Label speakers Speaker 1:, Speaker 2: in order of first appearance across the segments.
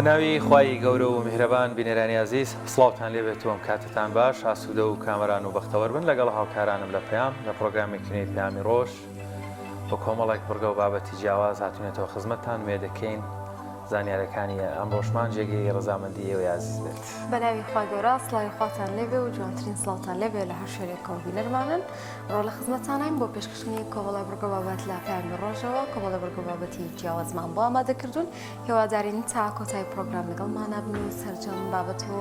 Speaker 1: بەناوی خوای گەورە و میهرەبان بینەرانی ئازیز سڵاوتان لێ بێت و ئەم کاتەتان باش ئاسوودە و کامەران و بەختەوەر بن لەگەڵ هاوکارانم لە پەیام لە پرۆگرامێکی نوێی پەیامی ڕۆژ بە کۆمەڵێک بڕگە و بابەتی جیاواز هاتوینەتەوە خزمەتتان وێدەکەین زانیارەکانی ئەمڕۆشمان جێگەی ڕەزامەندی ئێوەی ئازیز بێت.
Speaker 2: بەناوی خوای گەورە سڵاوی خواتان لێبێ و جوانترین سڵاوتان لێبێ لە هەر شوێنێکەوە بینەرمانن ڕۆ لە خزمەتانین بۆ پێشکەشکردنی کۆمەڵە بڕگە بابەت لە پەیامی ڕۆژەوە کۆمەڵە بڕگە بابەتی جیاوازمان بۆ ئامادە کردوون هیوادارین تا کۆتای پرۆگرام لەگەڵمانە بن و سەرجەم بابەت و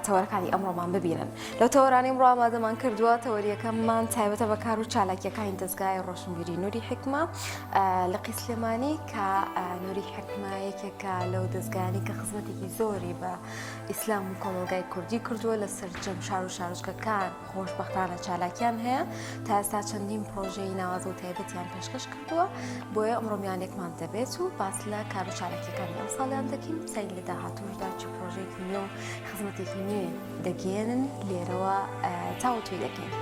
Speaker 2: تەوەرەکانی ئەمڕۆمان ببینن لەو تەوەرانەی ئەمڕۆ ئامادەمان کردووە تەوەریەکەممان تایبەتە بە کار و چالاکیەکانی دەزگای ڕۆشنبیری نوری حیکمە لقی سلێمانی کە نوری حیکمە یەکێکە لەو دەزگایانەی کە خزمەتێکی زۆری بە ئیسلام و کۆمەڵگای کوردی کردووە لە سەرجەم شار و شارۆچکەکان خۆشبەختانە چالاکیان هەیە تا ئێستا چەندین پرۆژەی ناوازە و تایبەتیان پێشکەش کردووە بۆیە ئەمڕۆ میانێکمان دەبێت و باس لە کار و چالاکیەکانی ئەم ساڵیان دەکەین بزانین لە داهاتووشدا چ پرۆژەیەکی نوێ و خزمەتێکی نوێ دەگەیەنن لێرەوە تاوتوێ دەکەین.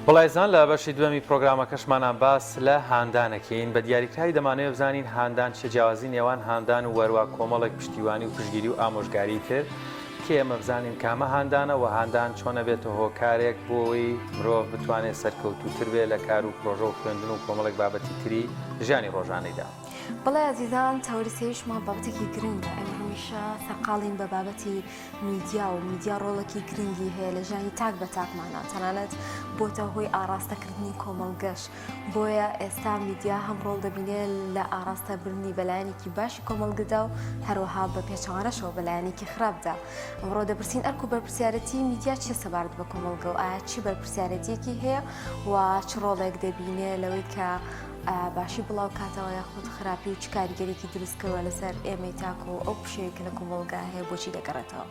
Speaker 1: بەڵێزان لە بەشی دووەمی پرۆگرامەکەشمانا باس لە هاندان ئەکەین بە دیاریکراوی دەمانەوێت بزانین هاندان چیە جیاوازی نێوان هاندان و وەروا کۆمەڵێک پشتیوانی و پشتگیری و ئامۆژگاری تر کێ ئێمە بزانین کامە هاندانە وە هاندان چۆن ئەبێتە هۆکارێک بۆی مرۆڤ بتوانێت سەرکەوتووتر بێ لە کار و پرۆژە و خوێندن و کۆمەڵێک بابەتی تری ژیانی ڕۆژانەیدا.
Speaker 2: بەڵێ ئازیزان تەوەری سێیشمان بابەتێکی گرنگە ئێمە هەمیشە سەرقاڵین بە بابەتی میدیا و میدیا ڕۆڵێکی گرنگی هەیە لە ژیانی تاک بە تاکمانە تەنانەت بۆتە هۆی ئاڕاستەکردنی کۆمەڵگەش بۆیە ئێستا میدیا هەم ڕۆڵ دەبینێ لە ئاڕاستە بردنی بەلایەنێکی باشی کۆمەڵگەدا و هەروەها بە پێچەوانەشەوە بەلایەنێکی خراپدا ئەمڕۆ دەپرسین ئەرک و بەرپرسیارەتی میدیا چیە سەبارەت بە کۆمەڵگە و ئایا چی بەرپرسیارەتیەکی هەیە و چ ڕۆڵێک دەبینێ لەوەی کە باشی بڵاو کاتەوە یاخود خراپی و چ کاریگەرێکی دروست کردوە لەسەر ئێمەی تاک و ئەو پشێوی کە لە کۆمەڵگا هەیە بۆچی دەگەڕێتەوە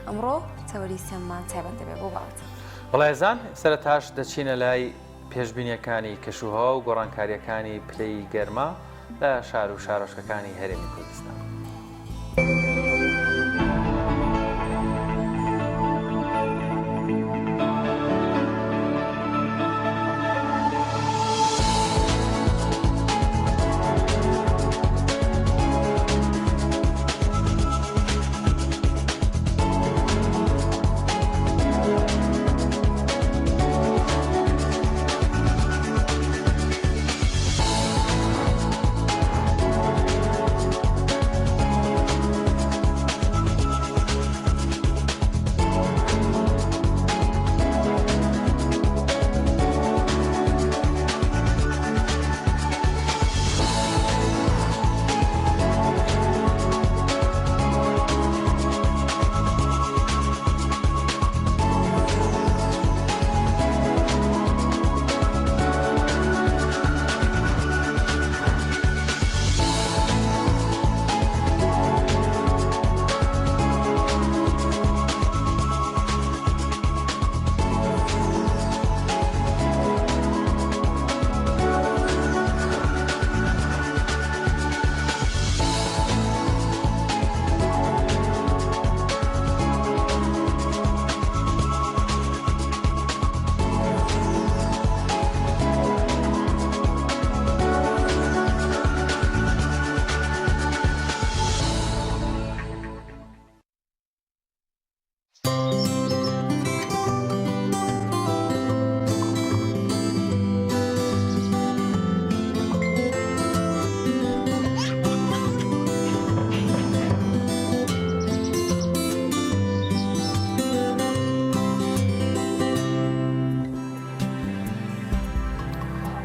Speaker 2: ئەمڕۆ تەوەری سێممان تایبەت دەبێت بۆ بابەتە.
Speaker 1: بەڵێزان سەرەتاش دەچینە لای پێشبینیەکانی کەشوهەوا و گۆڕانکاریەکانی پلەی گەرما لە شار و شارۆچکەکانی هەرێمی کوردستان.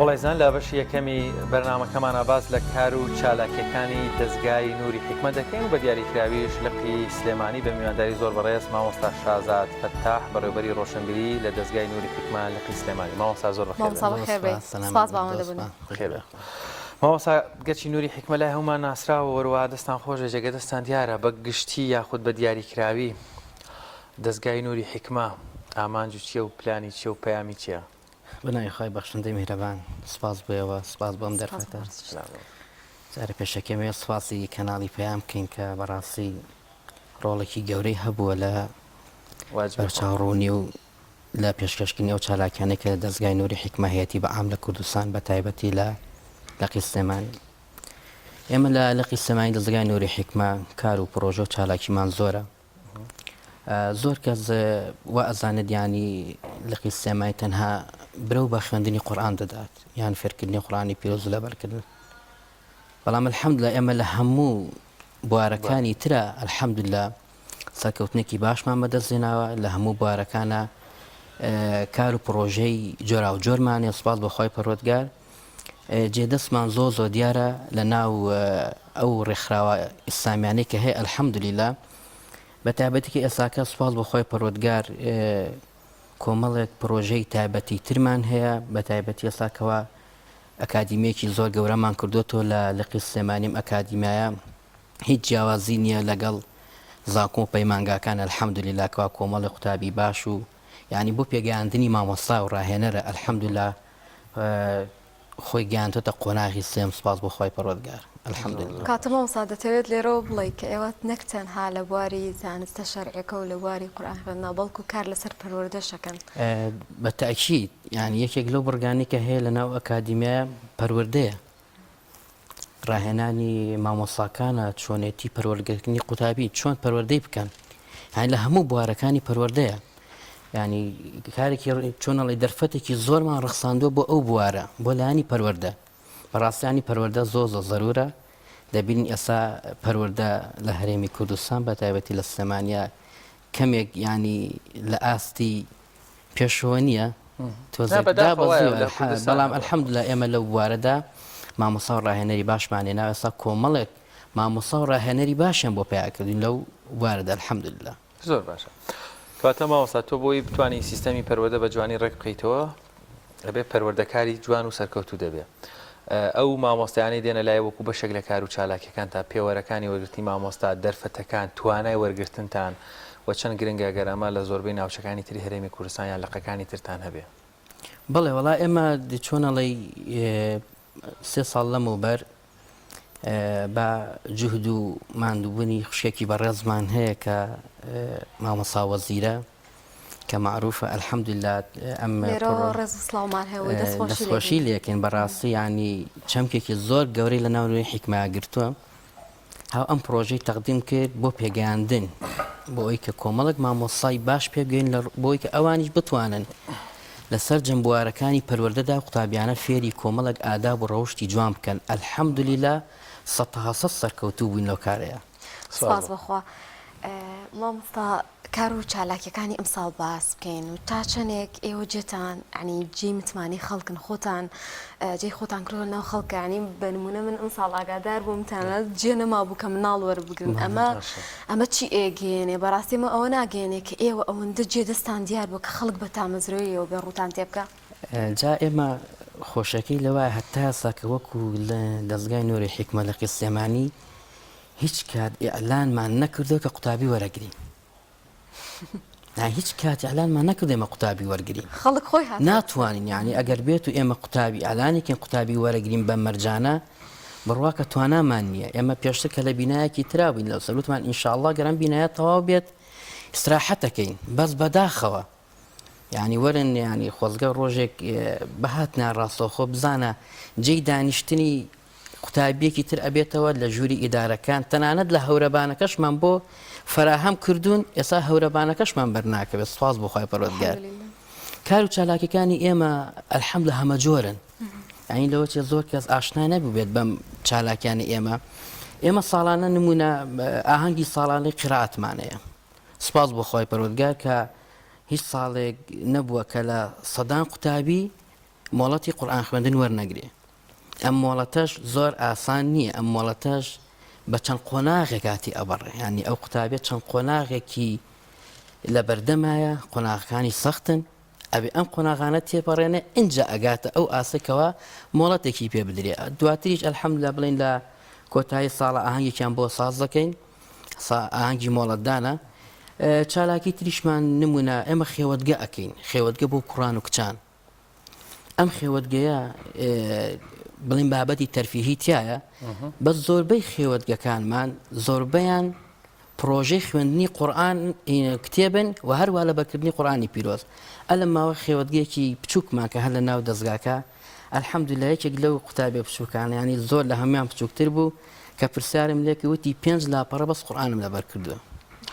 Speaker 1: بەڵێزان لە بەشی یەکەمی بەرنامەکەمانە باس لە کار و چالاکیەکانی دەزگای نوری حیکمە دەکەین و بە دیاریکراویش لقی سلێمانی بە میوانداری زۆر بەڕێز مامۆستا شازاد فەتاح بەڕێوبەری ڕۆشنبیری لە دەزگای نوری حیکمە لقی سلێمانی مامۆستا زۆر بەخێر بێن. مامۆستا گەرچی نوری حیکمە لای هەموومان ناسراوە وەروەها دەستان خۆش بێ جێگە دەستان دیارە بە گشتی یاخود بە دیاریکراوی دەزگای نوری حیکمە ئامانج و چیە و پلانی چیە و پەیامی چیە؟
Speaker 3: بە ناوی خوای بەخشندەی میهرەبان سوپاس بۆ ئێوە سوپاس بۆ ئەم دەرفەتە جارێ پێشەکی ئەمەوێت سوپاسی کەناڵی پەیام بکەین کە بەڕاستی ڕۆڵێکی گەورەی هەبووە لە بەرچاوڕوونی و لە پێشکەشکردنی ئەو چالاکیانەی کە دەزگای نوری حیکمە هەیەتی بە عام لە کوردستان بە تایبەتی لە لقی سلێمانی. ئێمە لە لقی سلێمانی دەزگای نوری حیکمە کار و پڕۆژە و چالاکیمان زۆرە. زۆر کەس وا ئەزانێت یانی لقی سلێمانی تەنها برەو بە خوێندنی قورئان دەدات یان فێرکردنی قورئانی پیرۆز و لەبەرکردن بەڵام الحمدلله ئێمە لە هەموو بوارەکانی ترە الحمدلله سەرکەوتنێکی باشمان بەدەستهێناوە لە هەموو بوارەکانە کار و پڕۆژەی جۆراوجۆرمانە سوپاس بۆ خوای پەروەردگار جێ دەستمان زۆر زۆر دیارە لە ناو ئەو ڕێکخراوە ئیسلامیانەی کە هەیە الحمدللە بە تایبەتی کە ئێساکە سوپاس بۆ خوای پەروەردگار کۆمەڵێک پرۆژەی تایبەتی ترمان هەیە بە تایبەتی ئێساکەوە ئەکادیمیەکی زۆر گەورەمان کردوێتەوە لە لقی سلێمانیم ئەکادیمیایە هیچ جیاوازی نییە لەگەڵ زانکۆ و پەیمانگاکان الحمدللە کەوا کۆمەڵی قوتابی باش و یعنی بۆ پێگەیاندنی مامۆستا و ڕاهێنەرە الحمدللە خۆی گەیاندۆتە قۆناغی سێم سوپاس بۆ خوای پەروەردگار الحمدللە.
Speaker 2: کاتە مامۆستا دەتەوێت لێرەوە بڵێی کە ئێوە نەک تەنها لە بواری زانستە شەرعیەکە و لە بواری قورئان خوێندنەوە بەڵکو کار لەسەر پەروەردەش ئەکەن؟
Speaker 3: بە تەئکید یانی یەکێک لەو بڕگانەی کە هەیە لەناو ئەکادیمیایە پەروەردەیە ڕاهێنانی مامۆستاکانە چۆنێتی پەروەردەکردنی قوتابی چۆن پەروەردەی بکەن یانی لە هەموو بوارەکانی پەروەردەیە ینی کارێکی چۆنەڵی دەرفەتێکی زۆرمان ڕەخساندووە بۆ ئەو بوارە بۆ لایانی پەروەردە بەڕاستیانی پەروەردە زۆ زۆ زەرورە دەبینین ئێستا پەروەردە لە هەرێمی کوردستان بە تایبەتی لە سلێمانیا کەمێک ینی لە ئاستی پێشەوە نییە تۆزێک دابەزیوە بەڵام الحمدللە ئێمە لەو بوارەدا مامۆستا و ڕاهێنەری باشمان هێنا ئێستا کۆمەڵێک مامۆستا و ڕاهێنەری باشیان بۆ پەیا کردوین لەو بوارەدا الحمدللە.
Speaker 1: زۆر باشە کەواتە مامۆستا تۆ بۆی بتوانی سیستەمی پەروەردە بە جوانی ڕێک بخەیتەوە ئەبێ پەروەردەکاری جوان و سەرکەوتوو دەبێ ئەو مامۆستایانەی دێنە لای وەکو بەشێک لە کار و چالاکیەکانتان پێوەرەکانی وەرگرتنی مامۆستا دەرفەتەکان توانای وەرگرتنتان و چەند گرنگە گەر ئەمە لە زۆربەی ناوچەکانی تری هەرێمی کوردستان یان لقەکانی ترتان هەبێ؟
Speaker 3: بەڵێ وەڵا ئێمە چۆن ئەڵێی سێ ساڵ لەمەوبەر بە جوهد و ماندووبوونی خوشکێکی بەڕێزمان هەیە کە مامۆستا وەزیرە کە مەعروفە الحمدللە ئەم
Speaker 2: لێرەوە ڕێز و سڵاومان هەیە و دەستخۆشی
Speaker 3: دەستخۆشی لێکەین بەڕاستی ینی چەمکێکی زۆر گەورەی لە ناو نوێی حیکمە گرتووە هاو ئەم پرۆژەی تەقدیم کرد بۆ پێگەیاندن بۆ ئەوی کە کۆمەڵک مامۆسای باش پێبگەین لە بۆی کە ئەوانیش بتوانن لە سەرجەم بوارەکانی پەروەردەدا قوتابیانە فێری کۆمەڵک ئاداب و ڕەوشتی جوان بکەن الحمدللە سەتها سەد سەرکەوتوو بووین لەو کارەیە.
Speaker 2: سپاس بۆ خوا مامۆستا کار و چالاکیەکانی ئەمساڵ باس بکەین و تا چەندێک ئێوە جێتان ینی جێی متمانەی خەڵکن خۆتان جێی خۆتان کردوە ناو خەڵکانی بە نمونە من ئەمساڵ ئاگادار بووم تەنانەت جێ نەمابوو کە مناڵ وەربگرن ئەمە ئەمە چی ئێگەیەنێ بەڕاستی ئەمە ئەوە ناگەیەنێ کە ئێوە ئەوەندە جێ دەستان دیار بوو کە خەڵک بە تامەزرۆیەوە بێ ڕووتان تێ بکا.
Speaker 3: جا ئێمە خۆشەکەی لەوایە هەتا ئێستا کە وەکو لە دەزگای نوری حیکمە لقی سلێمانی هیچ کات ئیعلانمان نەکردووە کە قوتابی وەرەگرین هیچ کات ئیعلانمان نەکرد ئێمە قوتابی وەرگین
Speaker 2: خەڵک خۆی هات
Speaker 3: ناتوانین یعنی ئەگەر بێت و ئێمە قوتابی ئیعلانێکین قوتابی وەرەگرین بە مەرجانە بڕوا کە توانامان نییە ئێمە پێشتر کە لە بینایەکی ترا بووین لەو سەروتمان ئینشاءاللە گەرم بینایە تەواو بێت ئیسراحەتەکەین بەس بەداخەوە یانی وەرن یانی خۆزگە ڕۆژێک بهاتنا ڕاستەوخۆ بزانە جێی دانیشتنی قوتابیەکی تر ئەبێتەوە لە ژووری ئیدارەکان تەنانەت لە هەورەبانەکەشمان بۆ فەراهەم کردوون ئێستا هەورەبانەکەشمان بەرناکەوێت سواز بۆ خوای پەروەردگار کار و چالاکیەکانی ئێمە الحمد لە هەمەجۆرن یعنی لەوە چێ زۆر کەس ئاشنا نەبووبێت بەم چالاکیانی ئێمە ئێمە ساڵانە نمونە ئاهەنگی ساڵانەی قیراتمانەیە سوپاس بۆ خوای پەروەردگار کە هیچ ساڵێک نەبووە کە لە سەدان قوتابی مۆڵەتی قورئان خوێندن وەرنەگرێ ئەم مۆڵەتەش زۆر ئاسان نییە ئەم مۆڵەتەش بە چەند قۆناغێک هاتی ئەبەڕێ ینی ئەو قوتابیە چەند قۆناغێکی لە بەردەمایە قۆناغەکانی سەختن ئەبێ ئەم قۆناغانە تێپەڕێنێ ئینجا ئەگاتە ئەو ئاستەی کەوا مۆڵەتێکی پێ بدرێ دواتریش الحمدللە بڵێین لە کۆتایی ساڵە ئاهەنگێکیان بۆ ساز دەکەین ئاهەنگی مۆڵەتدانە چالاکی تریشمان نمونە ئێمە خێوەتگە ئەکەین خێوەتگە بۆ کوڕان و کچان ئەم خێوەتگەیە بڵین بابەتی تەرفیهی تایە بەس زۆربەی خێوەتگەکانمان زۆربەیان پڕۆژەی خوێندنی قورئان کتێبن و هەروا لەبەرکردنی قورئانی پیرۆز ئە لەم ماوە خێوەتگەیەکی بچووکمان کە هەر لە ناو دەزگاکە الحمدللە یەکێک لەو قوتابیە بچووکانە یانی زۆر لە هەموان بچووکتر بوو. کە پرسیارم لێ کرد وتی پێنج لاپەڕە بەس قورئانم لەبەر کردووە.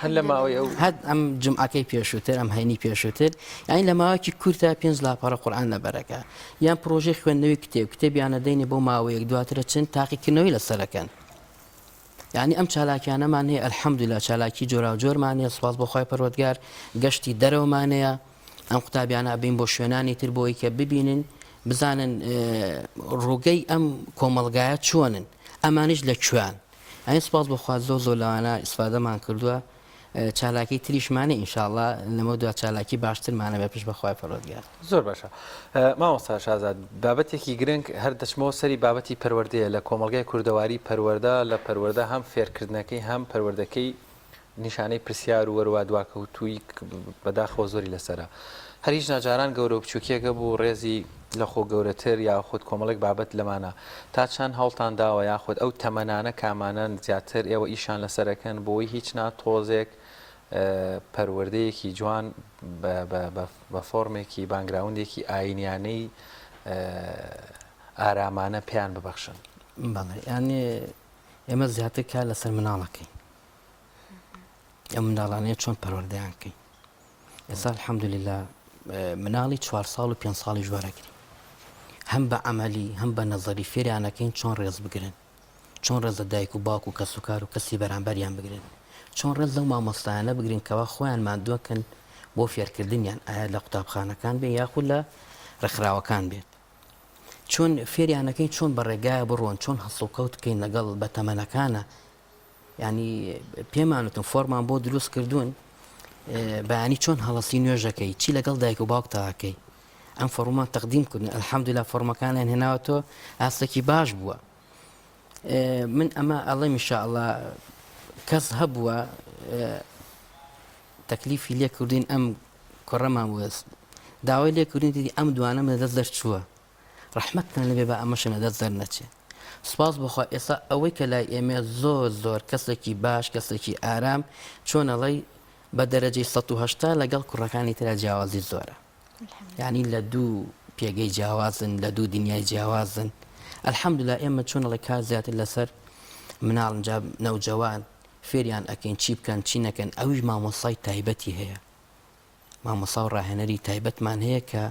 Speaker 1: هەر لە ماوەی ئەو.
Speaker 3: هەر ئەم جومعەکەی پێشووتر، ئەم هەینی پێشووتر، یانی لە ماوەیەکی کورتا پێنج لاپەڕە قورئان لەبەرەکە. یان پڕۆژەی خوێندنەوەی کتێب، کتێبیان ئەدەینێ بۆ ماوەیەک دواتر ئەچن تاقیکردنەوەی لەسەر ئەکەن. یانی ئەم چالاکیانەمان هەیە الحمدللە چالاکی جۆراوجۆرمان هەیە سوپاس بۆ خوای پەروەردگار گەشتی دەرەوەمان هەیە ئەم قوتابیانە ئەبین بۆ شوێنانی تر بۆی کە ببینن بزانن ڕووگەی ئەم کۆمەڵگایە چۆنن ئەمانیش لە کوێن ئەین سوپاس بۆ خوا زۆر زۆر لەوانە ئیسفادەمان کردووە چالاکی تریشمانە ئینشاءاللە لەمە دوا چالاکی باشترمانە بێ پشت بەخوای پەروەردگار.
Speaker 1: زۆر باشە مامۆستا شازاد بابەتێکی گرنگ هەر دەچمەوە سەری بابەتی پەروەردەیە لە کۆمەڵگای کوردەواری پەروەردە لە پەروەردە هەم فێرکردنەکەی هەم پەروەردەکەی نیشانەی پرسیار و وەروا دواکەوتووی بەداخەوە زۆری لەسەرە هەر هیچ ناجاران گەورە و بچووکیەکە بوو ڕێزی لە خۆ گەورەتر یاخود کۆمەڵێک بابەت لەمانە تا چەند هەوڵتان داوە یاخود ئەو تەمەنانە کامانەن زیاتر ئێوە ئیشان لەسەرەکەن بۆی هیچ نا تۆزێک پەروەردەیەکی جوان بە فۆرمێکی background ێکی ئاینیانەی ئارامانە پێیان ببەخشن.
Speaker 3: بەڵێ یانی ئێمە زیاتر کار لەسەر مناڵەکەین ئەم منداڵانەیە چۆن پەروەردەیان کەین ئێستا الحمدللە مناڵی چوار ساڵ و پێنج ساڵیش وەرەگرین هەم بە عەمەلی هەم بە نەزەری فێریانەکەین چۆن ڕێز بگرن چۆن ڕێز لە دایک و باوک و کەسوکار و کەسی بەرامبەریان بگرن چۆن ڕێز لەو مامۆستایانە بگرن کەوا خۆیان ماندووەکەن بۆ فێرکردنیان ئایا لە قوتابخانەکان بێ یاخود لە ڕێکخراوەکان بێت چۆن فێریانەکەین چۆن بە ڕێگایە بڕۆن چۆن هەڵسوکەوت بکەین لەگەڵ بەتەمەنەکانە یانی پێمان وتن فۆرمان بۆ دروست کردوون بەیانی چۆن هەڵەسی نوێژەکەی چی لەگەڵ دایک و باوک تاکەی ئەم فۆڕمان تەقدیم کردن الحمدلله فۆرمەکانیان هێناوەتەوە ئاستێکی باش بووە من ئەمە ئەڵێم ئینشاءاللە کەس هەبووە تەکلیفی لێ کردین ئەم کوڕەمان وەست داوای لێ کردین دیدی ئەم دوانەم لە دەست دەرچووە ڕەحمەتتان لێبێ با ئەمەشم لە دەست دەرنەچێ. سوپاس بۆ خوا ئێستا ئەوەی کە لای ئێمەیە زۆر زۆر کەسێکی باش کەسێکی ئارام چۆن ئەڵێی بە دەرەجەی 180 لەگەڵ کوڕەکانی ترا جیاوازی زۆرە یعنی لە دوو پێگەی جیاوازن لە دوو دنیای جیاوازن الحمدلله ئێمە چۆن ئەڵێ کار زیاتر لەسەر مناڵن جا نەوجەوان فێریان ئەکەین چی بکەن چی نەکەن ئەویش مامۆستای تایبەتی هەیە مامۆستا و ڕاهێنەری تایبەتمان هەیە کە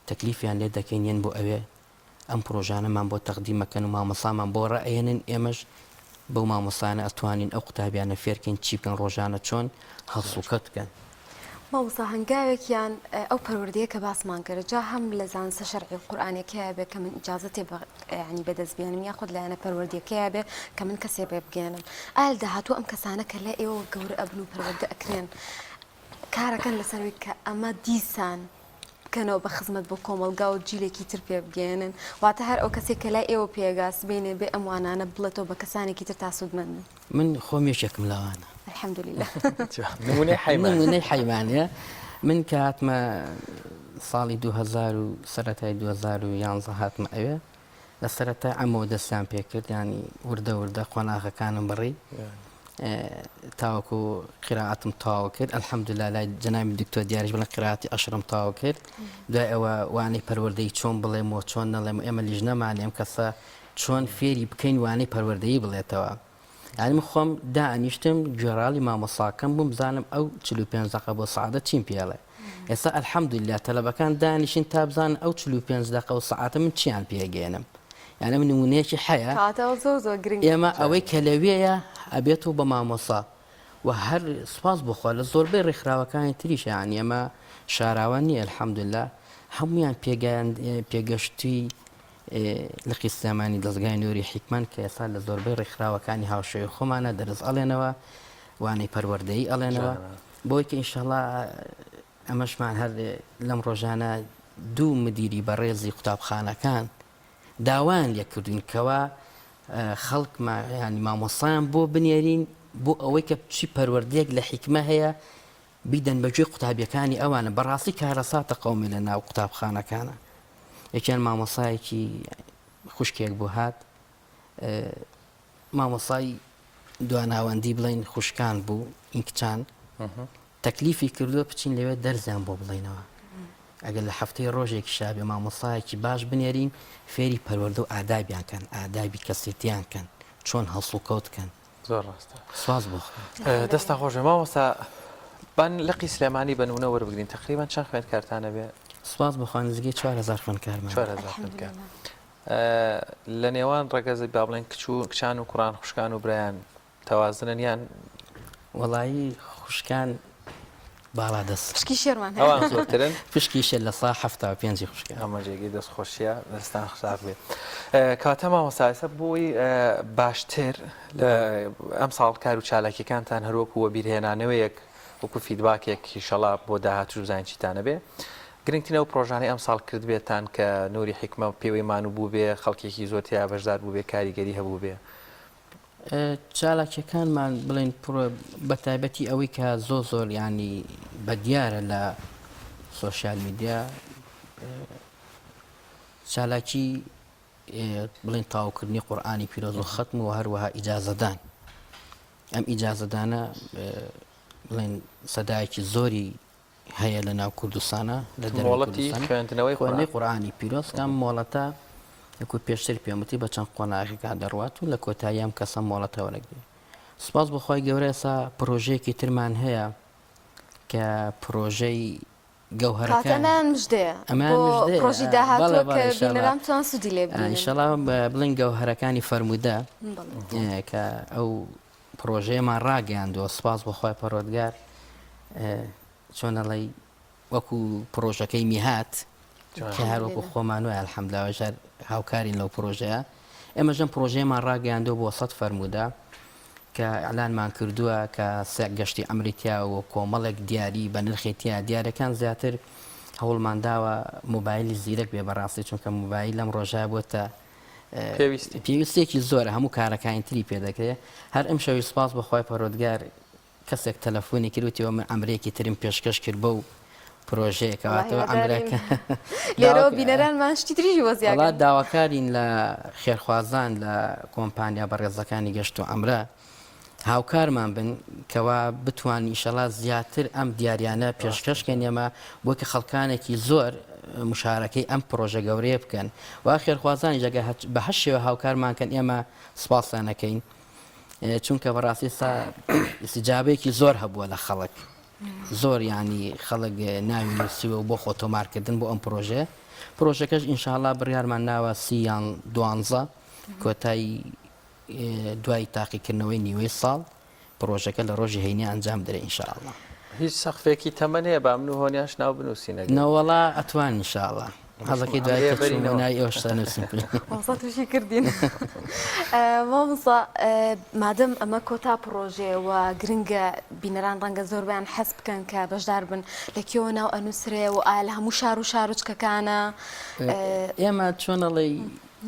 Speaker 3: تەکلیفیان لێ دەکەین یەن بۆ ئەوێ ئەم پرۆژانەمان بۆ تەقدیم ئەکەن و مامۆسامان بۆ ڕائەیەنن ئێمەش بەو مامۆستایانە ئەتوانین ئەو قوتابیانە فێرکەین چی بکەن ڕۆژانە چۆن هەڵسوکەوت بکەن.
Speaker 2: مامۆستا هەنگاوێک یان ئەو پەروەردەیە کە باسمان کرد جا هەم لە زانستە شەرعی و قورئانیەکەیا بێ کە من ئیجازەتێ بە یانی بەدەست بێنم یاخود لایەنە پەروەردیەکەیا بێ کە من کەسێ پێ بگەیەنم ئایا لە داهاتوو ئەم کەسانە کە لای ئێوە گەورە ئەبن و پەروەردە ئەکرێن کارەکەن لەسەر ئەوەی کە ئەمە دیسان بکەنەوە بە خزمەت بۆ کۆمەڵگا و جیلێکی تر پێ بگەیەنن واتە هەر ئەو کەسێک کە لای ئێوە پێگا سبەینێ بێ ئەم وانانە بڵێتەوە بە کەسانێکی تر تا سوودمەند بن.
Speaker 3: من خۆم یەکێکم لەوانە.
Speaker 2: الحمدللە.
Speaker 1: نمونەی حەیمان.
Speaker 3: نمونەی حەیمانە. من کە هاتمە ساڵی 2000 و سەرەتای 2011 هاتمە ئەوێ لە سەرەتای عەمەوە دەستیان پێکرد یانی وردە وردە قۆناغەکانم بڕی تاوەکو قیرائەتم تەواو کرد الحمدلله لای جەنابی دکتۆر دیاریش بڵێن قیرائەتی عەشرم تەواو کرد دوای ئەوە وانەی پەروەردەیی چۆن بڵێم و چۆن نەڵێم و ئێمە لیژنەمان ئەم کەسە چۆن فێری بکەین وانەی پەروەردەیی بڵێتەوە یانی من خۆم دانیشتم گوێڕاڵی مامۆساکەم بووم بزانم ئەو 45 دقە بۆ سەعاتە چیم پێڵێ ئێستا الحمدلله تەلەبەکان دانیشن تا بزانن ئەو 45 دقە و سەعاتە من چیان پێگەێنم یانی ئەم نمونەیەکی حەیە
Speaker 2: کەواتە ئەوە زۆر زۆر گرنگە.
Speaker 3: ئێمە ئەوەی کە لەوێیە ئەبێتەوە بە مامۆسا و هەر سوپاس بۆ خوا لە زۆربەی ڕێکخراوەکانی تریش یانی ئەمە شاراوە نییە الحمدللە هەمویان پێگەیان پێگەشتوی لقی سلێمانی دەزگای نوری حیکمەن کە ئێستا لە زۆربەی ڕێکخراوەکانی هاوشێوەی خۆمانە دەرس ئەڵێنەوە وانەی پەروەردەیی ئەڵێنەوە بۆی کە ئینشەڵا ئەمەشمان هەر لەم ڕۆژانە دوو مدیری بەڕێزی قوتابخانەکان داوایان لێکردوین کەوا خەڵکمان یانی مامۆستایان بۆ بنێرین بۆ ئەوەی کە چی پەروەردەیەک لە حیکمە هەیە بیدەن بە گوێی قوتابیەکانی ئەوانە بەڕاستی کارەساتە قەومێ لە ناو قوتابخانەکانە یەکیان مامۆسایەکی خوشکێک بۆ هات مامۆسای دواناوەندی بڵین خوشکان بوو این کچان تەکلیفی کردووە بچین لەوێ دەرزیان بۆ بڵێینەوە. ئەگەر لە هەفتەی ڕۆژێکیشا بێ مامۆستایەکی باش بنێرین فێری پەروەردە و ئادابیان کەن، ئادابی کەسێتیان کەن. چۆن هەڵسوکەوت کەن.
Speaker 1: زۆر ڕاستە.
Speaker 3: سپاس بۆ خوا.
Speaker 1: دەستتان خۆش بێ مامۆستا بان لقی سلێمانی بە نمونە وەربگرین تەقریبەن چەند خوێندکارتان هەبێ؟
Speaker 3: سپاس بۆ خوا نزیکەی 4000 خوێندکارمان.
Speaker 1: 4000 خوێندکار. لە نێوان ڕەگەزی با بڵێن کچ و کچان و کوڕان خوشکان و برایان تەوازنن یان؟
Speaker 3: وەڵایی خوشکان باڵا دەست.
Speaker 2: پشکی شێرمان هەیە.
Speaker 1: ئەوان زۆرترن؟
Speaker 3: پشکی شێر لە سا 75 ی خوشکان.
Speaker 1: ئەمە جێگەی دەست خۆشیە دەستان ساغ بێ. کەواتە مامۆستا ئێستا بۆی باشتر لە ئەمساڵ کار و چالاکیەکانتان هەروەکو وەبیرهێنانەوەیەک وەکو feedback ێک ئیشەڵا بۆ داهاتوش بزانین چیتان ئەبێ گرنگترین ئەو پرۆژانەی ئەمساڵ کردبێتان کە نوری حیکمە پێوەی مانوو بووبێ خەڵکێکی زۆر تیا بەشدار بووبێ کاریگەری هەبووبێ؟
Speaker 3: چالاکیەکانمان بڵێن بە تایبەتی ئەوەی کە زۆر زۆر ینی بە دیارە لە social media چالاکی بڵێن تاوکردنی قورآانی پیرۆز و خەتم و هەروەها ئیجازەدان ئەم ئیجازەدانە بڵێن سەدایەکی زۆری هەیە لە ناو کوردستانە لە
Speaker 1: مۆڵەتی خوێندنەوەی
Speaker 3: خوێندنەوەی قورئانی پیرۆز کام مۆڵەتە وەکو پێشتر پێم وتی بە چەند قۆناغێکا دەڕوات و لە کۆتایی ئەم کەسە مۆڵەتە وەرەگرێ سپاس بۆ خوای گەورە ئێستا پرۆژەیەکی ترمان هەیە کە پرۆژەی گەوهەرەکان
Speaker 2: کاتە ئەمەیان مژدەیە
Speaker 3: ئەمەیان
Speaker 2: بۆ
Speaker 3: مژدەیە
Speaker 2: پرۆژەی
Speaker 3: بەڵێ
Speaker 2: داهاتووە
Speaker 3: بەڵێ
Speaker 2: کە
Speaker 3: ئینشاڵڵا
Speaker 2: بینەران بتوان سوودی لێ ببینن
Speaker 3: ئینشاڵڵا بڵێن گەوهەرەکانی فەرموودە
Speaker 2: بەڵێ
Speaker 3: کە ئەو پڕۆژەیەمان ڕاگەیاندووە سوپاس بۆ خوای پەروەردگار چۆن ئەڵێی وەکو پڕۆژەکەی میهات کە هەر وەکو خۆمان وایە الحمدلله هەر هاوکارین لەو پڕۆژەیە ئێمە ژەم پڕۆژەیەمان ڕاگەیاندووە بۆ سەد فەرموودە کە ئیعلانمان کردووە کە سێ گەشتی ئەمری تیا و کۆمەڵێک دیاری بە نرخی تیا دیارەکان زیاتر هەوڵمان داوە مۆبایلی زیرەک بێ بەڕاستی چونکە مۆبایل لەم ڕۆژە بۆتە
Speaker 1: پێویستی.
Speaker 3: پێویستیەکی زۆرە هەموو کارەکانی تری پێ دەکرێ هەر ئەمشەویش سوپاس بۆ خوای پەروەردگار کەسێک تەلەفۆنی کرد وتی من عەمرەیەکی ترم پێشکەش کرد بەو پرۆژەیە کەواتەوە عەمرەکە
Speaker 2: لێرەوە بینەرانمان شتی تریشی بۆ زیاد
Speaker 3: وەڵا داواکارین لە خێرخوازان لە کۆمپانیا بەڕێزەکانی گەشت و عەمرە هاوکارمان بن کەوا بتوانین ئیشەڵا زیاتر ئەم دیاریانە پێشکەش کەین ئێمە بۆ کە خەڵکانێکی زۆر مشارەکەی ئەم پرۆژە گەورەیە بکەن و خێرخوازانیش ئەگەر بە هەر شێوە هاوکارمان کەن ئێمە سپاسیان ئەکەین چونکە بەڕاستی سا ئیستیجابەیەکی زۆر هەبووە لە خەڵک زۆر ینی خەڵک ناوی نووسیوە و بۆ خۆ تۆمارکردن بۆ ئەم پرۆژەیە پرۆژەکەش ئینشاءاللە بڕیارمان ناوە سی یان دوانزە کۆتایی دوای تاقیکردنەوەی نیوەی ساڵ پڕۆژەکە لە ڕۆژی هەینی ئەنجام درێ ان شاء اللە.
Speaker 1: هیچ سەقفێکی تەمەن هەیە با من و هۆنیاش ناو بنووسین ئەگەر.
Speaker 3: نەوەڵا ئەتوان ان شاء اللە. حەزەکەی دوای
Speaker 1: ئەمەیە
Speaker 3: کە چوومە
Speaker 1: بەرینەوە.
Speaker 3: ناوی ئێوەش ئەنووسم.
Speaker 2: مامۆستا تووشی کردین. مامۆستا مادەم ئەمە کۆتا پڕۆژەیە و گرنگە بینەران ڕەنگە زۆربەیان حەز بکەن کە بەشدار بن لە کوێوە ناو ئەنووسرێ و ئایا لە هەموو شار و شارۆچکەکانە؟
Speaker 3: ئێمە چۆن ئەڵێی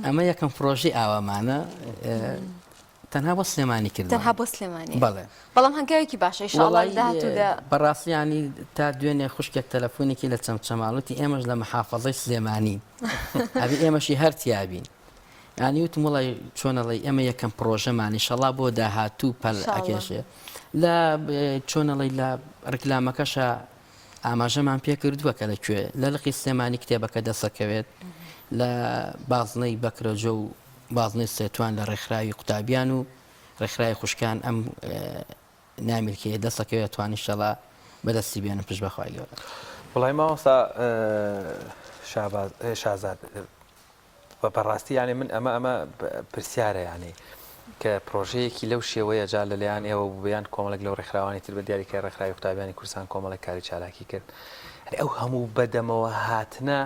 Speaker 3: ئەمە یەکەم پرۆژەی ئاوامانە تەنها بۆ سلێمانی کرد
Speaker 2: تەنها بۆ سلێمانی
Speaker 3: بەڵێ
Speaker 2: بەڵام هەنگاوێکی باشە ئیشاڵڵا لە داهاتوودا
Speaker 3: بەڕاستی ینی تا دوێنێ خوشکێک تەلەفۆنێکی لە چەمچەماڵوتی ئێمەش لە محافظەی سلێمانی ئەبی ئێمەشی هەر تیابین ینی وتم وڵی چۆنەڵی ئێمە یەکەم پرۆژەمان ئیشەڵا بۆ داهاتوو پەل ئەکێشێ لە چۆنەڵی لە ڕیکلامەکەشە ئاماژەمان پێکردووە کە لە کوێ لە لقی سلێمانی کتێبەکە دەسەکەوێت، لە بازنەی بەکرەجۆ و بازنەی سێتوان لە ڕێکخراوی قوتابیان و ڕێکخراوی خوشکان ئەم نامیلکەیە دەسەکەوێت توان ئیشەڵا بەدەستی بێنن پشت بەخوای گەورە.
Speaker 1: وەڵای مامۆستا شاباز شازاد بەڕاستی یانی من ئەمە ئەمە پرسیارە یانی کە پرۆژەیەکی لەو شێوەیە جا لەلایەن ئێوە بوو یان کۆمەڵێک لەو ڕێکخراوانی تر بە دیاریکای ڕێکخراوی قوتابیانی کوردستان کۆمەڵێک کاری چالاکی کرد یانی ئەو هەموو بەدەمەوە هاتنە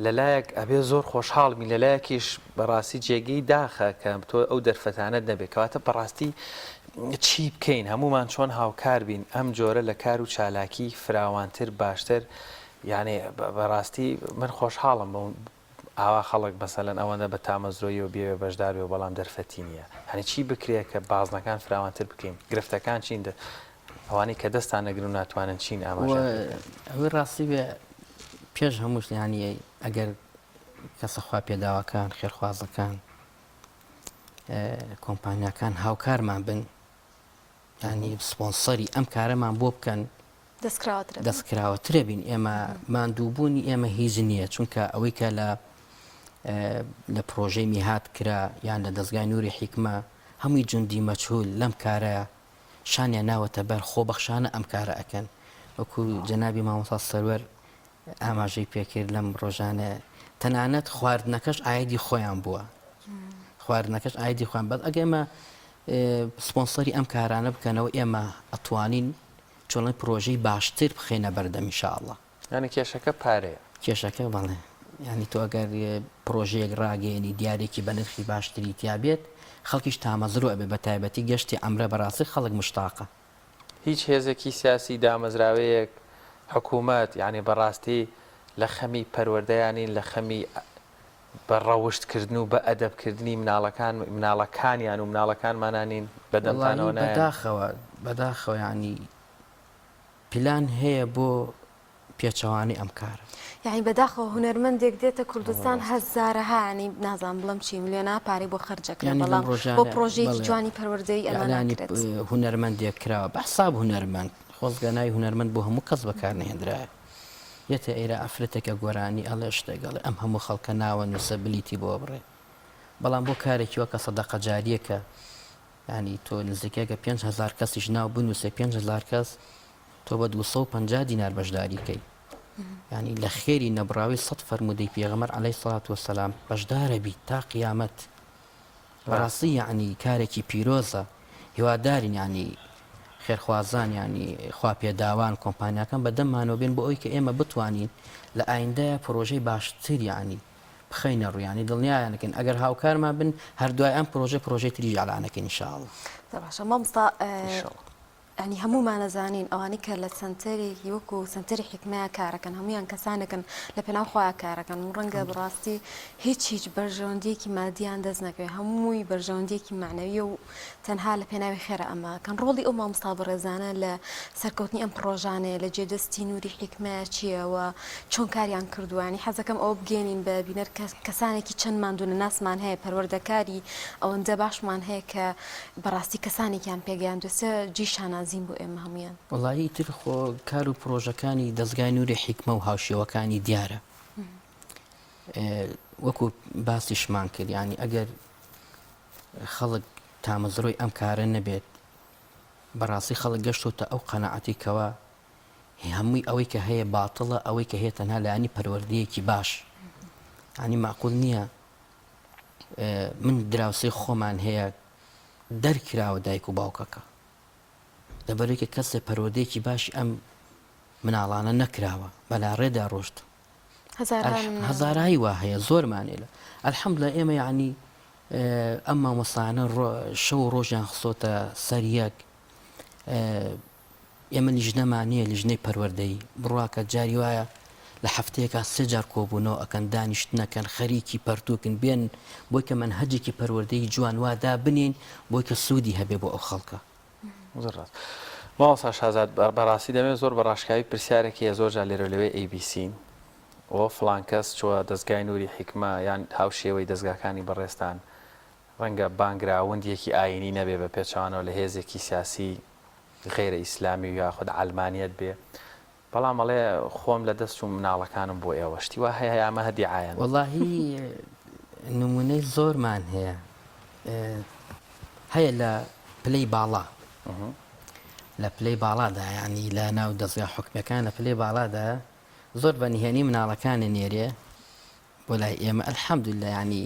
Speaker 1: لەلایەک ئەبێ زۆر خۆشحاڵ بین لەلایەکیش بەڕاستی جێگەی داخە کە تۆ ئەو دەرفەتانەت نەبێت کەواتە بەڕاستی چی بکەین هەمومان چۆن هاوکار بین ئەم جۆرە لە کار و چالاکی فراوانتر باشتر یعنی بەڕاستی من خۆشحاڵم ئاوا خەڵک مەسەلەن ئەوەندە بە تامەزرۆییەوە بیەوێ بەشدار بێ بەڵام دەرفەتی نییە یانی چی بکرێ کە بازنەکان فراوانتر بکەین گرفتەکان چین ئەوانەی کە دەستان نەگرن و ناتوانن چین ئاماژە
Speaker 3: ئەوەی ڕاستی بێ پێش هەموو شتێ ئەگەر کەسە خوا پێداوەکان خێرخوازەکان کۆمپانیاکان هاوکارمان بن یانی سپۆنسەری ئەم کارەمان بۆ بکەن دەستکراوەترە بین ئێمە ماندووبوونی ئێمە هیچ نییە چونکە ئەوەی کە لە لە پرۆژەی میهات کرا یان لە دەستگای نوری حیکمە. هەمووی جوندی مەجهول لەم کارە شانیان ناوەتە بەر خۆبەخشانە ئەم کارە ئەکەن وەکو جەنابی مامۆستا سەروەر ئاماژەی پێکرد لەم ڕۆژانە تەنانەت خواردنەکەش ئایدی خۆیان بووە خواردنەکەش ئایدی خۆیان بەس ئەگە ئێمە سپۆنسەری ئەم کارانە بکەنەوە ئێمە ئەتوانین چۆڵی پرۆژەی باشتر بخەینە بەردەم ان شاء اللە.
Speaker 1: یانی کێشەکە پارەیە.
Speaker 3: کێشەکە بەڵێ یانی تۆ ئەگەر پرۆژەیەک ڕاگەیەنی دیارێکی بە نرخی باشتری تیا بێت خەڵکیش تامەزرۆ ئەبێ بە تایبەتی گەشتی عەمرە بەڕاستی خەڵک مشتاقە.
Speaker 1: هیچ هێزێکی سیاسی دامەزراوەیەک حکوومەت یانی بەڕاستی لە خەمی پەروەردەیا نین لە خەمی بە ڕەوشت کردن و بە ئەدەب کردنی مناڵەکان مناڵەکانیان و مناڵەکانمانا نین بە دەمتانەوە
Speaker 3: وەڵاهی
Speaker 1: نایەن.
Speaker 3: بەداخەوە بەداخەوە یانی پلان هەیە بۆ پێچەوانەی ئەم کارە.
Speaker 2: یانی بەداخەوە هونەرمەندێک دێتە کوردستان هەزارەها یانی نازانم بڵێم چی ملیۆنەها پارەی بۆ خەرج ئەکرێت
Speaker 3: یانی لەم
Speaker 2: بەڵام بۆ
Speaker 3: ڕۆژانە
Speaker 2: پڕۆژەیەکی
Speaker 3: بەڵێ
Speaker 2: جوانی پەروەردەیی ئەمە
Speaker 3: ئیعلانی
Speaker 2: ناکرێت.
Speaker 3: هونەرمەندێک کراوە بە حساب هونەرمەند خۆزگە ناوی هونەرمەند بۆ هەموو کەس بەکار نەهێندرایە یەتە ئێرە ئافرەتێکە گۆرانی ئەڵێ شتێک ئەڵێ ئەم هەموو خەڵکە ناوە نووسە بلیتی بۆ بڕێ بەڵام بۆ کارێکی وەکە سەدەقە جاریەکە یانی تۆ نزیکەکە 5هزار کەسیش ناو بنووسێ 5هزار کەس تۆ بە 250 دینار بەشداری کەی یانی لە خێری نەبڕاوی سەد فەرموودەی پێغەمبەر عەلەیهی سڵات وەسەلام بەشدارە بیت تا قیامەت بەڕاستی یعنی کارێکی پیرۆزە هیوادارین یعنی خێرخوازان یعنی خوا پێداوان کۆمپانیاکان بەدەممانەوە بێن بۆ ئەوی کە ئێمە بتوانین لە ئایندەیە پرۆژەی باشتر یعنی بخەینە ڕوو یعنی دڵنیایان کەین ئەگەر هاوکارمان بن هەر دوای ئەم پرۆژە پرۆژەی تریش ئیعلانەکەین ان شاء الله.
Speaker 2: باشە مامۆستا یانی هەموومان ئەزانین ئەوانەی کە لە سەنتەرێکی وەکو سەنتەری حیکمەیە کارەکەن هەموویان کەسانێکن لە پێناو خۆیان کارەکەن و ڕەنگە بەڕاستی هیچ هیچ بەرژەوەندیەکی مادیان دەست نەکەوێت هەمووی بەرژەوەندیەکی مەعنەویە و تەنها لە پێناوی خێرە ئەمە کەن ڕۆڵی ئەو مامۆستا بەڕێزانە لە سەرکەوتنی ئەم پڕۆژانەیە لە جێدەستی نوری حیکمەیە چییە و چۆن کاریان کردووە یانی حەزەکەم ئەوە بگەێنین بە بینەر کەسانێکی چەند ماندوونەناسمان هەیە پەروەردەکاری ئەوەندە باشمان هەیە کە بەڕاستی کەسانێکیان پێگەیاندوە چ جێی شانازین بۆ ئێمە هەموویان.
Speaker 3: وەڵایی ئیتر خۆ کار و پڕۆژەکانی دەزگای نوری حیکمە و هاوشێوەکانی دیارە وەکو باسیشمان کرد یانی ئەگەر خەڵک تامەزرۆی ئەم کارە نەبێت بەڕاستی خەڵک گەشتۆتە ئەو قەناعەتی کەوا هەمووی ئەوەی کە هەیە باتڵە ئەوەی کە هەیە تەنها لایەنی پەروەردەیەکی باش ینی معقول نییە من دراوسێی خۆمان هەیە دەرکراوە دایک و باوکەکە لەبەرەوەی کە کەسێ پەروەردەیەکی باشی ئەم مناڵانە نەکراوە بەلا ڕێدا ڕۆشت هەزارایی وا هەیە زۆرمانێ لە الحمدلله ئێمە یعنی ئەم مامۆستانە شەو ڕۆژیان خسۆتە سەر یەک ئێمە لیژنەمان نییە، لیژنەی پەروەردەیی، بڕواکە جاری وایە لە هەفتەیەکا سێ جار کۆبوونەوە ئەکەن، دانیشتن ئەکەن، خەریکی پەرتووکن، بێن بۆی کە مەنهەجێکی پەروەردەیی جوان وا دابنێین بۆی کە سوودی هەبێ بۆ ئەو خەڵکە.
Speaker 1: زۆر ڕاست مامۆستا شازاد بەڕاستی دەمەوێت زۆر بە ڕاشکاوی پرسیارێک هەیە زۆر جار لێرە لەوێ ئەیبیسین ئۆ فڵان کەس چووە دەزگای نوری حیکمە یان هاوشێوەی دەزگاکانی بەڕێزتان ڕەنگە بانگراوندێکی ئایینی نەبێ بە پێچەوانەوە لە هێزێکی سیاسی غەیرە ئیسلامی و یاخود عەلمانیەت بێ بەڵام ئەڵێ خۆم لە دەست چووم مناڵەکانم بۆ ئێوە شتی وا هەیە ئەمە هە دیعایەن.
Speaker 3: وەڵاهی نمونەی زۆرمان هەیە هەیە لە پلەی باڵا لە پلەی باڵادا یعنی لە ناو دەزگا حکومیەکان لە پلەی باڵادا زۆر بە نهێنی مناڵەکانی نێرێ بۆ لای ئێمە الحمدللە یانی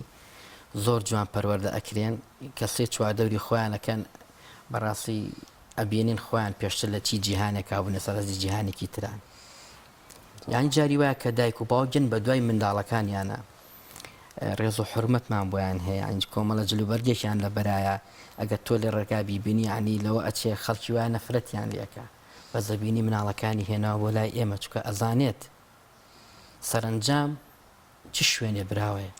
Speaker 3: زۆر جوان پەروەردە ئەکرێن کە سێ چواردەوری خۆیان ئەکەن بەڕاستی ئەبینین خۆیان پێشتر لە چی جیهانێکا بوون ئێستا لە جیهانێکی تران یانی جاری وایە کە دایک و باوکن بە دوای منداڵەکانیانە ڕێز و حرمەتمان بۆیان هەیە ئەنج کۆمەڵە جلوبەرگێکیان لە بەرایە ئەگەر تۆ لە ڕێگا بیبینی ینی لەوە ئەچێ خەڵکی وایە نەفرەتیان لەکە بە زەبینی مناڵەکانی هێناوە بۆ لای ئێمە چکە ئەزانێت سەرەنجام چ شوێنێ براوەیە؟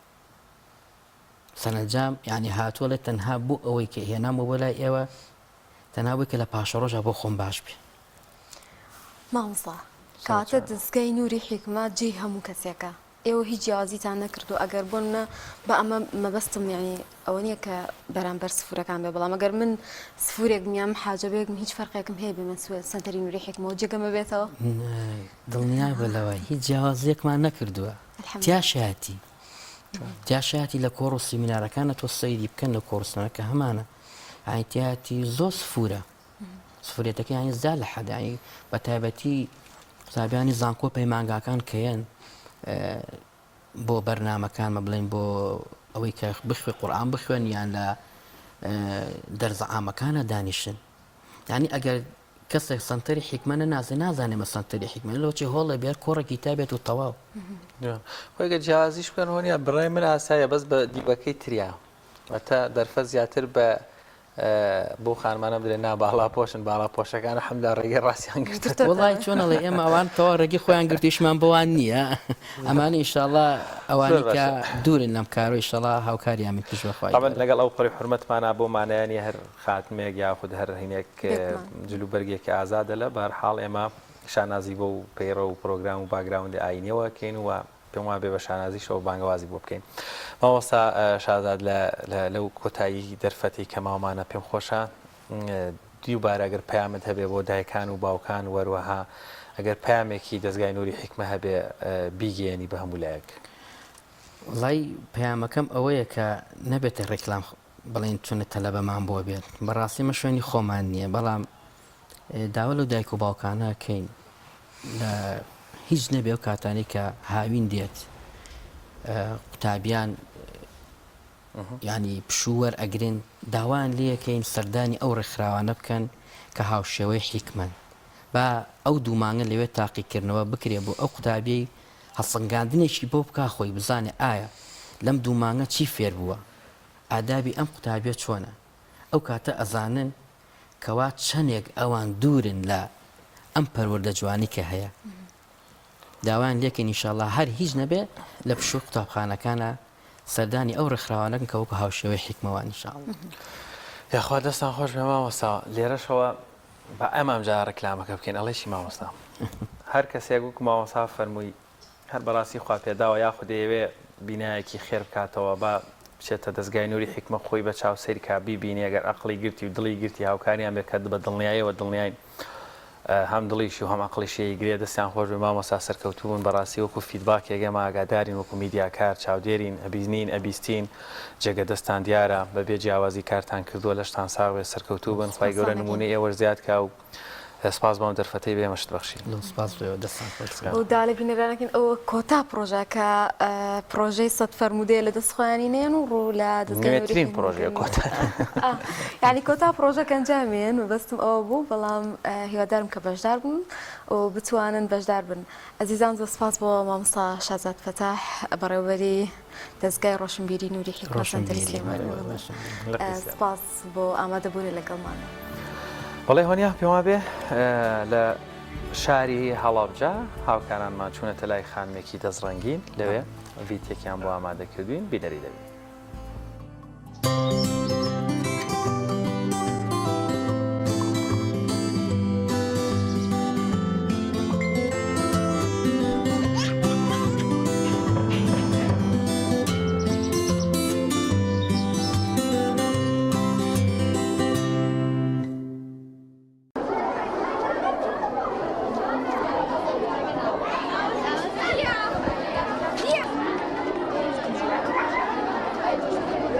Speaker 3: سەرەنجام یانی هاتووە ڵێ تەنها بۆ ئەوەی کە هێنامەوە بۆ لای ئێوە تەنها بۆی کە لە پاشەڕۆژا بۆ خۆم باش بێ.
Speaker 2: مامۆستا کەواتە دەزگای نوری حیکمە جێی هەموو کەسێکە ئێوە هیچ جیاوازیتان نەکردووە ئەگەر بۆ نمونە با ئەمە مەبەستم یانی ئەوە نییە کە بەرامبەر سفورەکان بێ بەڵام ئەگەر من سفورێک بم یان محاجەبێکم هیچ فەرقێکم هەیە بێمە سەنتەری نوری حیکمەوە جێگەم ببێتەوە؟
Speaker 3: دڵنیابە لەوە هیچ جیاوازیەکمان نەکردووە تیاشایەتی تیاشایەتی لە کۆڕ و سیمینارەکانە تۆ سەیری بکەن لە کۆڕسانە کە هەمانە. یانی تیایەتی زۆر سفورە سفورێتەکە یانی زیاد لە حەد یانی بە تایبەتی قوتابیانی زانکۆ پەیمانگاکان کەیەن بۆ بەرنامەکان مە بڵێن بۆ ئەوەی کە بخوێ قورئان بخوێن یان لە دەرزە عامەکانە دانیشن یعنی ئەگەر کەسێک سەنتەری حیکمە نەناسێ نازانێ مە سەنتەری حیکمە لۆچی هۆڵێ بێر کۆڕێکی تا بێت و تەواو.
Speaker 1: خۆی گەر جیاوازیش بکەن هۆنیا بڕای من ئاسایە بەس بە دیوەکەی تریا واتە دەرفەت زیاتر بە بۆ خانمانە بدرێ نا باڵا پۆشن باڵا پۆشەکان حەمدا ڕێگەی ڕاستیان گرتە
Speaker 3: وڵی چۆن ئەڵێ ئێمە ئەوان تەوا ڕێگەی خۆیان گرتیشمان بۆوان نییە ئەمانە ئیشاڵا ئەوانی کە دوورن لەم کارۆ ئیشەڵا هاوکاریان من پشت بەخوای
Speaker 1: طبعا لەگەڵ ئەو پەڕی حورمەتمانە بۆ مانایانی هەر خاتمێک یاخود هەر هینێک جلوبەرگێکی ئازادە لە بەهەرحاڵ ئێمە شانازی بەو پەیڕەو و پرۆگرام و باکگراوندی ئایینیەوە ئەکەین و پێم وابێ بە شانازیشەوە بانگەوازی بۆ بکەین. مامۆستا شازاد لە لەو کۆتایی دەرفەتی کە ماومانە پێم خۆشە دووبارە ئەگەر پەیامت هەبێ بۆ دایکان و باوکان و هەروەها ئەگەر پەیامێکی دەزگای نوری حیکمە هەبێ بیگەیەنی بە هەموو لایەک.
Speaker 3: وەڵای پەیامەکەم ئەوەیە کە نەبێتە ڕیکلام بڵێن چونە تەلەبەمان بۆ بێت بەڕاستی ئەمە شوێنی خۆمان نییە بەڵام داوا لەو دایک و باوکانە کەین لە هیچ نەبێ ئەو کاتانەی کە هاوین دێت قوتابیان ینی پشوو وەرئەگرن داوایان لەکەین سەردانی ئەو ڕێکخراوانە بکەن کە هاوشێوەی حیکمەن با ئەو دوو مانگە لەوێ تاقیکردنەوە بکرێ بۆ ئەو قوتابیەی هەڵسەنگاندنێکی بۆ بکا خۆی بزانێ ئایا لەم دوو مانگە چی فێر بووە ئادابی ئەم قوتابیە چۆنە ئەو کاتە ئەزانن کەوا چەنێک ئەوان دوورن لە ئەم پەروەردە جوانی کە هەیە داوایان لێکەین ئینشاڵا هەر هیچ نەبێ لە پشووی قوتابخانەکانە سەردانی ئەو ڕێکخراوانەکەن کە وەکو هاوشێوەی حیکمەوان ئینشاڵا.
Speaker 1: یاخوا دەستان خۆش بێ مامۆستا لێرەشەوە با ئەمە ئەمجارە ڕیکلامەکە بکەین ئەڵێ چی مامۆستا هەر کەسێک وەکو مامۆستا فەرمووی هەر بەڕاستی خوا پێداوە یاخود دەیەوێ بینایەکی خێر بکاتەوە با بچێتە دەزگای نوری حیکمە خۆی بە چاو سەیر کا بیبینێ گەر ئەقڵی گرتی و دڵی گرتی هاوکاریان بێ کە بە دڵنیایەوە دڵنیاین هەم دڵیشی و هەم ئەقڵیشی ئەیگرێ دەستیان خۆش بێ مامۆستا سەرکەوتوو بن بەڕاستی وەکو feedback ێک ئێمە ئاگادارین وەکو میدیاکار چاودێرین ئەبینین ئەبیستین جێگە دەستان دیارە بەبێ جیاوازی کارتان کردووە لەشتان ساغ بێ سەرکەوتوو بن خوای گەورە نموونەی ئێوەش زیاد کا و سپاس بۆ ئەم دەرفەتەی بە ئێمەشت بەخشی.
Speaker 3: زۆر سپاس بۆ ئێوە دەستان خۆش بێت.
Speaker 2: و داوا لە بینەرانەکەین ئەوە کۆتا پڕۆژە کە پڕۆژەی سەد فەرموودەیە لە دەست خۆیانی نێن و ڕوو لە دەزگای نوری
Speaker 1: نوێترین پڕۆژەیە کۆتا.
Speaker 2: یانی کۆتا پڕۆژە کە ئەنجامێن مەبەستم ئەوە بوو بەڵام هیوادارم کە بەشدار بن و بتوانن بەشدار بن ئەزیزان زۆر سپاس بۆ مامۆستا شازاد فەتاح بەڕێوەبەری دەزگای ڕۆشنبیری نوری حیکمە سەنتەری سلێمانی سپاس بۆ ئامادەبوونی لەگەڵمان.
Speaker 1: بەڵێ هۆنیا پێم وابێ لە شاری هەڵەبجە هاوکارانمان چوونەتە لای خانمێکی دەستڕەنگین لەوێ ڤیتێکیان بۆ ئامادە کردوین بینەری دەبین.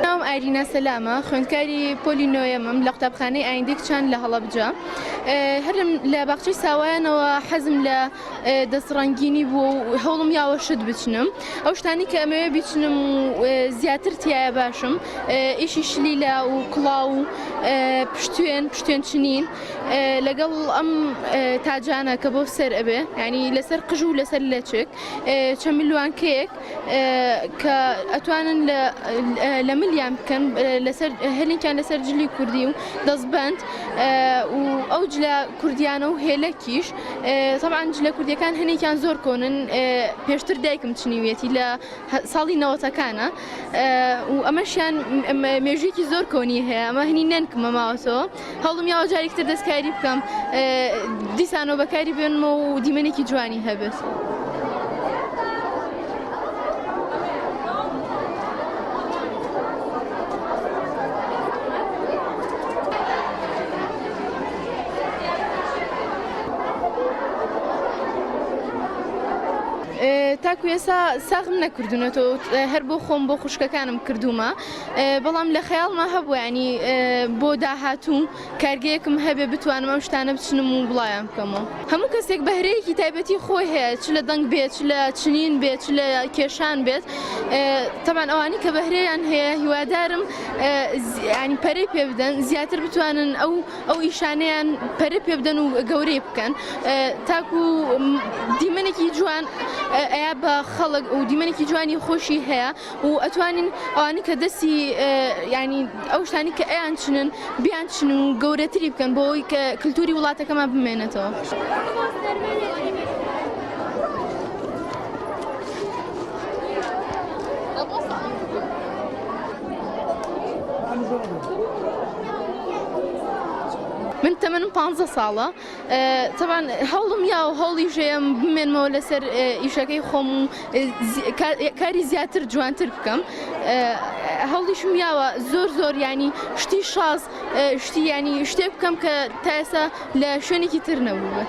Speaker 4: ناوم ئایرینا سەلامە، خوێندکاری پۆلی نۆیەمم لە قوتابخانەی ئایندەی کچان لە هەڵەبجە. هەر لە باخچەی ساوایانەوە حەزم لە دەستڕەنگینی بووە و هەوڵم یاوە شت بچنم. ئەو شتانی کە ئەمەوێ بیچنم و زیاتر تیایە باشم ئیشی شلیلە و کڵاو و پشتوێن، پشتوێن چنین لەگەڵ ئەم تاجانە کە بۆ سەر ئەبێ یانی لەسەر قژ و لەسەر لەچک چەند ملوانکەیەک کە ئەتوانن لە ملیان بکەن لەسەر هەلێکیان لەسەر جلی کوردی و دەستبند و ئەو جلە کوردیانە و هێلەکیش طبعا جلە کوردیەکان هەنێکیان زۆر کۆنن پێشتر دایکم چنیویەتی لە ساڵی نەوەتەکانە و ئەمەشیان مێژوویەکی زۆر کۆنی هەیە ئەمە هەنی نەنکمە ماوەتەوە هەوڵم یاوە جارێکی تر دەستکاری بکەم دیسانەوە بەکاری بێنمەوە و دیمەنێکی جوانی هەبێت. تاکو ئێستا ساغم نەکردونەتەوە هەر بۆ خۆم بۆ خوشکەکانم کردوومە بەڵام لە خەیاڵما هەبوو ینی بۆ داهاتوو کارگەیەکم هەبێ بتوانم ئەم شتانە بچنم و بڵاویان بکەمەوە. هەموو کەسێک بەهرەیەکی تایبەتی خۆی هەیە چ لە دەنگ بێت چ لە چنین بێت چ لە کێشان بێت تەبعەن ئەوانەی کە بەهرەیان هەیە هیوادارم ینی پەرەی پێ بدەن زیاتر بتوانن ئەو ئەو ئیشانەیان پەرە پێ بدەن و گەورەی بکەن تاکو دیمەنێکی جوان ئەیا بە خەڵک و دیمەنێکی جوانی خۆشی هەیە و ئەتوانین ئەوانەی کە دەستی ینی ئەو شتانی کە ئەیان چنن بیان چن و گەورەتری بکەن بۆ ئەوەی کە کللتوری وڵاتەکەمان بمێنێتەوە. من تەمەنم پ ساڵە تەبان هەوڵم یا و هەوڵی ژەیەم بمێنمەوە لەسەر ئیشەکەی خۆم و کاری زیاتر جوانتر بکەم هەوڵیشم یاوە زۆر زۆر ینی شتی شاز شتی ینی شتێک بکەم کە تا ئێستا لە شوێنێکی تر نەبوو.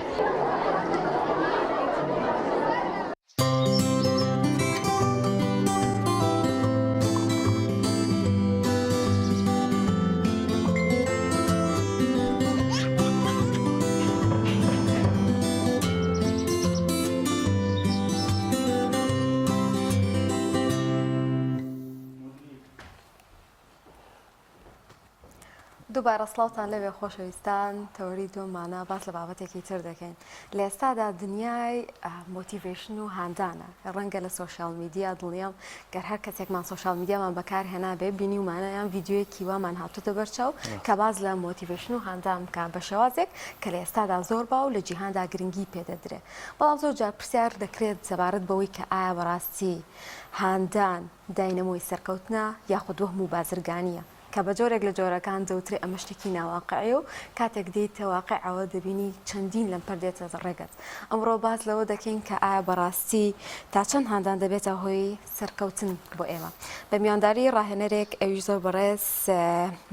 Speaker 2: دووبارە سڵاوتان لەوێ خۆشەویستان تەوەری دووەمانە باس لە بابەتێکی تر دەکەین لە ئێستادا دنیای motivation و هاندانە ڕەنگە لە social media دڵنیام گەر هەر کەسێکمان social media مان بەکار هێنابێ بینیومانە یان ڤیدیۆیەکی وامان هاتوتە بەرچاو کە باس لە motivation و هاندان بکە بە شێوازێک کە لە ئێستادا زۆر باو لە جیهاندا گرنگی پێدەدرێ بەڵام زۆر جار پرسیار دەکرێت سەبارەت بەوەی کە ئایا بەڕاستی هاندان داینەمۆی سەرکەوتنە یاخود وەهم و بازرگانییە؟ کە بە جۆرێک لە جۆرەکان دەوترێ ئەمە شتێکی ناواقعیە و کاتێک دێیتە واقعەوە دەبینی چەندین لەمپەر دێتە ڕێگەت. ئەمڕۆ باس لەوە دەکەین کە ئایا بەڕاستی تا چەند هاندان دەبێتە هۆی سەرکەوتن بۆ ئێمە؟ بە میوانداری ڕاهێنەرێک ئەویش زۆر بەڕێز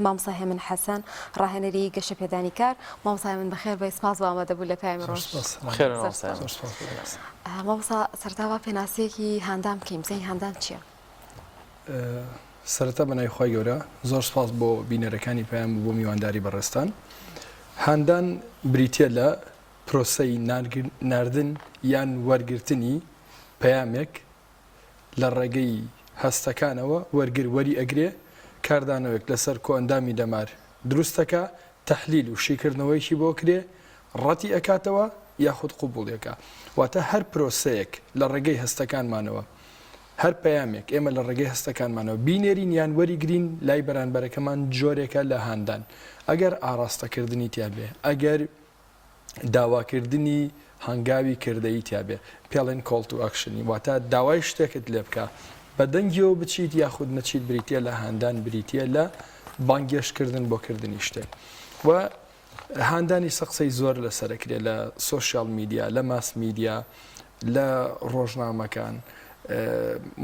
Speaker 2: مامۆستا هێمن حەسەن ڕاهێنەری گەشەپێدانی کار. مامۆستا هێمن بەخێر بێی سپاس بۆ ئامادەبوون لە پەیامی ڕۆژ.
Speaker 1: بەخێر بێن مامۆستا هێمن.
Speaker 2: مامۆستا سەرەتا با پێناسەیەکی هاندان بکەین بزانین هاندان چییە؟
Speaker 5: سەرەتا بە ناوی خوای گەورە زۆر سپاس بۆ بینەرەکانی پەیام و بۆ میوانداری بەڕێزتان. هاندان بریتییە لە پرۆسەی ناردن یان وەرگرتنی پەیامێک لە ڕێگەی هەستەکانەوە، وەرگر وەری ئەگرێ، کاردانەوەیەک لەسەر کۆئەندامی دەمار دروست ئەکا، تەحلیل و شیکردنەوەیەکی بۆ کرێ، ڕەتی ئەکاتەوە یاخود قبوڵی ئەکا. واتە هەر پرۆسەیەک لە ڕێگەی هەستەکانمانەوە هەر پەیامێک ئێمە لە ڕێگەی هەستەکانمانەوە بینێرین یان وەریگرین لای بەرانبەرەکەمان جۆرێکە لە هاندان ئەگەر ئاڕاستەکردنی تیا بێ ئەگەر داواکردنی هەنگاوی کردەیی تیا بێ پێڵێن call to action ی واتە داوای شتێکت لێ بکە بە دەنگیەوە بچیت یاخود نەچیت بریتە لە هاندان بریتە لە بانگێشتکردن بۆ کردنی شتێک و هاندانی سە قسەی زۆر لەسەر ئەکرێ لە social media لە mass media لە ڕۆژنامەکان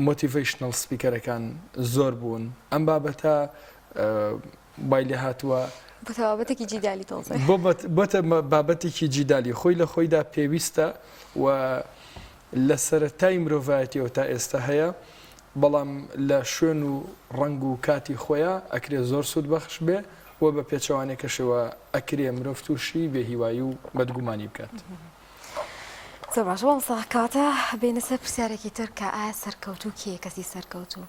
Speaker 5: motivational speaker ەکان زۆر بوون ئەم بابەتە وای لێ هاتووە
Speaker 2: بۆتە بابەتێکی جیدالی تۆزێ
Speaker 5: بۆتە بابەتێکی جیدالی خۆی لە خۆیدا پێویستە و لە سەرەتای مرۆڤایەتیەوە تا ئێستا هەیە بەڵام لە شوێن و ڕەنگ و کاتی خۆیا ئەکرێ زۆر سوودبەخش بێ و بە پێچەوانەکەشەوە ئەکرێ مرۆڤ تووشی بێهیوایی و بەدگومانی بکات.
Speaker 2: زۆر باشە مامۆستا کەواتە بێینە سەر پرسیارێکی تر کە ئایا سەرکەوتوو کێیە کەسی سەرکەوتوو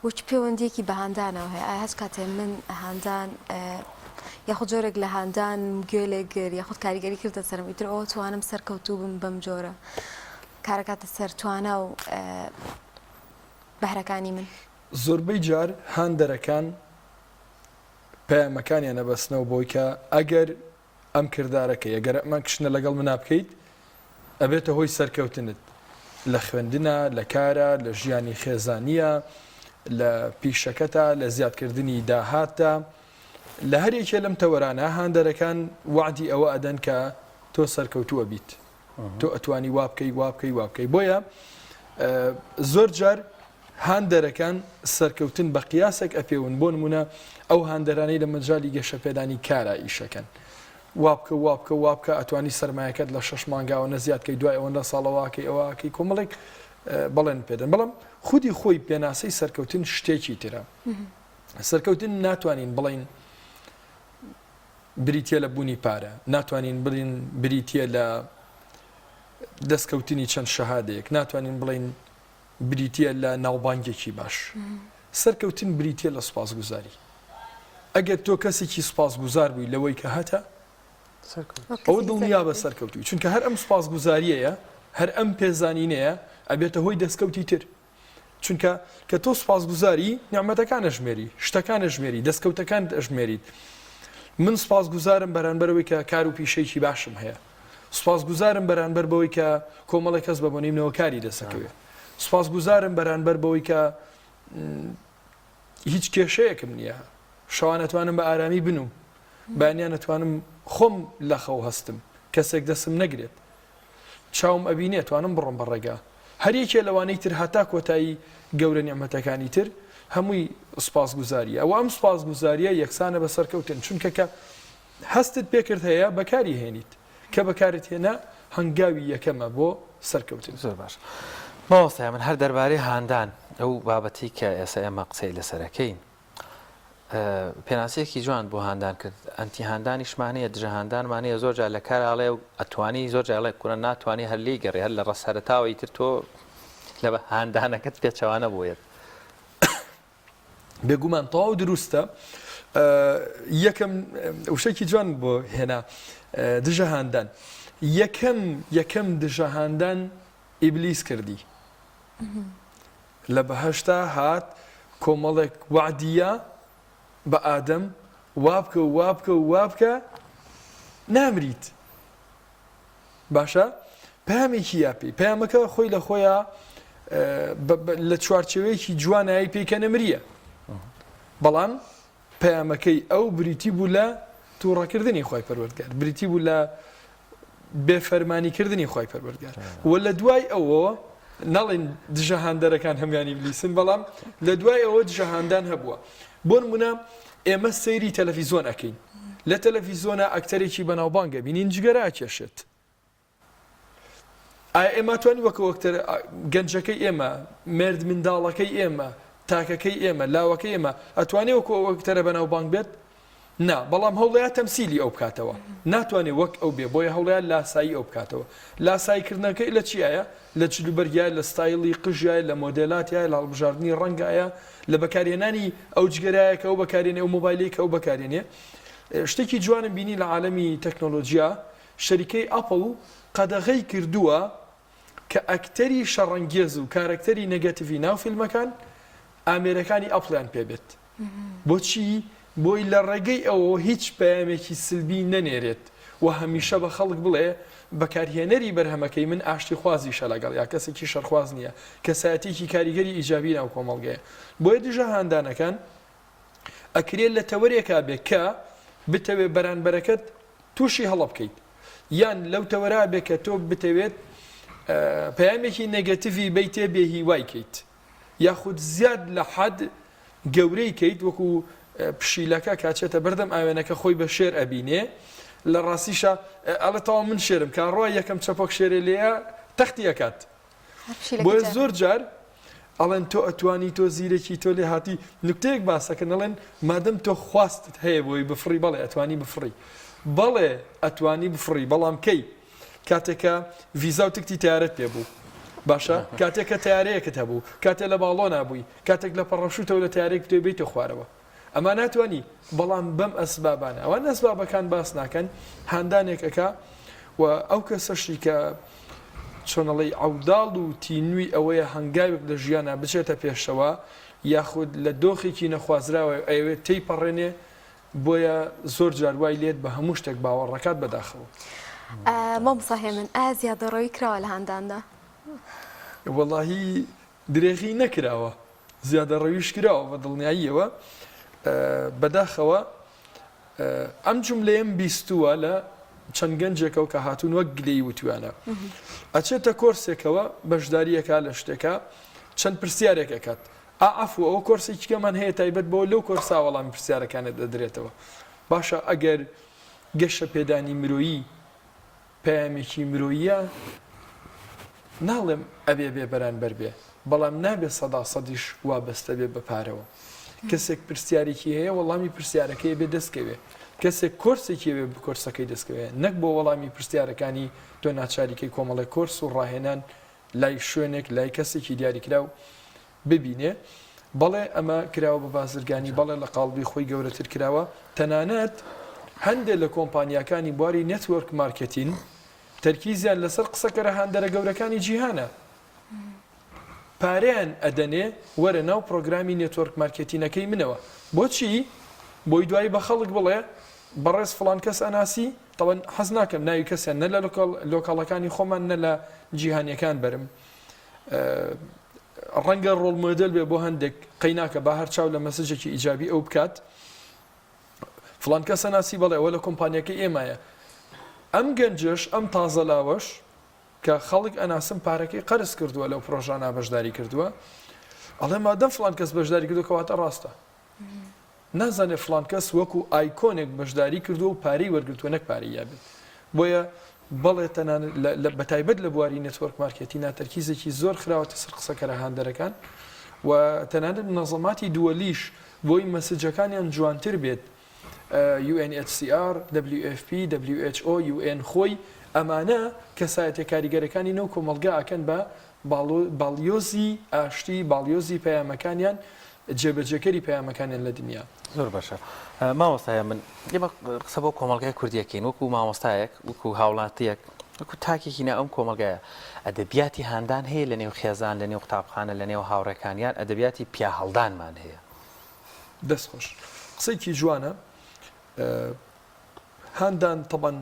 Speaker 2: و چ پێوەندییەکی بە هاندانەوە هەیە ئایا هەچ کاتێ من هاندان یاخود جۆرێک لە هاندان گوێ لێ گر یاخود کاریگەری کردە سەرم ئیتر ئەوە توانم سەرکەوتوو بم بەم جۆرە کارەکاتە سەر توانا و بەهرەکانی من.
Speaker 5: زۆربەی جار هاندەرەکان پەیامەکانیان ئەبەستنەوە بەوەی کە ئەگەر ئەم کردارە کەی، ئەگەر ئەم action ە لەگەڵ منا بکەیت ئەبێتە هۆی سەرکەوتنت لە خوێندنا، لە کارا، لە ژیانی خێزانییا، لە پیشەکەتا، لە زیادکردنی داهاتتا، لە هەر یەکێ لەم تەوەرانە هاندەرەکان وەعدی ئەوە ئەدەن کە تۆ سەرکەوتوو ئەبیت. تۆ ئەتوانی وا بکەی وا بکەی وا بکەی بۆیە زۆر جار هاندەرەکان سەرکەوتن بە قیاسێک ئەپێون بۆ نمونە ئەو هاندەرانەی لە مەجالی گەشەپێدانی کارا ئیشەکەن وا بکە وا بکە وا بکە ئەتوانی سەرمایەکەت لە شەش مانگاوە نەزیاد کەی دوای ئەوەندە ساڵەواکەی ئەوەکەی کۆمەڵێک. بەڵێن پێدەن بەڵام خودی خۆی پێناسەی سەرکەوتن شتێکی ترە سەرکەوتن ناتوانین بڵین بریتە لە بوونی پارە ناتوانین بڵین بریتە لە دەستکەوتنی چەند شەهادەیەک ناتوانین بڵین بریتە لە ناوبانگێکی باش سەرکەوتن بریتە لە سوپاسگوزاری ئەگەر تۆ کەسێکی سوپاسگوزار بووی لەوەی کە هەتە ئەوە دڵنیابە سەرکەوتووی چونکە هەر ئەم سوپاسگوزاریەیە هەر ئەم پێزانینەیە ئەبێتە هۆی دەستکەوتی تر چونکە کە تۆ سوپاسگوزاری نیعمەتەکان ئەژمێری شتەکان ئەژمێری دەستکەوتەکانت ئەژمێریت من سوپاسگوزارم بەرانبەر ئەوەی کە کار و پیشەیەکی باشم هەیە سوپاسگوزارم بەرانبەر بەوەی کە کۆمەڵێک کەس بە بۆنەی منەوە کاری دەستەکەوێت سوپاسگوزارم بەرانبەر بەوەی کە هیچ کێشەیەکم نییە شەوان ئەتوانم بە ئارامی بنوم بەیانیان ئەتوانم خۆم لە خەو هەستم کەسێک دەستم نەگرێت چاوم ئەبینێ توانم بڕۆم بە ڕێگا هەر یەکێ لەوانەی تر هەتا کۆتایی گەورە نیعمەتەکانی تر هەمووی سوپاسگوزاریە ئەوە ئەم سوپاسگوزاریە یەکسانە بە سەرکەوتن چونکە کە هەستت پێکرد هەیە بەکاری هێنیت کە بەکارت هێنا هەنگاوی یەکەمە بۆ سەرکەوتن.
Speaker 1: زۆر باش مامۆستای من هەر دەربارەی هاندان ئەو بابەتی کە ئێستا ئێمە قسەی لەسەرەکەین پێناسەیەکی جوان بۆ هاندان کرد ئەنتی هاندانیشمان هەیە دژە هاندانمان هەیە زۆر جار لە کار ئاڵێ و ئەتوانی زۆر جار ئەڵێ کورە ناتوانی هەر لێی گەڕێ هەر لە ڕەسەرەتاوە ئیتر تۆ لە هاندانەکەت پێچەوانە بۆیەت.
Speaker 5: بێگومان تەواو دروستە یەکەم وشەکی جوان بۆ هێنا دژە هاندان یەکەم یەکەم دژە هاندان ئیبلیس کردی لە بەهەشتا هات کۆمەڵێک وەعدی یا بە ئادەم وابکە و وابکە و وابکە نامریت باشە پامێکی یا پێی پەیامەکە خۆی لە خۆیان لە چوارچێوەیەکی جوانایی پێی کە نەمریە بەڵام پەیامەکەی ئەو بریتی بوو لە تووڕەکردنی خوای پەروەردگار، بریتی بوو لە بێ فەرمانی کردنی خوای پەروەردگار و لە دوای ئەوەوە ناڵێن دژە هاندەرەکان هەموان ئیبلیسن بەڵام لە دوای ئەوە دژە هاندان هەبووە بۆ نمونە ئێمە سەیری تەلەفیزۆن ئەکەین لە تەلەفیزۆنا ئەکتەرێکی بەناوبانگە بینین جگەرە ئەکێشێت ئایا ئێمە توانی وەکو ئەکتەر گەنجەکەی ئێمە، مێرد منداڵەکەی ئێمە، تاکەکەی ئێمە، لاوەکەی ئێمە ئەتوانێ وەکو ئەو ئەکتەرە بەناوبانگ بێت؟ نا، بەڵام هەوڵەیا تەمسیلی ئەو بکاتەوە. ناتوانێ وەک ئەو بێ، بۆیە هەوڵەیا لاسایی ئەو بکاتەوە. لاساییکردنەکەی لە چیایە؟ لە جلوبەرگیایە، لە ستایڵی قژیایە، لە مۆدێلاتیایە، لە هەڵبژاردنی ڕەنگایە، لە بەکارهێنانی ئەو جگەرایە کە ئەو بەکارێنێ، ئەو مۆبایلەی کە ئەو بەکارێنێ. شتێکی جوانم بینی لە عالەمی تەکنۆلۆجیا، شەریکەی ئەپڵ قەدەغەی کردووە کە ئەکتەری شەڕەنگێز و کارەکتەری نێگەتیڤی ناو فیلمەکان ئامێرەکانی ئەپڵیان پێ بێت. بۆچی؟ بۆی لە ڕێگەی ئەوەوە هیچ پەیامێکی سلبی نەنێرێت و هەمیشە بە خەڵک بڵێ بەکارهێنەری بەرهەمەکەی من ئاشتیخوازیشە لەگەڵ یا کەسێکی شەڕخواز نییە، کەسایەتییەکی کاریگەری ئیجابی ناو کۆمەڵگەیە. بۆیە دژە هاندانەکان ئەکرێ لە تەوەرێکا بێ کە بتەوێ بەرانبەرەکەت تووشی هەڵە بکەیت یان لەو تەوەرا بێ کە تۆ بتەوێت پەیامێکی نێگەتیڤی بەیتێ بێ هیوای کەیت یاخود زیاد لە حەد گەورەی کەیت وەکو پشیلەکە کاچێتە بەردەم ئاوێنەکە خۆی بە شێر ئەبینێ لە ڕاستیشا ئەڵێ تەواو من شێرم کاڕوا یەکەم چەپۆک شێرێ لێیە تەختی ئەکات بۆیە زۆر جار ئەڵێن تۆ ئەتوانی تۆ زیرەکی تۆ لێهاتی نوکتەیەک باسەکەن ئەڵێن مادەم تۆ خواستت هەیە بۆی بفڕی بەڵێ ئەتوانی بفڕی بەڵێ ئەتوانی بفڕی بەڵام کەی کاتێکە ڤیزا و تکتی تارەت پێ بوو باشە کاتێک کە تارەیەکت هەبوو کاتێ لە باڵۆنا بووی کاتێک لە پەڕەشوتەوە لە تارێک بتێ بیتە خوارەوە ئەما ناتوانی بەڵام بەم ئەسبابانە ئەوان ئەسبابەکان باس ناکەن هاندانێک ئەکا و ئەو کەسەشی کە چۆنەڵی عەوداڵ و تینوی ئەوەیە هەنگاوێک لە ژیانە بچێتە پێشەوە یاخود لە دۆخێکی نەخوازراوە ئەیەوێت تێی پەڕێنێ بۆیە زۆر جار وای لێت بە هەموو شتێک باوەڕەکات بەداخەوە.
Speaker 2: مامۆستا هێمن ئایا زیادەڕەوی کراوە لە هانداندا؟
Speaker 5: وەڵاهی درێغی نەکراوە زیادەڕەویش کراوە بە دڵنیاییەوە بەداخەوە ئەم جوملەیەم بیستووە لە چەند گەنجێکەوە کە هاتوون وەک گلەیی وتویانە ئەچێتە کۆرسێکەوە بەشداریەکە لە شتێکە چەند پرسیارێک ئەکات ئا عەفو ئەوە کۆرسێکی کەمان هەیە تایبەت بەوە لەو کۆرسا وەڵامی پرسیارەکانت دەدرێتەوە باشە ئەگەر گەشە پێدانی مرۆیی پەیامێکی مرۆییە. ناڵێم ئەبێ بێ بەرانبەر بێ، بەڵام نابێ سەدا سەدیش وابەستە بێ بە پارەوە. کەسێک پرسیارێکی هەیە وەڵامی پرسیارەکەی ئەبێ دەست کەوێ. کەسێک کۆرسێکی ئەوێ کۆرسەکەی دەست کەوێ. نەک بۆ وەڵامی پرسیارەکانی تۆ ناچاری کەی کۆمەڵێک کۆرس و ڕاهێنان لای شوێنێک لای کەسێکی دیاریکراو ببینێ. بەڵێ ئەمە کراوە بە بازرگانی، بەڵێ لە قاڵبی خۆی گەورەتر کراوە. تەنانەت هەندێ لە کۆمپانیاکانی بواری network marketing تەرکیزیان لەسەر قسەکەرە هاندەرە گەورەکانی جیهانە. پارەیان ئەدەنێ وەرە ناو پرۆگرامی network marketing ەکەی منەوە. بۆچی؟ بۆی دوایی بە خەڵک بڵێ بەڕێز فڵان کەس ئەناسی؟ تەبعەن حەز ناکەم ناوی کەسیان نە لە لۆکاڵەکانی خۆمان نە لە جیهانیەکان بەرم. ڕەنگە role model بێ بۆ هەندێک قەیناکە با هەر چاو لە message ێکی ئیجابی ئەو بکات. فڵان کەسە ناسی بەڵێ ئەوە لە کۆمپانیەکەی ئێمایە ئەم گەنجەش ئەم تازە لاوەش کە خەڵک ئەناسم پارەکەی قەرز کردووە لەو پرۆژانە بەشداری کردووە ئەڵێ مادەم فڵان کەس بەشداری کردو کەواتە ڕاستە نازانێ فڵان کەس وەکو icon ێک بەشداری کردووە و پارەی وەرگتووە نەک پارەی یابێت بۆیە بەڵێ تەنانەت بەتایبەت لە بواری network marketing ا تەرکیزێکی زۆر خراوەتە سەر قسەکەرە هاندەرەکان و تەنانەت منەزەماتی دووەلیش بۆی message ەکانیان جوانتر بێت UNHCR، WFP، WHO، UN خۆی ئەمانە کەسایەتیە کاریگەرەکانی نەو کۆمەڵگا ئەکەن بە باڵیۆزی ئاشتی، باڵیۆزی پەیامەکانیان، جێبەجێکەری پەیامەکانیان لە دنیا.
Speaker 1: زۆر باشە مامۆستایە من ئێمە قسە بۆ کۆمەڵگای کوردیەکەین وەکو مامۆستایەک وەکو هاوڵاتیەک وەکو تاکێکی ناو ئەم کۆمەڵگایە ئەدەبیاتی هاندان هەیە لە نێو خێزان لە نێو قوتابخانە لە نێو هاوڕێکان یان ئەدەبیاتی پیاهەڵدانمان هەیە؟
Speaker 5: دەست خۆش قسەیەکی جوانە هاندان تەبەن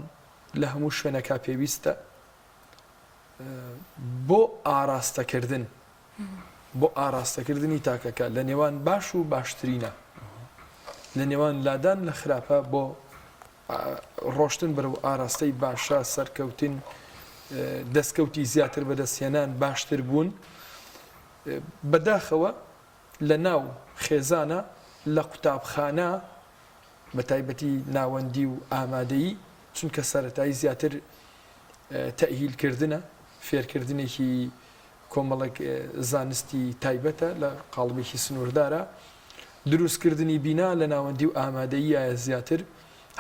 Speaker 5: لە هەموو شوێنەکە پێویستە بۆ ئاراستەکردن بۆ ئاراستەکردنی تاکەکە لە نێوان باش و باشترینە لە نێوان لادان لە خراپە بۆ ڕۆشتن بەرەو ئاراستەی باشە سەرکەوتن دەستکەوتی زیاتر بەدەستهێنان باشتر بوون بەداخەوە لە ناو خێزانە لە قوتابخانە بە تایبەتی ناوەندی و ئامادەیی چونکە سەرەتایی زیاتر تەئهیل کردنە فێرکردنێکی کۆمەڵێک زانستی تایبەتە لە قاڵبێکی سنووردارە. دروستکردنی بینا لە ناوەندی و ئامادەییایە زیاتر،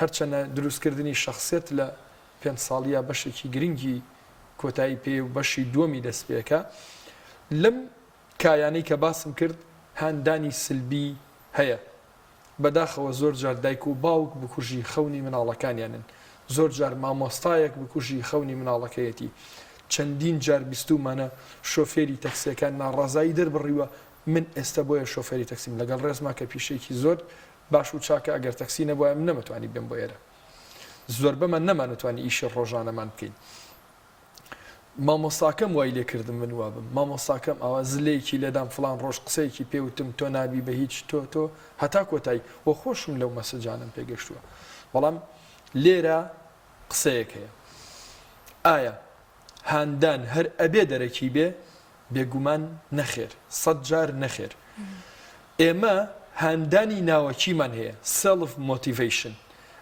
Speaker 5: هەرچەنە دروستکردنی شەخسیەت لە پێنج ساڵییا بەشێکی گرنگی کۆتایی پێیە و بەشی دووەمی دەستپێکە. لەم کایانەی کە باسم کرد هاندانی سلبی هەیە. بەداخەوە زۆر جار دایک و باوک بکوژی خەونی مناڵەکانیانن، زۆر جار مامۆستایەک بکوژی خەونی مناڵەکەیەتی، چەندین جار بیستوومانە شۆفێری تەکسیەکان ناڕازایی دەربڕیوە، من ئێستا بۆیە شۆفێری تەکسیم لەگەڵ ڕێزما کە پیشەیەکی زۆر باش و چاکە ئەگەر تەکسی نەبوایە من نەمەتوانی بێم بۆ ئێرە زۆربەمان نەمانەتوانی ئیشی ڕۆژانەمان بکەین. مامۆستاکەم وای لێ کردم من وابم مامۆستاکەم ئاوا زلەیەکی لێدام فڵان ڕۆژ قسەیەکی پێ وتم تۆ نابی بە هیچ تۆ تۆ هەتا کۆتایی وە خۆشم لەو message انەم پێ گەشتووە بەڵام لێرە قسەیەک هەیە ئایا هاندان هەر ئەبێ دەرەکی بێ بێگومان نەخێر سەد جار نەخێر ئێمە هاندانی ناوەکیمان هەیە self motivation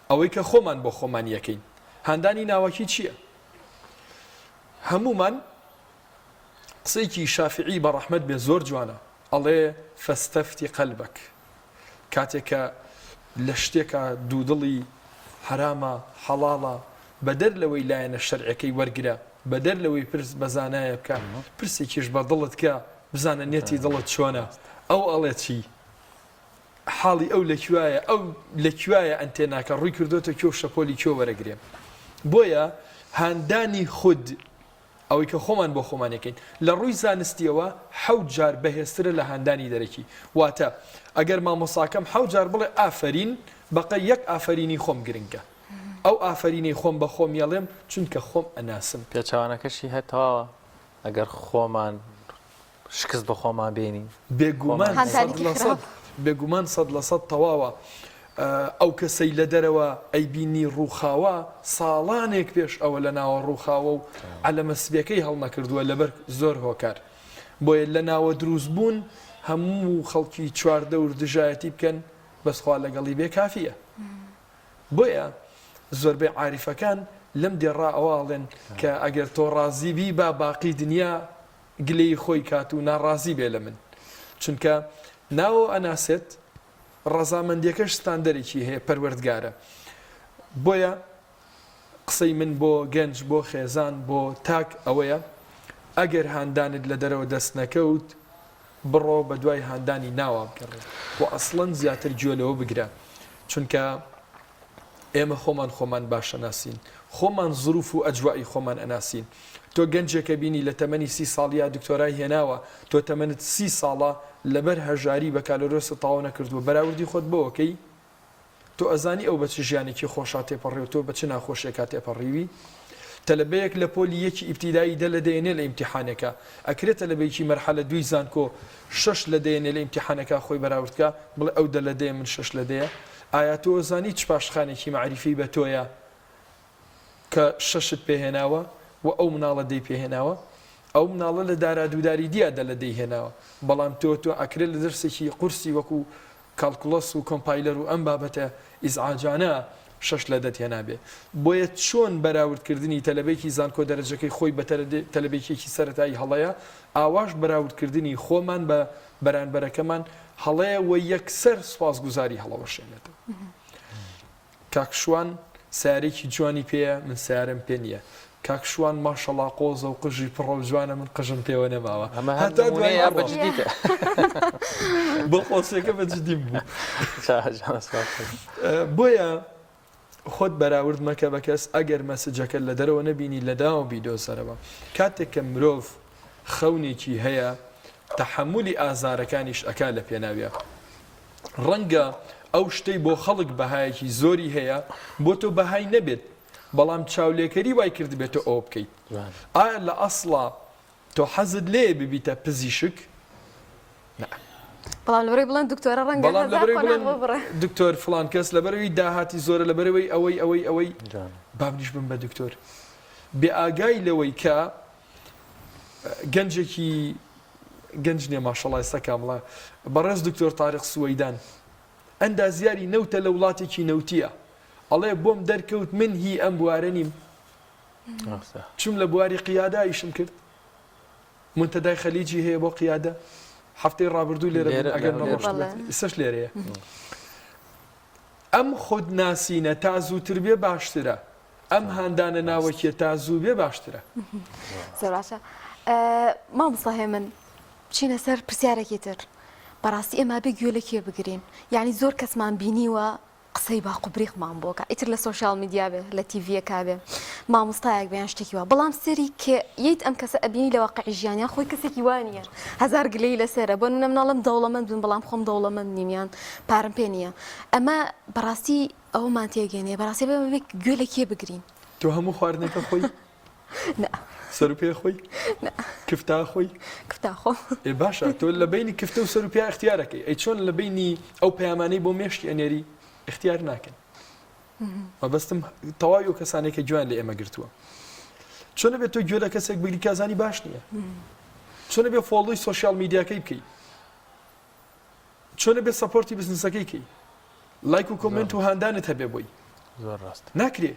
Speaker 5: ئەوەی کە خۆمان بۆ خۆمان یەکەین هاندانی ناوەکی چییە؟ هەموومان قسەیەکی شافعی بە ڕەحمەت بێ زۆر جوانە ئەڵێ فاستفت قلبك کاتێک کە لە شتێکا دوودڵی حەرامە حەڵاڵە بەدەر لەوەی لایەنە شەرعەکەی وەرگرە بەدەر لەوەی پرس بە زانایە بکە پرسێکیش بە دڵت کە بزانە نێتی دڵت چۆنە ئەو ئەڵێ چی حاڵی ئەو لە کوایە ئەو لە کوایە ئەنتێناکە ڕووی کردۆتە کوێ و شەپۆلی کوێ وەرەگرێ بۆیە هاندانی خود ئەوەی کە خۆمان بۆ خۆمان یەکەین لە ڕووی زانستیەوە حەوت جار بەهێزترە لە هاندانی دەرەکی واتە ئەگەر مامۆساکەم حەوت جار بڵێ ئافەرین بەقە یەک ئافەرینی خۆم گرنگە ئەو ئافەرینەی خۆم بە خۆم یەڵێم چونکە خۆم ئەناسم.
Speaker 1: پێچەوانەکەشی هەر تەواوە ئەگەر خۆمان شکست بە خۆمان بێنین.
Speaker 5: بێگومان 100% بێگومان 100% تەواوە ئەو کەسەی لە دەرەوە ئەیبینی ڕووخاوە ساڵانێک پێش ئەوە لە ناوە ڕووخاوە و عەلەمە سپیەکەی هەڵنەکردووە لەبەر زۆر هۆکار بۆیە لە ناوە دروست بوون هەموو خەڵکی چواردەور دژایەتی بکەن بەس خوا لەگەڵی بێ کافیە بۆیە زۆربەی عاریفەکان. لەم دێڕا ئەوە ئەڵێن کە ئەگەر تۆ ڕازی بی با باقی دنیا گلەیی خۆی کات و ناڕازی بێ لە من چونکە ناوەوە ئەناسێت ڕەزامەندیەکەش ستاندەرێکی هەیە پەروەردگارە بۆیە قسەی من بۆ گەنج بۆ خێزان بۆ تاک ئەوەیە ئەگەر هاندانت لە دەرەوە دەست نەکەوت بڕۆ بە دوای هاندانی ناوا بگەڕێ و ئەسڵەن زیاتر گوێ لەوە بگرە چونکە ئێمە خۆمان خۆمان باش ئەناسین خۆمان زروف و ئەجوائی خۆمان ئەناسین تۆ گەنجێکە بینی لە تەمەنی سی ساڵیا دکتۆرای هێناوە تۆ تەمەنت سی ساڵە لەبەر هەژاری بەکالۆرۆست تەواو نەکردووە بەراوردی خۆت بەوەکەی تۆ ئەزانی ئەو بە چ ژیانێکی خۆشا تێپەڕی و تۆ بە چ ناخۆشیەکا تێپەڕیوی؟ تەلەبەیەک لە پۆلی یەکی ئیبتیدایی دە لە دەیەنێ لە ئیمتیحانێکا، ئەکرێ تەلەبەیەکی مەرحەلە دووی زانکۆ شەش لە دەیەنێ لە ئیمتیحانەکا خۆی بەراورد کا بڵێ ئەو دە لە دەیە من شەش لە دەیە؟ ئایا تۆ ئەزانی چ پاشخانێکی مەعریفی بە تۆیە کە شەشت پێ هێناوە و ئەو مناڵە دەی پێ هێناوە؟ ئەو مناڵە لە دارا دووداری دییا دە لە دەی هێناوە بەڵام تۆ تۆ ئەکرێ لە دەرسێکی قورسی وەکوو calculus و compiler و ئەم بابەتە ئیزعاجانە شەش لە دەت هێنابێ. بۆیە چۆن بەراورد کردنی تەلەبەیەکی زانکۆ دەرەجەکەی خۆی بە تەلەبەیەکی سەرەتایی هەڵەیە، ئاواش بەراورد کردنی خۆمان بە بەرانبەرەکەمان هەڵەیە و یەکسەر سوپاسگوزاری هەڵەوەشێنێتەوە. کاک شوان سەیارەیەکی جوانی پێیە من سەیارەم پێ نییە کاک شوان ماشەڵا قۆزە و قژی پڕە و جوانە من قژم پێوە نەماوە
Speaker 1: ئەمە هەر هەتا دوای نموونەیە بە ئەڕۆ. جدیتە
Speaker 5: بۆ قۆسیەکە بە جدیم بوو بۆیە خۆت بەراورد مەکە بە کەس ئەگەر مەسجەکە لە دەرەوە نەبینی لە داوە بیدۆزەرەوە کاتێک کە مرۆڤ خەونێکی هەیە تەحەمولی ئازارەکانیش ئەکا لە پێناویا ڕەنگە ئەو شتەی بۆ خەڵک بەهایەکی زۆری هەیە بۆ تۆ بەهای نەبێت بەڵام چاولێکەری وای کردبێت تۆ ئەوە بکەیت ئایا لە ئەسڵا تۆ حەزت لێیە ببیتە پزیشک؟ نا.
Speaker 2: بەڵام لەبەرەوەی بڵێن دکتۆرە ڕەنگە
Speaker 5: بەڵام لەبەرەوەی بڵێن دکتۆر فڵان کەس لەبەرەوەی داهاتی زۆرە لەبەرەوەی ئەوەی ئەوەی ئەوەی با منیش بم بە دکتۆر بێ ئاگای لەوەی کە گەنجێکی گەنج نیە ماشەڵا ئێستا کامڵە بەڕێز دکتۆر تاریق سوەیدان ئەندازیاری نەوتە لە وڵاتێکی نەوتیە ئەڵێ بۆم دەرکەوت من هی ئەم بوارە نیم چوم لە بواری قیادا ئیشم کرد منتەدای خەلیجی هەیە بۆ قیادە هەفتەی ڕابردوو لێرە ئەگەر نەڕۆشت ئێستاش لێرەیە ئەم خودناسینە تا زووتر بێ باشترە ئەم هاندانە ناوەکیە تا زوو بێ باشترە.
Speaker 2: زۆر باشە مامۆستا هێمن بچینە سەر پرسیارێکی تر بەڕاستی ئێمە بێ گوێ لە کێ بگرین یعنی زۆر کەسمان بینیوە قسەی باق و بریقمان بۆکە ئیتر لە social media بێ لە تیڤیەکە بێ مامۆستایەک بێ یان شتێکی وا بەڵام سێری کێ یت ئەم کەسە ئەبینی لە واقعی ژیانیان خۆی کەسێکی وا نییە هەزار گلەی لەسەرە بۆ نمونە مناڵم دەوڵەمەند بن بەڵام خۆم دەوڵەمەند نیم یان پارەم پێ نییە ئەمە بەڕاستی ئەوەمان تێگەێنێ بەڕاستی بێ بێ گوێ لە کێ بگرین؟
Speaker 5: تۆ هەموو خواردنێکە خۆی؟
Speaker 2: نا.
Speaker 5: سەر و پێ خۆی؟
Speaker 2: نا.
Speaker 5: کفتا خۆی؟
Speaker 2: کفتا خۆم.
Speaker 5: ئێ باشە تۆ لە بەینی کفتە و سەر و پیا ئیختیارەکەی ئەی چۆن لە بەینی ئەو پەیامانەی بۆ مێشکی ئەنێری ئیختیار ناکەن؟ مەبەستم تەواوی ئەو کەسانەی کە گوێیان لە ئێمە گرتووە چۆن ئەبێت تۆ گوێ لە کەسێک بگری کە ئەزانی باش نییە؟ چۆن ئەبێ follow ی social media کەی بکەی؟ چۆن ئەبێ support ی بزنسەکەی کەی لایک و comment و هاندانت هەبێ بۆی
Speaker 1: زۆر ڕاست
Speaker 5: ناکرێ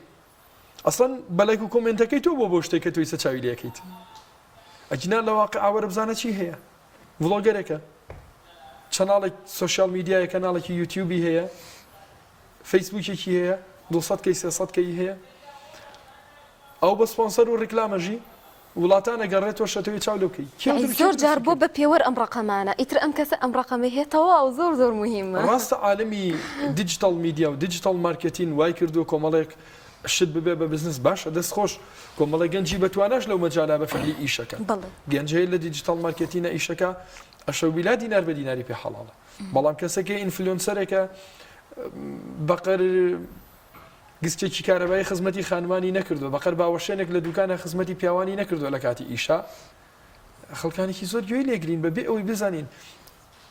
Speaker 5: ئەسڵەن بە لایک و comment ەکەی تۆ بۆ بۆ شتێک کە تۆ ئیسە چاوی لەکەیت ئەگینا لە واقع وەرە بزانە چی هەیە vlogger ێکە channel ێک social media یە کەناڵێکی یوتیوبی هەیە فەیسبوکێکی هەیە 200 K 300 K هەیە ئەو بە سپۆنسەر و ڕیکلامەژی وڵاتان ئەگەڕێ تۆش ئەتەوێ چاو لێ بکەی کێ
Speaker 2: یەعنی زۆر جار بۆ بە پێوەر ئەم ڕەقەمانە ئیتر ئەم کەسە ئەم ڕەقەمەی هەیە تەواو زۆر زۆر موهیمە.
Speaker 5: ڕاستە عالەمی digital media و digital marketing وای کردووە کۆمەڵێک شت ببێ بە بزنس باشە دەست خۆش کۆمەڵێک گەنجی بەتواناش لەو مەجالە بە فعلی ئیشەکەن
Speaker 2: بەڵێ.
Speaker 5: گەنج هەیە لە digital marketing ە ئیشەکە ئەشەوبیلا دینار بە دیناری پێ حەڵاڵە بەڵام کەسێک influencer ێکە بەقەر گسکێکی کارەبایی خزمەتی خانمانی نەکردووە، بەقەر باوەشێنێک لە دوکانا خزمەتی پیاوانی نەکردووە لە کاتی ئیشا، خەڵکانێکی زۆر گوێی لێگرین بە بێ ئەوەی بزانین.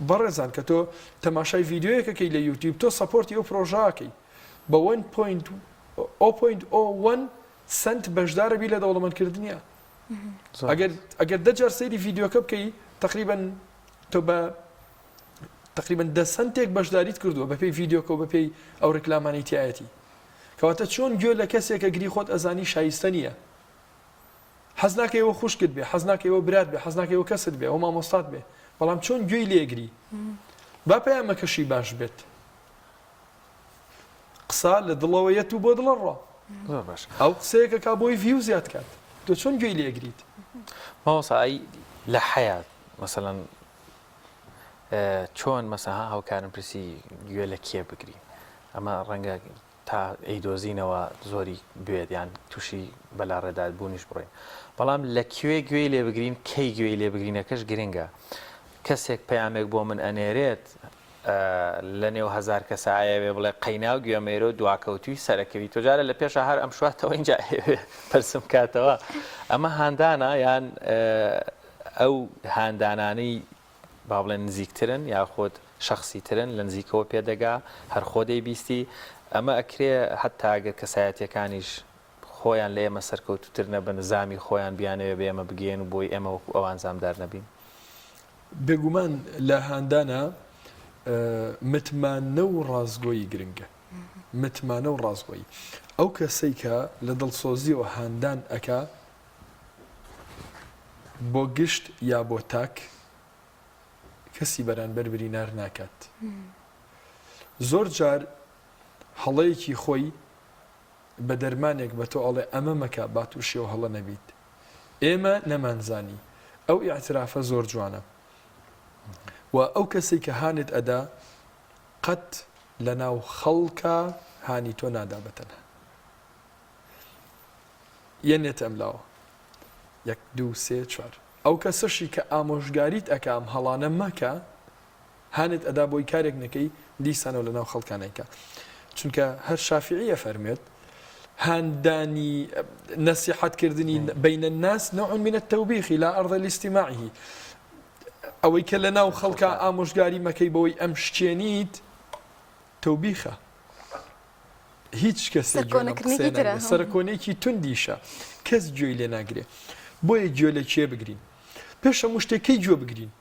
Speaker 5: بەڕێزان کە تۆ تەماشای ڤیدیۆیەک ئەکەی لە یوتیوب تۆ support ی ئەو پرۆژە ئەکەی بە 1.0.01 سەنت بەشدارە بی لە دەوڵەمەندکردنیا. ئەگەر ئەگەر دە جار سەیری ڤیدیۆکە بکەی تقریبا تۆ بە تەقریبەن دە سەنتێک بەشداریت کردووە بەپێی ڤیدیۆکە و بەپێی ئەو ڕیکلامانەی تیایەتی. کەواتە چۆن گوێ لە کەسێک ئەگری خۆت ئەزانی شایستە نییە؟ حەز ناکەی ئەوە خوشکت بێ، حەز ناکەی ئەوە برات بێ، حەز ناکەی ئەوە کەست بێ، ئەوە مامۆستات بێ، بەڵام چۆن گوێی لێ ئەگری؟ با پەیامەکەشی باش بێت. قسە لە دڵەوە یەت و بۆ دڵە ڕوا.
Speaker 1: زۆر باش.
Speaker 5: ئەو قسەیەک ئەکا بۆی view زیاد کات. تۆ چۆن گوێی لێ ئەگریت؟
Speaker 1: مامۆستا ئەی لە حەیات مەسەلەن چۆن مەسە ها هاوکارم پرسی گوێ لە کێ بگری ئەمە ڕەنگە تا ئەیدۆزینەوە زۆری بوێت یان تووشی بەلاڕێدا بوونیش بڕۆین بەڵام لە کوێ گوێی لێ بگرین کەی گوێی لێ بگرینەکەش گرنگە کەسێک پەیامێک بۆ من ئەنێرێت لە نێو هەزار کەسا ئەیەوێ بڵێ قەیناو گوێمەیرۆ دواکەوتووی سەرەکەوی تۆجارە لە پێشا هەر ئەم شواتەوە اینجا ئەیەوێ پرسم کاتەوە ئەمە هاندانە یان ئەو هاندانانەی با بڵێن نزیکترن یاخود شەخسی ترن لە نزیکەوە پێدەگا هەر خۆ دەیبیستی ئەمە ئەکرێ حەتا گەر کەسایەتیەکانیش خۆیان لە ئێمە سەرکەوتووتر نەبن زامی خۆیان بیانەوێ بە ئێمە بگەیەن و بۆی ئێمە وەکو ئەوان زامدار نەبین.
Speaker 5: بێگومان لە هاندانا متمانە و ڕاستگۆیی گرنگە. متمانە و ڕاستگۆیی. ئەو کەسەی کە لە دڵسۆزیەوە هاندان ئەکا بۆ گشت یا بۆ تاک کەسی بەرانبەر برینار ناکات. زۆر جار هەڵەیەکی خۆی بە دەرمانێک بە تۆ ئەڵێ ئەمە مەکە با تووشی ئەو هەڵە نەبیت. ئێمە نەمانزانی. ئەو ئیعترافە زۆر جوانە. و ئەو کەسەی کە هانت ئەدا قەت لەناو خەڵکا هانی تۆ نادا بە تەنها. یەنێتە ئەم لاوە. یەک دوو سێ چوار. ئەو کەسەشی کە ئامۆژگاریت ئەکا ئەم هەڵانە مەکە هانت ئەدا بۆی کارێک نەکەی دیسانەوە لەناو خەڵکا نایکا چونکە هەر شافعی ئەفەرموێت هاندانی نەسیحەت کردنی بین الناس نوع من التوبیخ لا ارض لاستماعه ئەوەی کە لەناو خەڵکا ئامۆژگاری مەکەی بەوەی ئەم شکێنیت تەوبیخە هیچ کەسێک گوێ لەم قسەیە ناگرێت سەرکۆنێکی توندیشە کەس گوێی لێ ناگرێ بۆیە گوێ لە کێ بگرین پێش هەموو شتێک کەی گوێ بگرین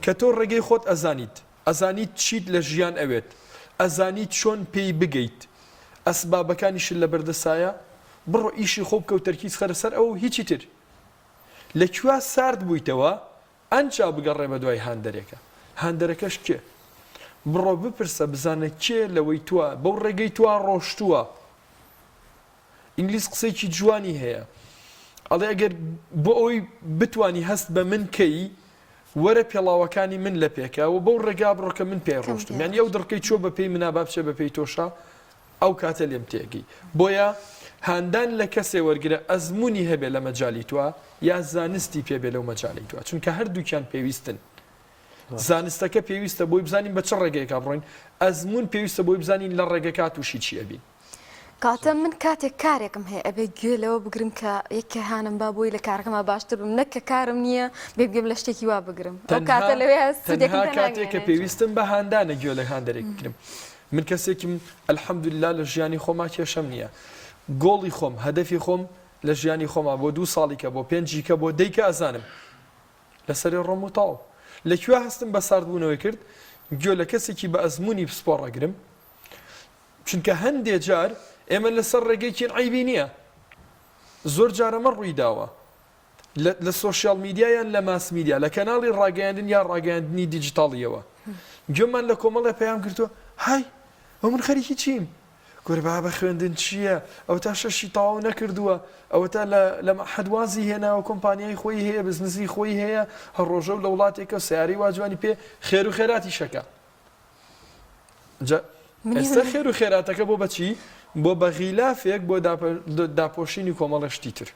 Speaker 5: کە تۆ ڕێگەی خۆت ئەزانیت ئەزانیت چیت لە ژیان ئەوێت ئەزانیت چۆن پێی بگەیت ئەسبابەکانیشت لەبەردەسایە بڕۆ ئیشی خۆ بکە و تەرکیز خەرە سەر ئەوە و هیچی تر لە کوێ سارد بوویتەوە ئەنجا بگەڕێ بەدوای هاندەرێکە هاندەرەکەش کێ؟ بڕۆ بپرسە بزانە کێ لەوەی تۆ بەو ڕێگەی تۆ ڕۆشتووە ئینگلیز قسەیەکی جوانی هەیە ئەڵێ ئەگەر بۆ ئەوەی بتانی هەست بە من کەی وەرە پێڵاوەکانی من لە پێکە و بەو ڕێگا بڕۆ کە من پێی ڕۆشتم یانی ئەو دڕکەی چۆ بە پێی منا با بچێ بە پێی تۆشا ئەو کاتە لێم تێگەی بۆیە هاندان لە کەسێ وەرگرە ئەزموونی هەبێ لە مەجالی تۆ یا زانستی پێ بێ لەو مەجالی تۆ چونکە هەردووکیان پێویستن زانستەکە پێویستە بۆی بزانین بە چ ڕێگەیەکا بڕۆین ئەزموون پێویستە بۆی بزانین لە ڕێگەکە تووشی چی ئەبین.
Speaker 2: کەواتە من کاتێک کارێکم هەیە ئەبێ گوێ لەوە بگرم کە یەکێ هانم با بۆی لە کارەکەما باشتر بم نەک کە کارم نییە بێ گوێم لە شتێکی وا بگرم ئەو کاتە لەوێ سوودێکم
Speaker 5: تەنها
Speaker 2: پێ
Speaker 5: کاتێک کە
Speaker 2: ناگەیەنێت.
Speaker 5: پێویستم بە هاندانە گوێ لە هاندەرێک بگرم من کەسێکم الحمدللە لە ژیانی خۆما کێشەم نییە گۆڵی خۆم هەدەفی خۆم لە ژیانی خۆما بۆ دوو ساڵی کە بۆ پێنجی کە بۆ دەی کە ئەزانم لەسەری ڕۆم و تاو لە کوێ هەستم بە ساردبوونەوەی کرد گوێ لە کەسێکی بە ئەزموونی پسپۆڕ ئەگرم چونکە هەندێ جار ئێمە لەسەر ڕێگەیەکین عەیبی نییە زۆر جار ئەمە ڕووی داوە لە social media یان لە mass media لە کەناڵی ڕاگەیاندن یا ڕاگەیاندنی دیجیتاڵیەوە گوێمان لە کۆمەڵێ پەیام گرتووە های ئەو من خەریکی چیم کورە بابە خوێندن چییە ئەوە تا شەشی تەواو نەکردووە ئەوە تا لە لە مەعهەد وازی هێناوە کۆمپانیای خۆی هەیە بزنسی خۆی هەیە هەر ڕۆژە و لە وڵاتێکە سیارەی وا جوانی پێ خێر و خێراتی شەکە جا ئێستا خێر و خێراتەکە بۆ بەچی بۆ بە غیلافێک بۆ داپۆشینی کۆمەڵە شتی تر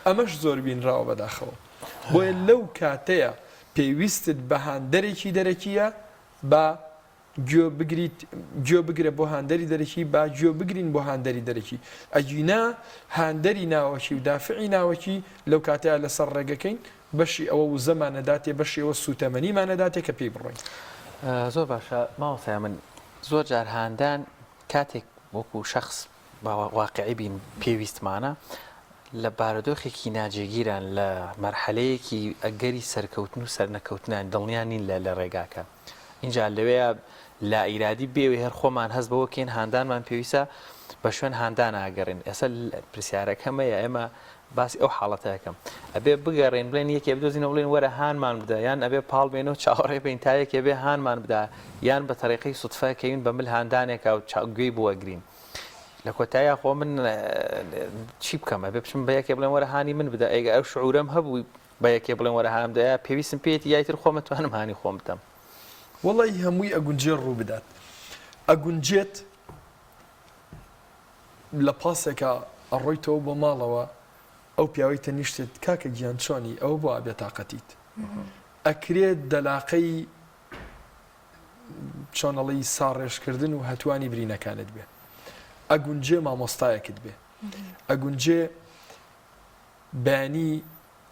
Speaker 5: ئەمەش زۆر بینراوە بەداخەوە بۆیە لەو کاتەیە پێویستت بە هاندەرێکی دەرەکیە بە گوێ بگریت گوێ بگرە بۆ هاندەری دەرەکی با گوێ بگرین بۆ هاندەری دەرەکی ئەگینا هاندەری ناوەکی و دافعی ناوەکی لەو کاتەیە لەسەر ڕێگەکەین بەشی ئەوە وزەمان ئەداتێ بەشی ئەوە سووتەمەنیمان ئەداتێ کە پێی بڕۆین.
Speaker 1: زۆر باشە مامۆستای من زۆر جار هاندان کاتێک وەکو شەخس با واقعی بین پێویستمانە لە بارودۆخێکی ناجێگیران لە مەرحەلەیەکی ئەگەری سەرکەوتن و سەرنەکەوتنان دڵنیا نین لە لە ڕێگاکە ئینجا لەوەیە لا ئیرادی بێوێ هەر خۆمان هەست بەوە کەین هاندانمان پێویستە. بە شوێن هاندان ئاگەڕین ئێستا پرسیارەکەمەیە ئێمە باسی ئەو حاڵەتە ئەکەم ئەبێ بگەڕێین بڵێن یەکێ بدۆزینەوە بڵێن وەرە هانمان بدە یان ئەبێ پاڵ بێن و چاوەڕێ بین تا یەکێ بێ هانمان بدا یان بە تەریقەی سوتفە کەوین بە مل هاندانێکا و گوێی بوەگرین لە کۆتاییا خۆ من چی بکەم ئەبێ بچم بە یەکێ بڵێم وەرە هانی من بدە ئەگە ئەو شعورەم هەبوو بە یەکێ بڵێم وەرە هانم بدە پێویستم پێیەتی یای تر خۆم ئەتوانم هانی خۆم بدەم.
Speaker 5: وەڵی هەمووی ئەگونجێ ڕوو بدات ئەگونجێت لە پاسێکا ئەڕۆیتەوە بۆ ماڵەوە ئەو پیاوەی تەنیشتت کاکە گیان چۆنی ئەوە بۆ بێتاقەتیت ئەکرێ دەلاقەی چۆنەڵی ساڕێژکردن و هەتوانی برینەکانت بێ ئەگونجێ مامۆستایەکت بێ ئەگونجێ بەیانی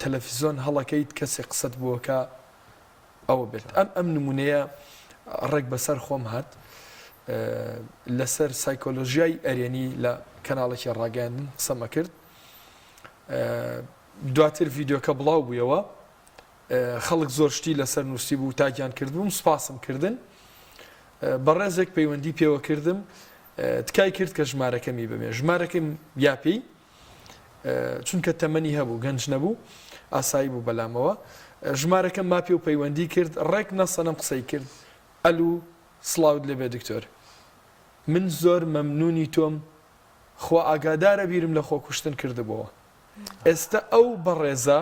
Speaker 5: تەلەفزیۆن هەڵەکەیت کەسێک قسەت بۆکە ئەوە بێت ئەم ئەم نمونەیە ڕێک بەسەر خۆم هات لەسەر سایکۆلۆژیای ئەرێنی لە کەناڵێکی ڕاگەیاندن قسەمە کرد دواتر ڤیددیوکە بڵاو بوویەوە خەڵک زۆر شتی لەسەر نووسی بوو تاگیان کردبووم سپاسم کردن بەڕێزێک پەیوەندی پێوە کردم تکای کرد کە ژمارەکەمی بمێ ژمارەکەم یا پێی چونکە تەمەنی هەبوو گەنج نەبوو ئاسایی بوو بەلامەوە ژمارەکەم ما پێ و پەیوەندی کرد ڕێک نەسەنەم قسەی کرد ئەلو سڵاوت لێبێ دکتۆر من زۆر مەمنونی تۆم خوا ئاگادارە بیرم لە خۆکوشتن کردبۆوە ئێستا ئەو بەڕێزە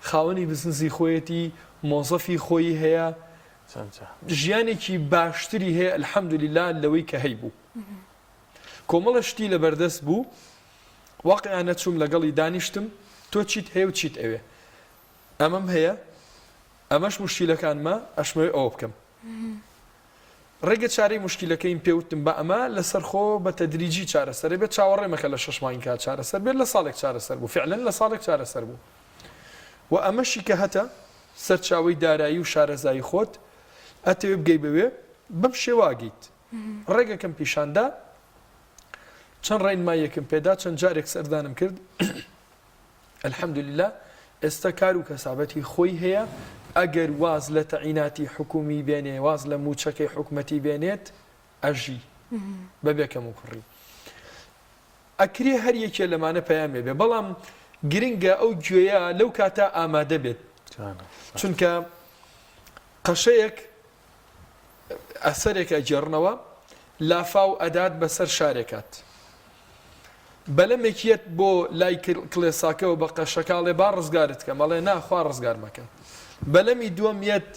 Speaker 5: خاوەنی بزنزی خۆیەتی مۆزەفی خۆی هەیە ژیانێکی باشتری هەیە الحمدلله لەوەی کە هەیبوو کۆمەڵە شتی لەبەردەست بوو، واقیعانە چووم لەگەڵی دانیشتم، تۆ چیت هەیە و چیت ئەوێ؟ ئەمەم هەیە، ئەمەش موشکیلەکانمە، ئەشمەوێ ئەوە بکەم. ڕێگە چارەی موشکیلەکەیم پێ وتم با ئەمە لەسەرخۆ بە تەدریجی چارەسەرە بێت، چاوەڕێ مەکە لە شەش مانگا چارەسەر بێت، لە ساڵێک چارەسەر بوو، فعلەن لە ساڵێک چارەسەر بوو. و ئەمەشی کە هەتە، سەرچاوەی دارایی و شارەزایی خۆت، ئەتەوێ بگەی بەوێ، بەم شێوە ئەگەیت. ڕێگەکەم پیشاندا چەند ڕێنماییەکم پێدا چەند جارێک سەردانم کرد الحمدلله ئێستا کار و کەسابەتی خۆی هەیە ئەگەر واز لە تەعیناتی حکومی بێنێ واز لە موچەکەی حکومەتی بێنێت ئەژی بەبێ کەم و کوڕی ئەکرێ هەر یەکێ لەمانە پەیامێ بێ بەڵام گرنگە ئەو گوێیە لەو کاتە ئامادە بێت چونکە قەشەیەک ئەسەرێک ئەگێڕنەوە، لافاو ئەدات بەسەر شارێکات. بەلەمێک یەت بۆ لای کڵێساکەوە بە قەشەکە ئەڵێ با ڕزگارت کەم، ئەڵێ نا خوا ڕزگار مەکات. بەلەمی دووەم یەت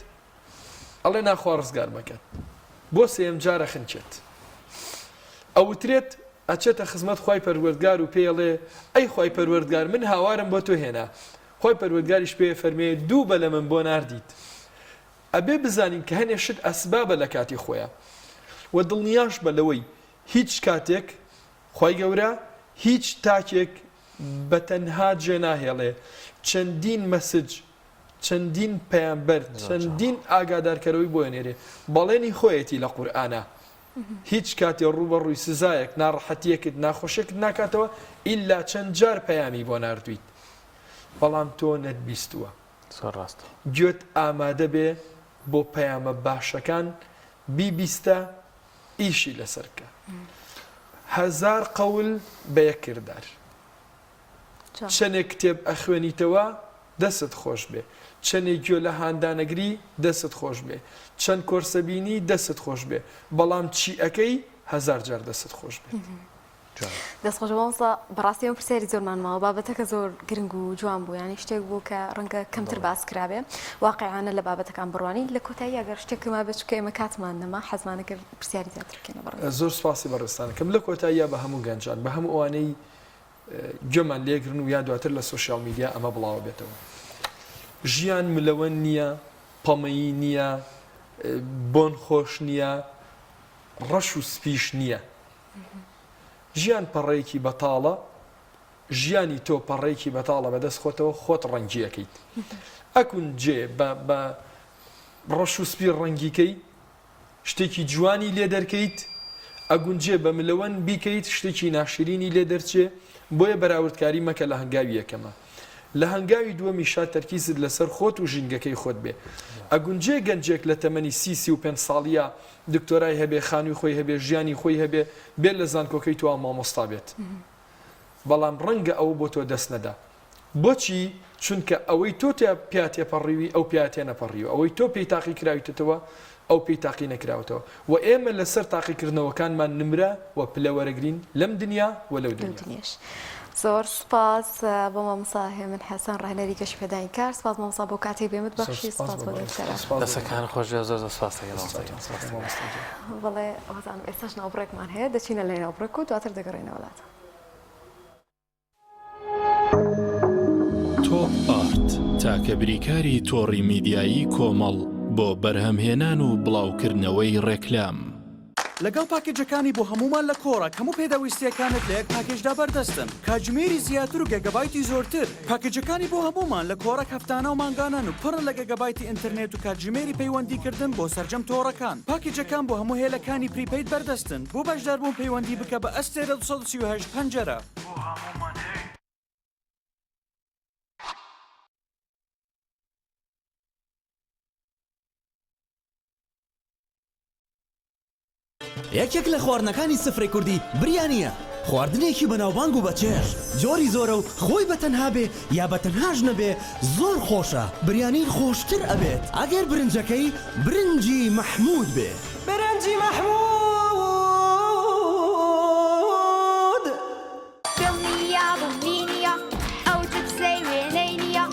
Speaker 5: ئەڵێ نا خوا ڕزگار مەکات. بۆ سێیەم جار ئەخنکێت. ئەوترێت ئەچێتە خزمەت خوای پەروەردگار و پێی ئەڵێ ئەی خوای پەروەردگار من هاوارم بۆ تۆ هێنا. خوای پەروەردگاریش پێی ئەفەرموێ دوو بەلەمم بۆ ناردیت. ئەبێ بزانین کە هەنێ شت ئەسبابە لە کاتی خۆیا وە دڵنیاش بە لەوەی هیچ کاتێک خوای گەورە هیچ تاکێک بە تەنها جێ ناهێڵێ چەندین مەسج چەندین پەیامبەر چەندین ئاگادارکەرەوەی بۆ ئەنێرێ بەڵێنی خۆیەتی لە قورئانا هیچ کاتێ ڕووبەڕووی سزایەک ناڕەحەتیەکت ناخۆشیەکت ناکاتەوە ئیلا چەند جار پەیامی بۆ ناردویت بەڵام تۆ نەتبیستووە.
Speaker 1: زۆر ڕاستە.
Speaker 5: گوێت ئامادە بێ بۆ پەیامە باشەکان بیبیستە ئیشی لەسەر بکە هەزار قەول بە یەک کردار چەنێک کتێب ئەخوێنیتەوە دەستت خۆش بێ چەنێ گوێ لە هاندانەگری دەستت خۆش بێ چەند کۆرسە بینی دەستت خۆش بێ بەڵام چی ئەکەی هەزار جار دەستت خۆش بێت.
Speaker 2: دەست خۆش مامۆستا بەڕاستی ئەم پرسیاری زۆرمان ماوە بابەتەکە زۆر گرنگ و جوان بوو یانی شتێک بوو کە ڕەنگە کەمتر باس کرابێ واقعانە لە بابەتەکان بڕوانی لە کۆتایی ئەگەر شتێک مابێت چونکە ئێمە کاتمان نەما حەزمانە کرد پرسیاری زیاتر بکەینە بەڕێز
Speaker 5: زۆر سپاسی بەڕێزتانەکەم لە کۆتاییا بە هەموو گەنجان بە هەموو ئەوانەی گوێمان لێگرن و یا دواتر لە سۆشیال میدیا ئەمە بڵاوە بێتەوە ژیان ملەوەن نییە پەمەیی نییە بۆن خۆش نییە ڕەش و سپیش نییە ژیان پەڕەیەکی بەتاڵە، ژیانی تۆ پەڕەیەکی بەتاڵە بەدەست خۆتەوە خۆت ڕەنگی ئەکەیت. ئەکونجێ بە بە ڕەش و سپی ڕەنگی کەی شتێکی جوانی لێ دەرکەیت، ئەگونجێ بە ملەوەن بیکەیت شتێکی ناشرینی لێ دەرچێ، بۆیە بەراوردکاری مەکە لە هەنگاوی یەکەما. لە هەنگاوی دووەمیشا تەرکیزت لەسەر خۆت و ژینگەکەی خۆت بێ. ئەگونجێ گەنجێک لە تەمەنی سی 35 ساڵییا دکتۆرای هەبێ، خانووی خۆی هەبێ، ژیانی خۆی هەبێ، بێ لە زانکۆکەی تۆ مامۆستا بێت. بەڵام ڕەنگە ئەوە بۆ تۆ دەست نەدا. بۆچی؟ چونکە ئەوەی تۆ پیا تێپەڕیوی ئەو پیا تێنەپەڕیوە، ئەوەی تۆ پێی تاقی کراویتەتەوە ئەو پێی تاقی نەکراوەتەوە و ئێمە لەسەر تاقیکردنەوەکانمان نمرە و پلە وەرەگرین لەم دنیا و لەو دنیاش.
Speaker 2: زۆر سوپاس بۆ مامۆستا هێمن حەسەن ڕاهێنەری گەشەپێدانی کار، سوپاس مامۆستا بۆ کاتەی بێمت بەخشی، سوپاس بۆ دەفتەرە.
Speaker 1: دەستەکانت خۆش بێت زۆر زۆر سوپاس دەکەین مامۆستا گیان. سوپاس
Speaker 2: مامۆستا گیان. بەڵێ وازانم ئێستاش ناوبڕێکمان هەیە دەچینە لای ناوبڕێک و دواتر دەگەڕێینەوە لاتان.
Speaker 6: تۆپ ئارت تاکە بریکاری تۆڕی میدیایی کۆمەڵ بۆ بەرهەمهێنان و بڵاوکردنەوەی ڕێکلام.
Speaker 7: لەگەڵ پاکێجەکانی بۆ هەموومان لە کۆڕەک هەموو پێداویستییەکانت لە یەک پاکێجدا بەردەستن، کاتژمێری زیاتر و گێگابایتی زۆرتر. پاکێجەکانی بۆ هەموومان لە کۆڕەک هەفتانە و مانگانەن و پڕن لە گێگابایتی ئینتەرنێت و کاتژمێری پەیوەندیکردن بۆ سەرجەم تۆڕەکان. پاکێجەکان بۆ هەموو هێلەکانی prepaid بەردەستن. بۆ بەشداربوون پەیوەندی بکە بە ئەستێرە 238 پەنجەرە. بۆ هەموومان هەیە.
Speaker 8: یەکێک لە خواردنەکانی سفرەی کوردی بریانییە، خواردنێکی بەناوبانگ و بەچێژ، جۆری زۆرە و خۆی بە تەنها بێ یا بە تەنهاش نەبێ زۆر خۆشە، بریانی خۆشتر ئەبێت ئەگەر برنجەکەی برنجی مەحموود بێ.
Speaker 9: برنجی مەحموود.
Speaker 10: دڵنیابم لینیە ئەو جپسەی وێنەی نییە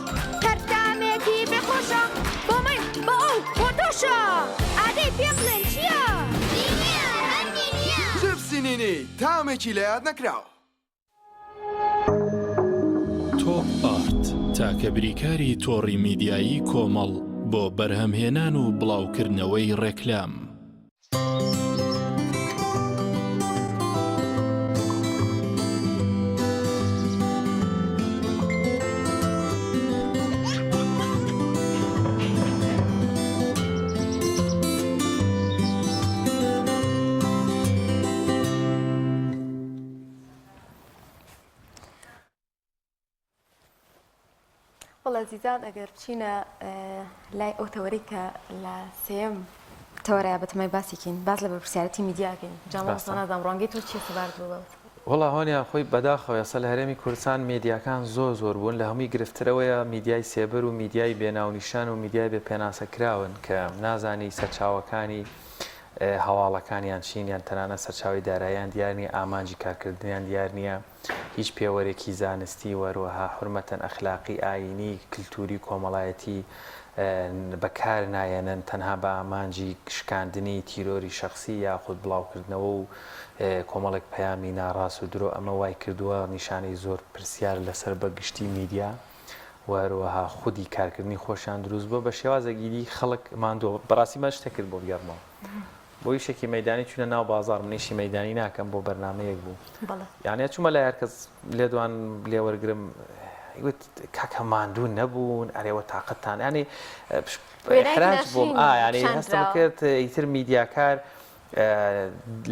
Speaker 10: هەر تامێکی بێ خۆشە بۆ من بۆ ئەو بۆ تۆشە ئادەی پێم بڵێن چییە؟ نینیە هەر نینیە.
Speaker 11: جپسی نینی تامێکی لەیاد نەکراو.
Speaker 6: تۆپ ئارت تاکە بریکاری تۆڕی میدیایی کۆمەڵ بۆ بەرهەمهێنان و بڵاوکردنەوەی ڕێکلام.
Speaker 2: وەڵا زیزان ئەگەر بچینە لای ئەو تەوەرەی کە لە سێم تەوەرە بەتەمای باسێکین باس لە بەرپرسیارەتی میدیاکەین جامەستا نازانم ڕوانگەی تۆ چیە سەبارەت بە بابەت
Speaker 1: وەڵا هۆنیان خۆی بەداخەوە ئێستا لە هەرێمی کوردستان مێدیاکان زۆر زۆر بوون لە هەمووی گرفترەوەیە میدیای سێبەر و میدیای بێ ناونیشان و میدیای بێ پێناسە کراون کە نازانی سەرچاوەکانی هەواڵەکانیان چین یان تەنانەت سەرچاوەی داراییان دیار نییە ئامانجی کارکردنیان دیار نییە هیچ پێوەرێکی زانستی و هەروەها حورمەتەن ئەخلاقی، ئایینی، کلتوری و کۆمەڵایەتی بەکار نایەنن تەنها بە ئامانجی شکاندنی تیرۆری شەخسی یاخود بڵاوکردنەوە و کۆمەڵێک پەیامی ناڕاست و درۆ ئەمە وای کردووە نیشانەی زۆر پرسیار لەسەر بە گشتی میدیا و هەروەها خودی کارکردنی خۆشیان دروست بووە بە شێوازێک ئیدی خەڵک ماندووە بەڕاستی من شتێکت بۆ بگێڕمەوە بۆ ئیشێکی مەیدانی چوونە ناو بازاڕ من ئیشی مەیدانی ناکەم بۆ بەرنامەیەک بوو یانە چوومە لای هەرکەس لێدوان لێوەرگرم وت کاکە ماندوو نەبوون ئەرێوە تاقەتتان ینی حراج بووم ئاینی هەستم کرد ئیتر میدیاکار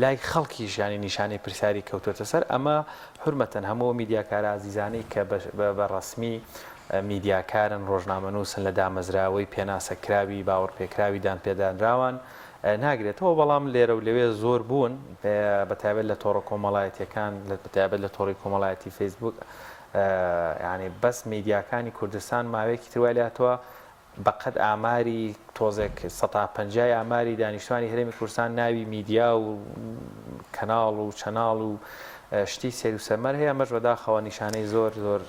Speaker 1: لای خەڵکی ژیانی نیشانەی پرسیاری کەوتوەتە سەر ئەمە حورمەتەن هەموو میدیاکارە ئازیزانەی کە بە ڕەسمی میدیاکارن ڕۆژنامەنووسن لە دامەزراوەی پێناسەکراوی باوەڕپێکراوی دانپێدانراوان ناگرێتەوە، بەڵام لێرە و لەوێ زۆر بوون، بە تایبەت لە تۆڕە کۆمەڵایەتییەکان، بە تایبەت لە تۆڕی کۆمەڵایەتی فەیسبووک، یانی بەس میدیاکانی کوردستان ماوەیەکی تر وای لێهاتووە بە قەد ئاماری تۆزێک سەتا پەنجای ئاماری دانیشتوانی هەرێمی کوردستان ناوی میدیا و کەناڵ و چەناڵ و شتی سەیر و سەمەر هەیە، ئەمەش بەداخەوە نیشانەی زۆر زۆر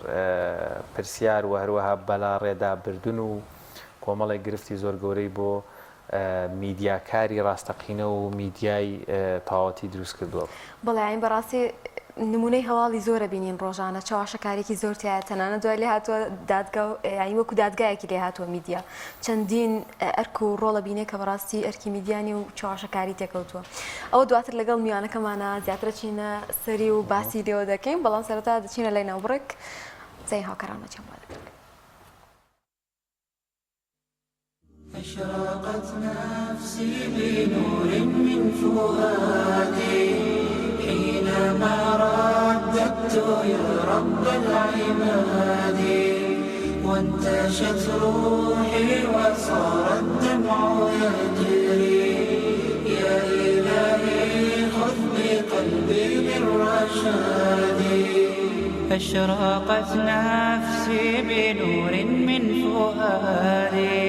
Speaker 1: پرسیار و هەروەها بەلاڕێدا بردن و کۆمەڵێک گرفتی زۆر گەورەی بۆ میدیاکاری ڕاستەقینە و میدیای تەواوەتی دروست کردووە.
Speaker 2: بەڵێ یانی بەڕاستی نمونەی هەواڵی زۆرە بینین ڕۆژانە چەواشەکارێکی زۆر تایە تەنانەت دوای لێ هاتووە دادگا یانی وەکو دادگایەکی لێ هاتووە میدیا چەندین ئەرک و ڕۆڵە بینێ کە بەڕاستی ئەرکی میدیانی و چەواشەکاری تێکەوتووە ئەوە دواتر لەگەڵ میوانەکەمانە زیاترە چینە سەری و باسی لێوە دەکەین بەڵام سەرەتا دەچینە لای ناوبڕێک زای هاوکارانمە چیان بۆ دەکەن.
Speaker 12: اشرقت نفسي بنور من فؤادي حينما رددت يا رب العباد. وانتشت روحي وصار الدمع يجري يا إلهي خذ بقلبي للرشاد
Speaker 9: أشرقت نفسي بنور من فؤادي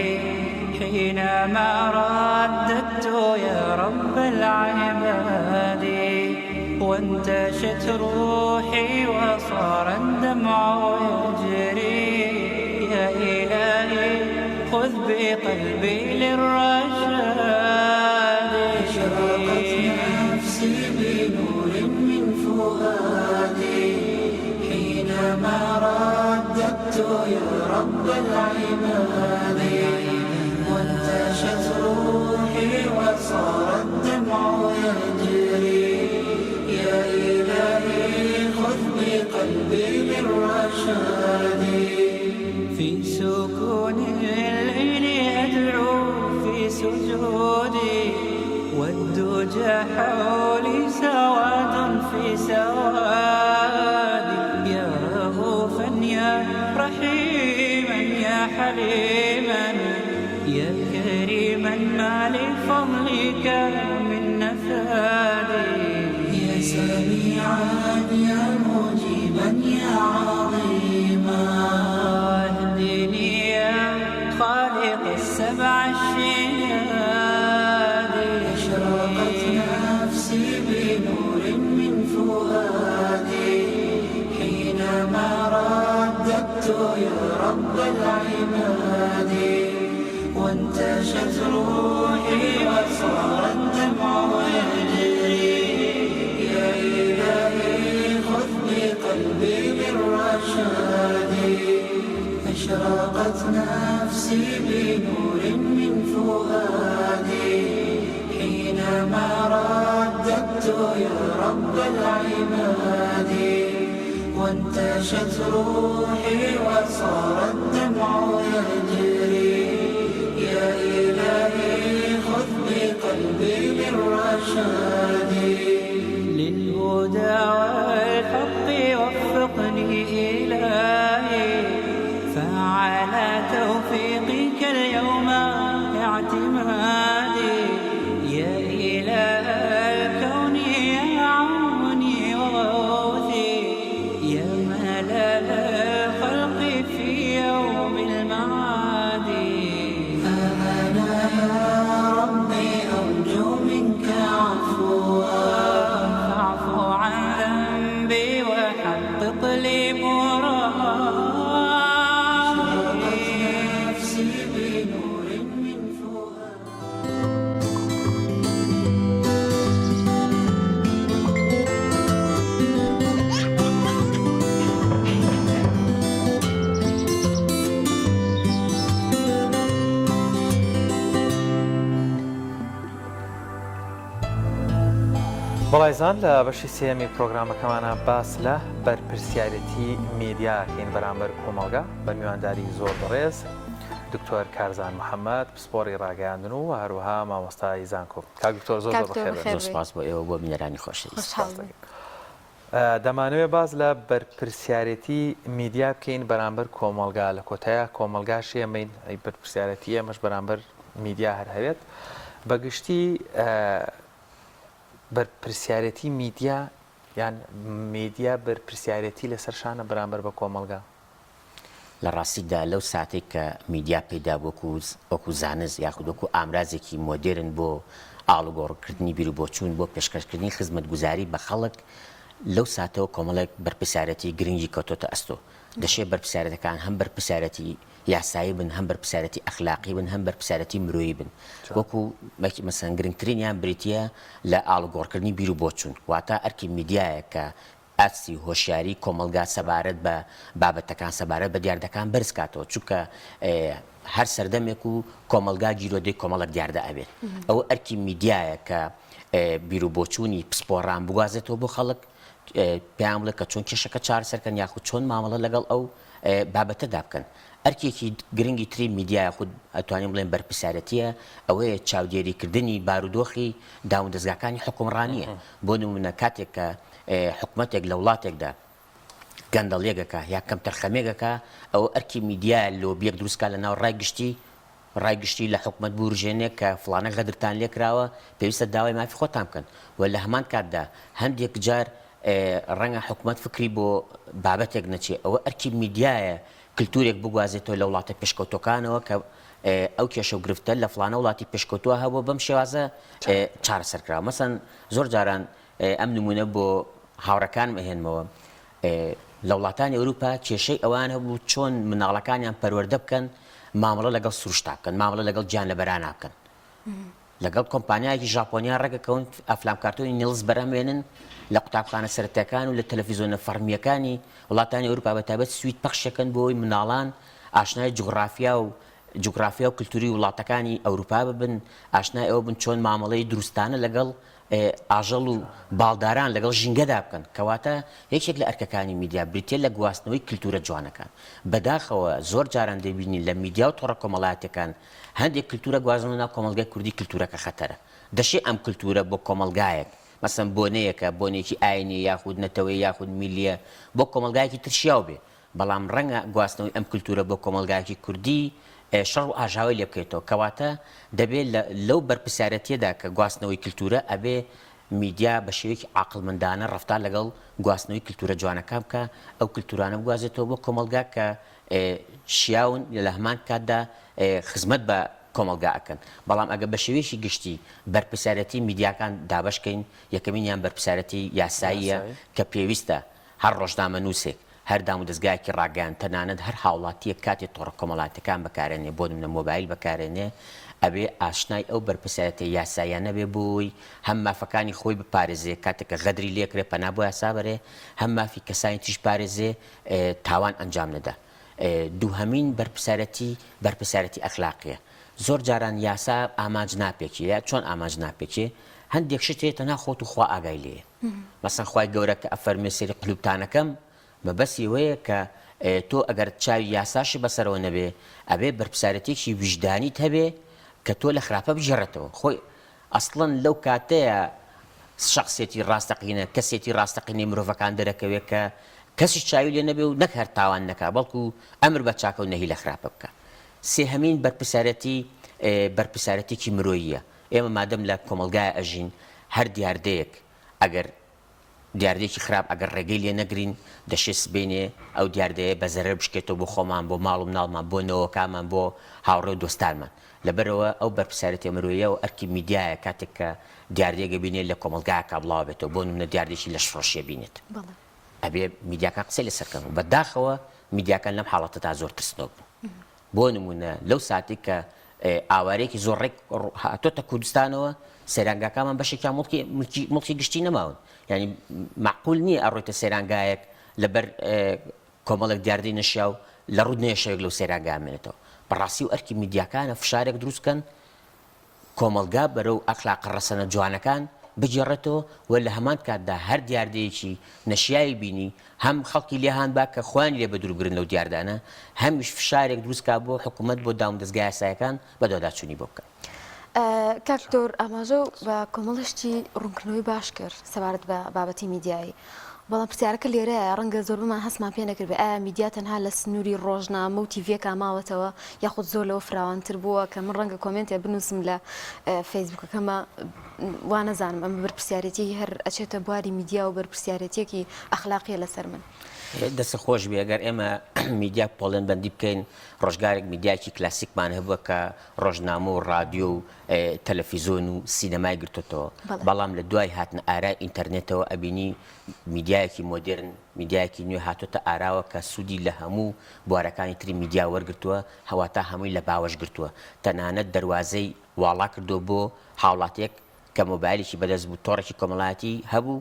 Speaker 9: حينما رددت يا رب العباد وانتشت روحي وصار الدمع يجري يا إلهي خذ بقلبي للرشاد
Speaker 12: أشرقت نفسي بنور من فؤادي حينما رددت يا رب العباد وانتشت روحي وصار الدمع يجري يا إلهي خذ بقلبي للرشاد
Speaker 9: في سكون الليل أدعو في سجودي والدجى حولي سواد في سوادي يا رؤوفا يا رحيما يا حليما يا كريما ما لفضلك من نفادي
Speaker 12: يا سميعا يا مجيبا يا عظيما
Speaker 9: اهدني يا خالق السبع الشداد
Speaker 12: أشرقت نفسي بنور من فؤادي حينما رددت يا رب العباد وانتشت روحي وصار الدمع يجري يا إلهي خذ بقلبي للرشاد أشرقت نفسي بنور من فؤادي حينما رددت يا رب العباد وانتشت روحي وصار الدمع يجري يا إلهي خذ بقلبي للرشاد
Speaker 9: للهدى والحق وفقني إلهي فعلى توفيقك اليوم اعتمادي يا إله الكون يا عوني وغوثي يا ملاذ الخلق في يوم المعاد
Speaker 12: أنا يا ربي أرجو منك عفوا
Speaker 9: فاعف عن ذنبي وحقق لي مرادي
Speaker 12: نفسي بنور من فؤادي
Speaker 1: بەڵایزان لە بەشی سێمی پرۆگرامەکەمانە باس لە بەرپرسیارەتی میدیاکەین بەرامبەر کۆمەڵگا بە میوانداری زۆر بەڕێز دکتۆر کارزان محەممەد پسپۆڕی ڕاگەیاندن و هەروەها مامۆستای زانکۆ کاک دکتۆر زۆر زۆر بەخێر
Speaker 3: زۆر سپاس بۆ ئێوە بۆ بینەرانی خۆشەویست.
Speaker 1: دەمانەوێت باس لە بەرپرسیارێتی میدیا بکەین بەرامبەر کۆمەڵگا لە کۆتایە کۆمەڵگاش ئێمەین ئەی بەرپرسیارەتی ئێمەش بەرامبەر میدیا هەر هەبێت بەگشتی بەرپرسیارێتی میدیا یان میدیا بەرپرسیارێتی لەسەر شانە بەرامبەر بە کۆمەڵگا؟
Speaker 3: لە ڕاستیدا لەو ساتەی کە میدیا پەیدا بوو وەکو وەکو زانست یاخود وەکو ئامرازێکی مۆدێرن بۆ ئاڵوگۆڕکردنی بیروبۆچوون بۆ پێشکەشکردنی خزمەتگوزاری بە خەڵک لەو ساتەوە کۆمەڵێک بەرپرسیارێتی گرنگی کەوتۆتە ئەستۆ دەشێ بەرپرسیارێتەکان هەم بەرپرسیارێتی یاسایی بن هەم بەرپرسیارێتی ئەخلاقی بن هەم بەرپرسیارێتی مرۆیی بن وەکو مەسەن گرنگترینیان بریتییە لە ئاڵوگۆڕکردنی بیروبۆچوون واتە ئەرکی میدیایە کە ئاستی هۆشیاری کۆمەڵگا سەبارەت بە بابەتەکان، سەبارەت بە دیاردەکان بەرز کاتەوە، چونکە هەر سەردەمێک و کۆمەڵگا گیرۆدەی کۆمەڵێک دیاردە ئەبێت. ئەوە ئەرکی میدیایە کە بیروبۆچوونی پسپۆڕان بگوازێتەوە بۆ خەڵک، پێیان بڵێ کە چۆن کێشەکە چارەسەر کەن یاخود چۆن مامەڵە لەگەڵ ئەو بابەتەدا بکەن. ئەرکێکی گرنگی تری میدیا یاخود ئەتوانین بڵێن بەرپرسیارەتییە ئەوەیە چاودێریکردنی بارودۆخی دامودەزگاکانی حوکمڕانییە. بۆ نموونە کاتێک کە حکومەتێک لە وڵاتێکدا.
Speaker 13: گەندەڵیەک ئەکا یا کەمتەرخەمیەک ئەکا ئەوە ئەرکی میدیایە لۆبیەک دروست کا لە ناو ڕای گشتی ڕای گشتی لە حکومەت بورژێنێ کە فڵانە غەدرتان لێ کراوە پێویستە داوای مافی خۆتان بکەن و لە هەمان کاتدا هەندێک جار ڕەنگە حکومەت فکری بۆ بابەتێک نەچێ ئەوە ئەرکی میدیایە کلتورێک بگوازێتەوە لە وڵاتە پێشکەوتوەکانەوە کە ئەو کێشە و گرفتە لە فڵانە وڵاتی پێشکەوتووە هەبووە بەم شێوازە چارەسەر کراوە مەسەن زۆر جاران ئەم نمونە بۆ هاوڕەکانم ئەهێنمەوە لە وڵاتانی ئەوروپا کێشەی ئەوان هەبوو چۆن مناڵەکانیان پەروەردە بکەن مامەڵە لەگەڵ سروشتا بکەن مامەڵە لەگەڵ گیانلەبەرانا بکەن لەگەڵ کۆمپانیایەکی ژاپۆنیا ڕێکەکەون ئەفلام کارتۆنی نیڵز بەرهەمێنن لە قوتابخانە سەرەتایەکان و لە تەلەفیزۆنە فەڕمییەکانی وڵاتانی ئەوروپا بە تایبەت سوید پەخشەکەن بۆ ئەوەی مناڵان ئاشنای جوگڕافیا و جوگرافیا و کلتوری وڵاتەکانی ئەوروپا ببن، ئاشنای ئەوە بن چۆن مامەڵەی دروستانە لەگەڵ ئاژەڵ و باڵداران، لەگەڵ ژینگەدا بکەن. کەواتە یەکێک لە ئەرکەکانی میدیا بریتییە لە گواستنەوەی کلتورە جوانەکان. بەداخەوە زۆر جاران دەبینین لە میدیا و تۆڕە کۆمەڵایەتیەکان هەندێک کلتورە گوازنەوە ناو کۆمەڵگای کوردی کلتورەکە خەتەرە. دەشێ ئەم کلتورە بۆ کۆمەڵگایەک، مەسەن بۆنەیەکە، بۆنەیەکی ئاینیە یاخود نەتەوەیی یاخود میللیە، بۆ کۆمەڵگایەکی تر شیاو بێ. بەڵام ڕەنگە گواستنەوەی ئەم کلتورە بۆ کۆمەڵگایەکی کوردی شەڕ و ئاژاوەی لێ بکەوێتەوە. کەواتە دەبێ لە لەو بەرپرسیارەتییەدا کە گواستنەوەی کلتورە ئەبێ میدیا بە شێوەیەکی عاقڵمەندانە ڕەفتار لەگەڵ گواستنەوەی کلتورە جوانەکان بکا، ئەو کلتورانە بگوازێتەوە بۆ کۆمەڵگا کە شیاون لە هەمان کاتدا خزمەت بە کۆمەڵگا ئەکەن. بەڵام ئەگەر بە شێوەیەکی گشتی بەرپرسیارەتی میدیاکان دابەش کەین، یەکەمینیان بەرپرسیارەتی یاساییە کە پێویستە هەر ڕۆژنامەنووسێک، هەر دامودەزگایەکی ڕاگەیاند، تەنانەت هەر هاوڵاتییەک کاتێ تۆڕە کۆمەڵایەتیەکان بەکارێنێ، بۆ نمونە مۆبایل بەکارێنێ، ئەبێ ئاشنای ئەو بەرپرسیارێتیە یاساییانە بێ بۆی هەم مافەکانی خۆی بپارێزێ کاتێک کە غەدری لێکرێ پەنا بۆ یاسا بەرێ، هەم مافی کەسانی تریش پارێزێ تاوان ئەنجام نەدا. دووهەمین بەرپرسیارەتی، بەرپرسیارەتی ئەخلاقیە. زۆر جاران یاسا ئامانج ناپێکێ، یا چۆن ئامانج ناپێکێ؟ هەندێک شت هەیە تەنها خۆت و خوا ئاگای لێیە. مەسەن خوای گەورە کە ئەفەرموێ سەیری قلوبتانەکەم مەبەستی ئەوەیە کە تۆ ئەگەر چاوی یاساشت بەسەرەوە نەبێ ئەبێ بەرپسارەتێکی ویژدانیت هەبێ کە تۆ لە خراپە بگێڕێتەوە خۆی ئەسڵەن لەو کاتەیە شخصێتی ڕاستەقینە کەسێتی ڕاستەقینەی مرۆڤەکان دەرەکەوێ کە کەسیش چاوی لێ نەبێ و نەک هەر تاوان نەکا بەڵکو ئەمر بە چاکە و نەهی لە خراپە بکا سێهەمین بەرپسارەتی بەرپسارەتێکی مرۆییە ئێمە مادەم لە کۆمەڵگایە ئەژین هەر دیاردەیەک ئەگەر دیاردەیەکی خراپ ئەگەر ڕێگەی لێ نەگرین دەشێ سبەینێ ئەو دیاردەیە بە زەرەر بشکێتەوە بۆ خۆمان بۆ ماڵ و مناڵمان بۆ نەوەکانمان بۆ هاوڕێ و دۆستانمان لەبەرئەوە ئەو بەرپرسیارێتیە مرۆییە و ئەرکی میدیایە کاتێک کە دیاردەیەک ئەبینێ لە کۆمەڵگایەکا بڵاو بێتەوە بۆ نمونە دیاردەیەکی لەشفرۆشی ئەبینێت ئەبێ میدیاکان قسەی لەسەر کەن و بەداخەوە میدیاکان لەم حاڵەتەدا زۆر ترسنۆک بوون. بۆ نموونە لەو ساتەی کە ئاوارەیەکی زۆر ڕێک هاتۆتە کوردستانەوە سەیرانگاکانمان بەشێکیان مڵکی مڵکی مڵکی گشتی نەماون یعنی معقول نییە ئەڕۆیتە سەیرانگایەک لەبەر کۆمەڵێک دیاردەی نەشیاو لە ڕوود نەیە شەوێک لەو سەیرانگا بمێنێتەوە بەڕاستی و ئەرکی میدیاکانە فشارێک دروست کەن کۆمەڵگا بەرەو ئەخلاقە ڕەسەنە جوانەکان بگێڕێتەوە و لە هەمان کاتدا هەر دیاردەیەکی نەشیاوی بینی هەم خەڵکی لێ هان با کە خۆیان لێ بەدوور بگرن لەو دیاردانە هەمیش فشارێک دروست کا بۆ حکوومەت بۆ دامودەزگا یاسایەکان بەدواداچوونی بۆ بکەن.
Speaker 2: کاک دکتۆر ئاماژە بە کۆمەڵێ شتی ڕوونکردنەوەی باش کرد سەبارەت بە بابەتی میدیایی. بەڵام پرسیارەکە لێرەیە ڕەنگە زۆربەمان هەستمان پێ نەکردبێ ئایا میدیا تەنها لە سنووری ڕۆژنامە و تیڤیەکە ماوەتەوە یاخود زۆر لەوە فراوانتر بووە کە من ڕەنگە کۆمێنتێ بنووسم لە فەیسبوکەکەمە وا نەزانم ئەمە بەرپرسیارێتیی هەر ئەچێتە بواری میدیا و بەرپرسیارێتیەکی ئەخلاقیە لەسەر من.
Speaker 13: دەستت خۆش بێ گەر ئێمە میدیا پۆڵێن بەندی بکەین ڕۆژگارێک میدیایەکی کلاسیکمان هەبووە کە ڕۆژنامە و ڕادیۆ و تەلەفیزۆن و سینەمای گرتۆتەوە، بەڵام لە دوای هاتنە ئارای ئینتەرنێتەوە ئەبینی میدیایەکی مۆدێرن، میدیایەکی نوێ هاتۆتە ئاراوە کە سوودی لە هەموو بوارەکانی تری میدیا وەرگرتووە، واتە هەمووی لە باوەش گرتووە، تەنانەت دەروازەی واڵا کردووە بۆ هاوڵاتیەک کە مۆبایلێکی بەدەست بوو، تۆڕێکی کۆمەڵایەتی هەبوو،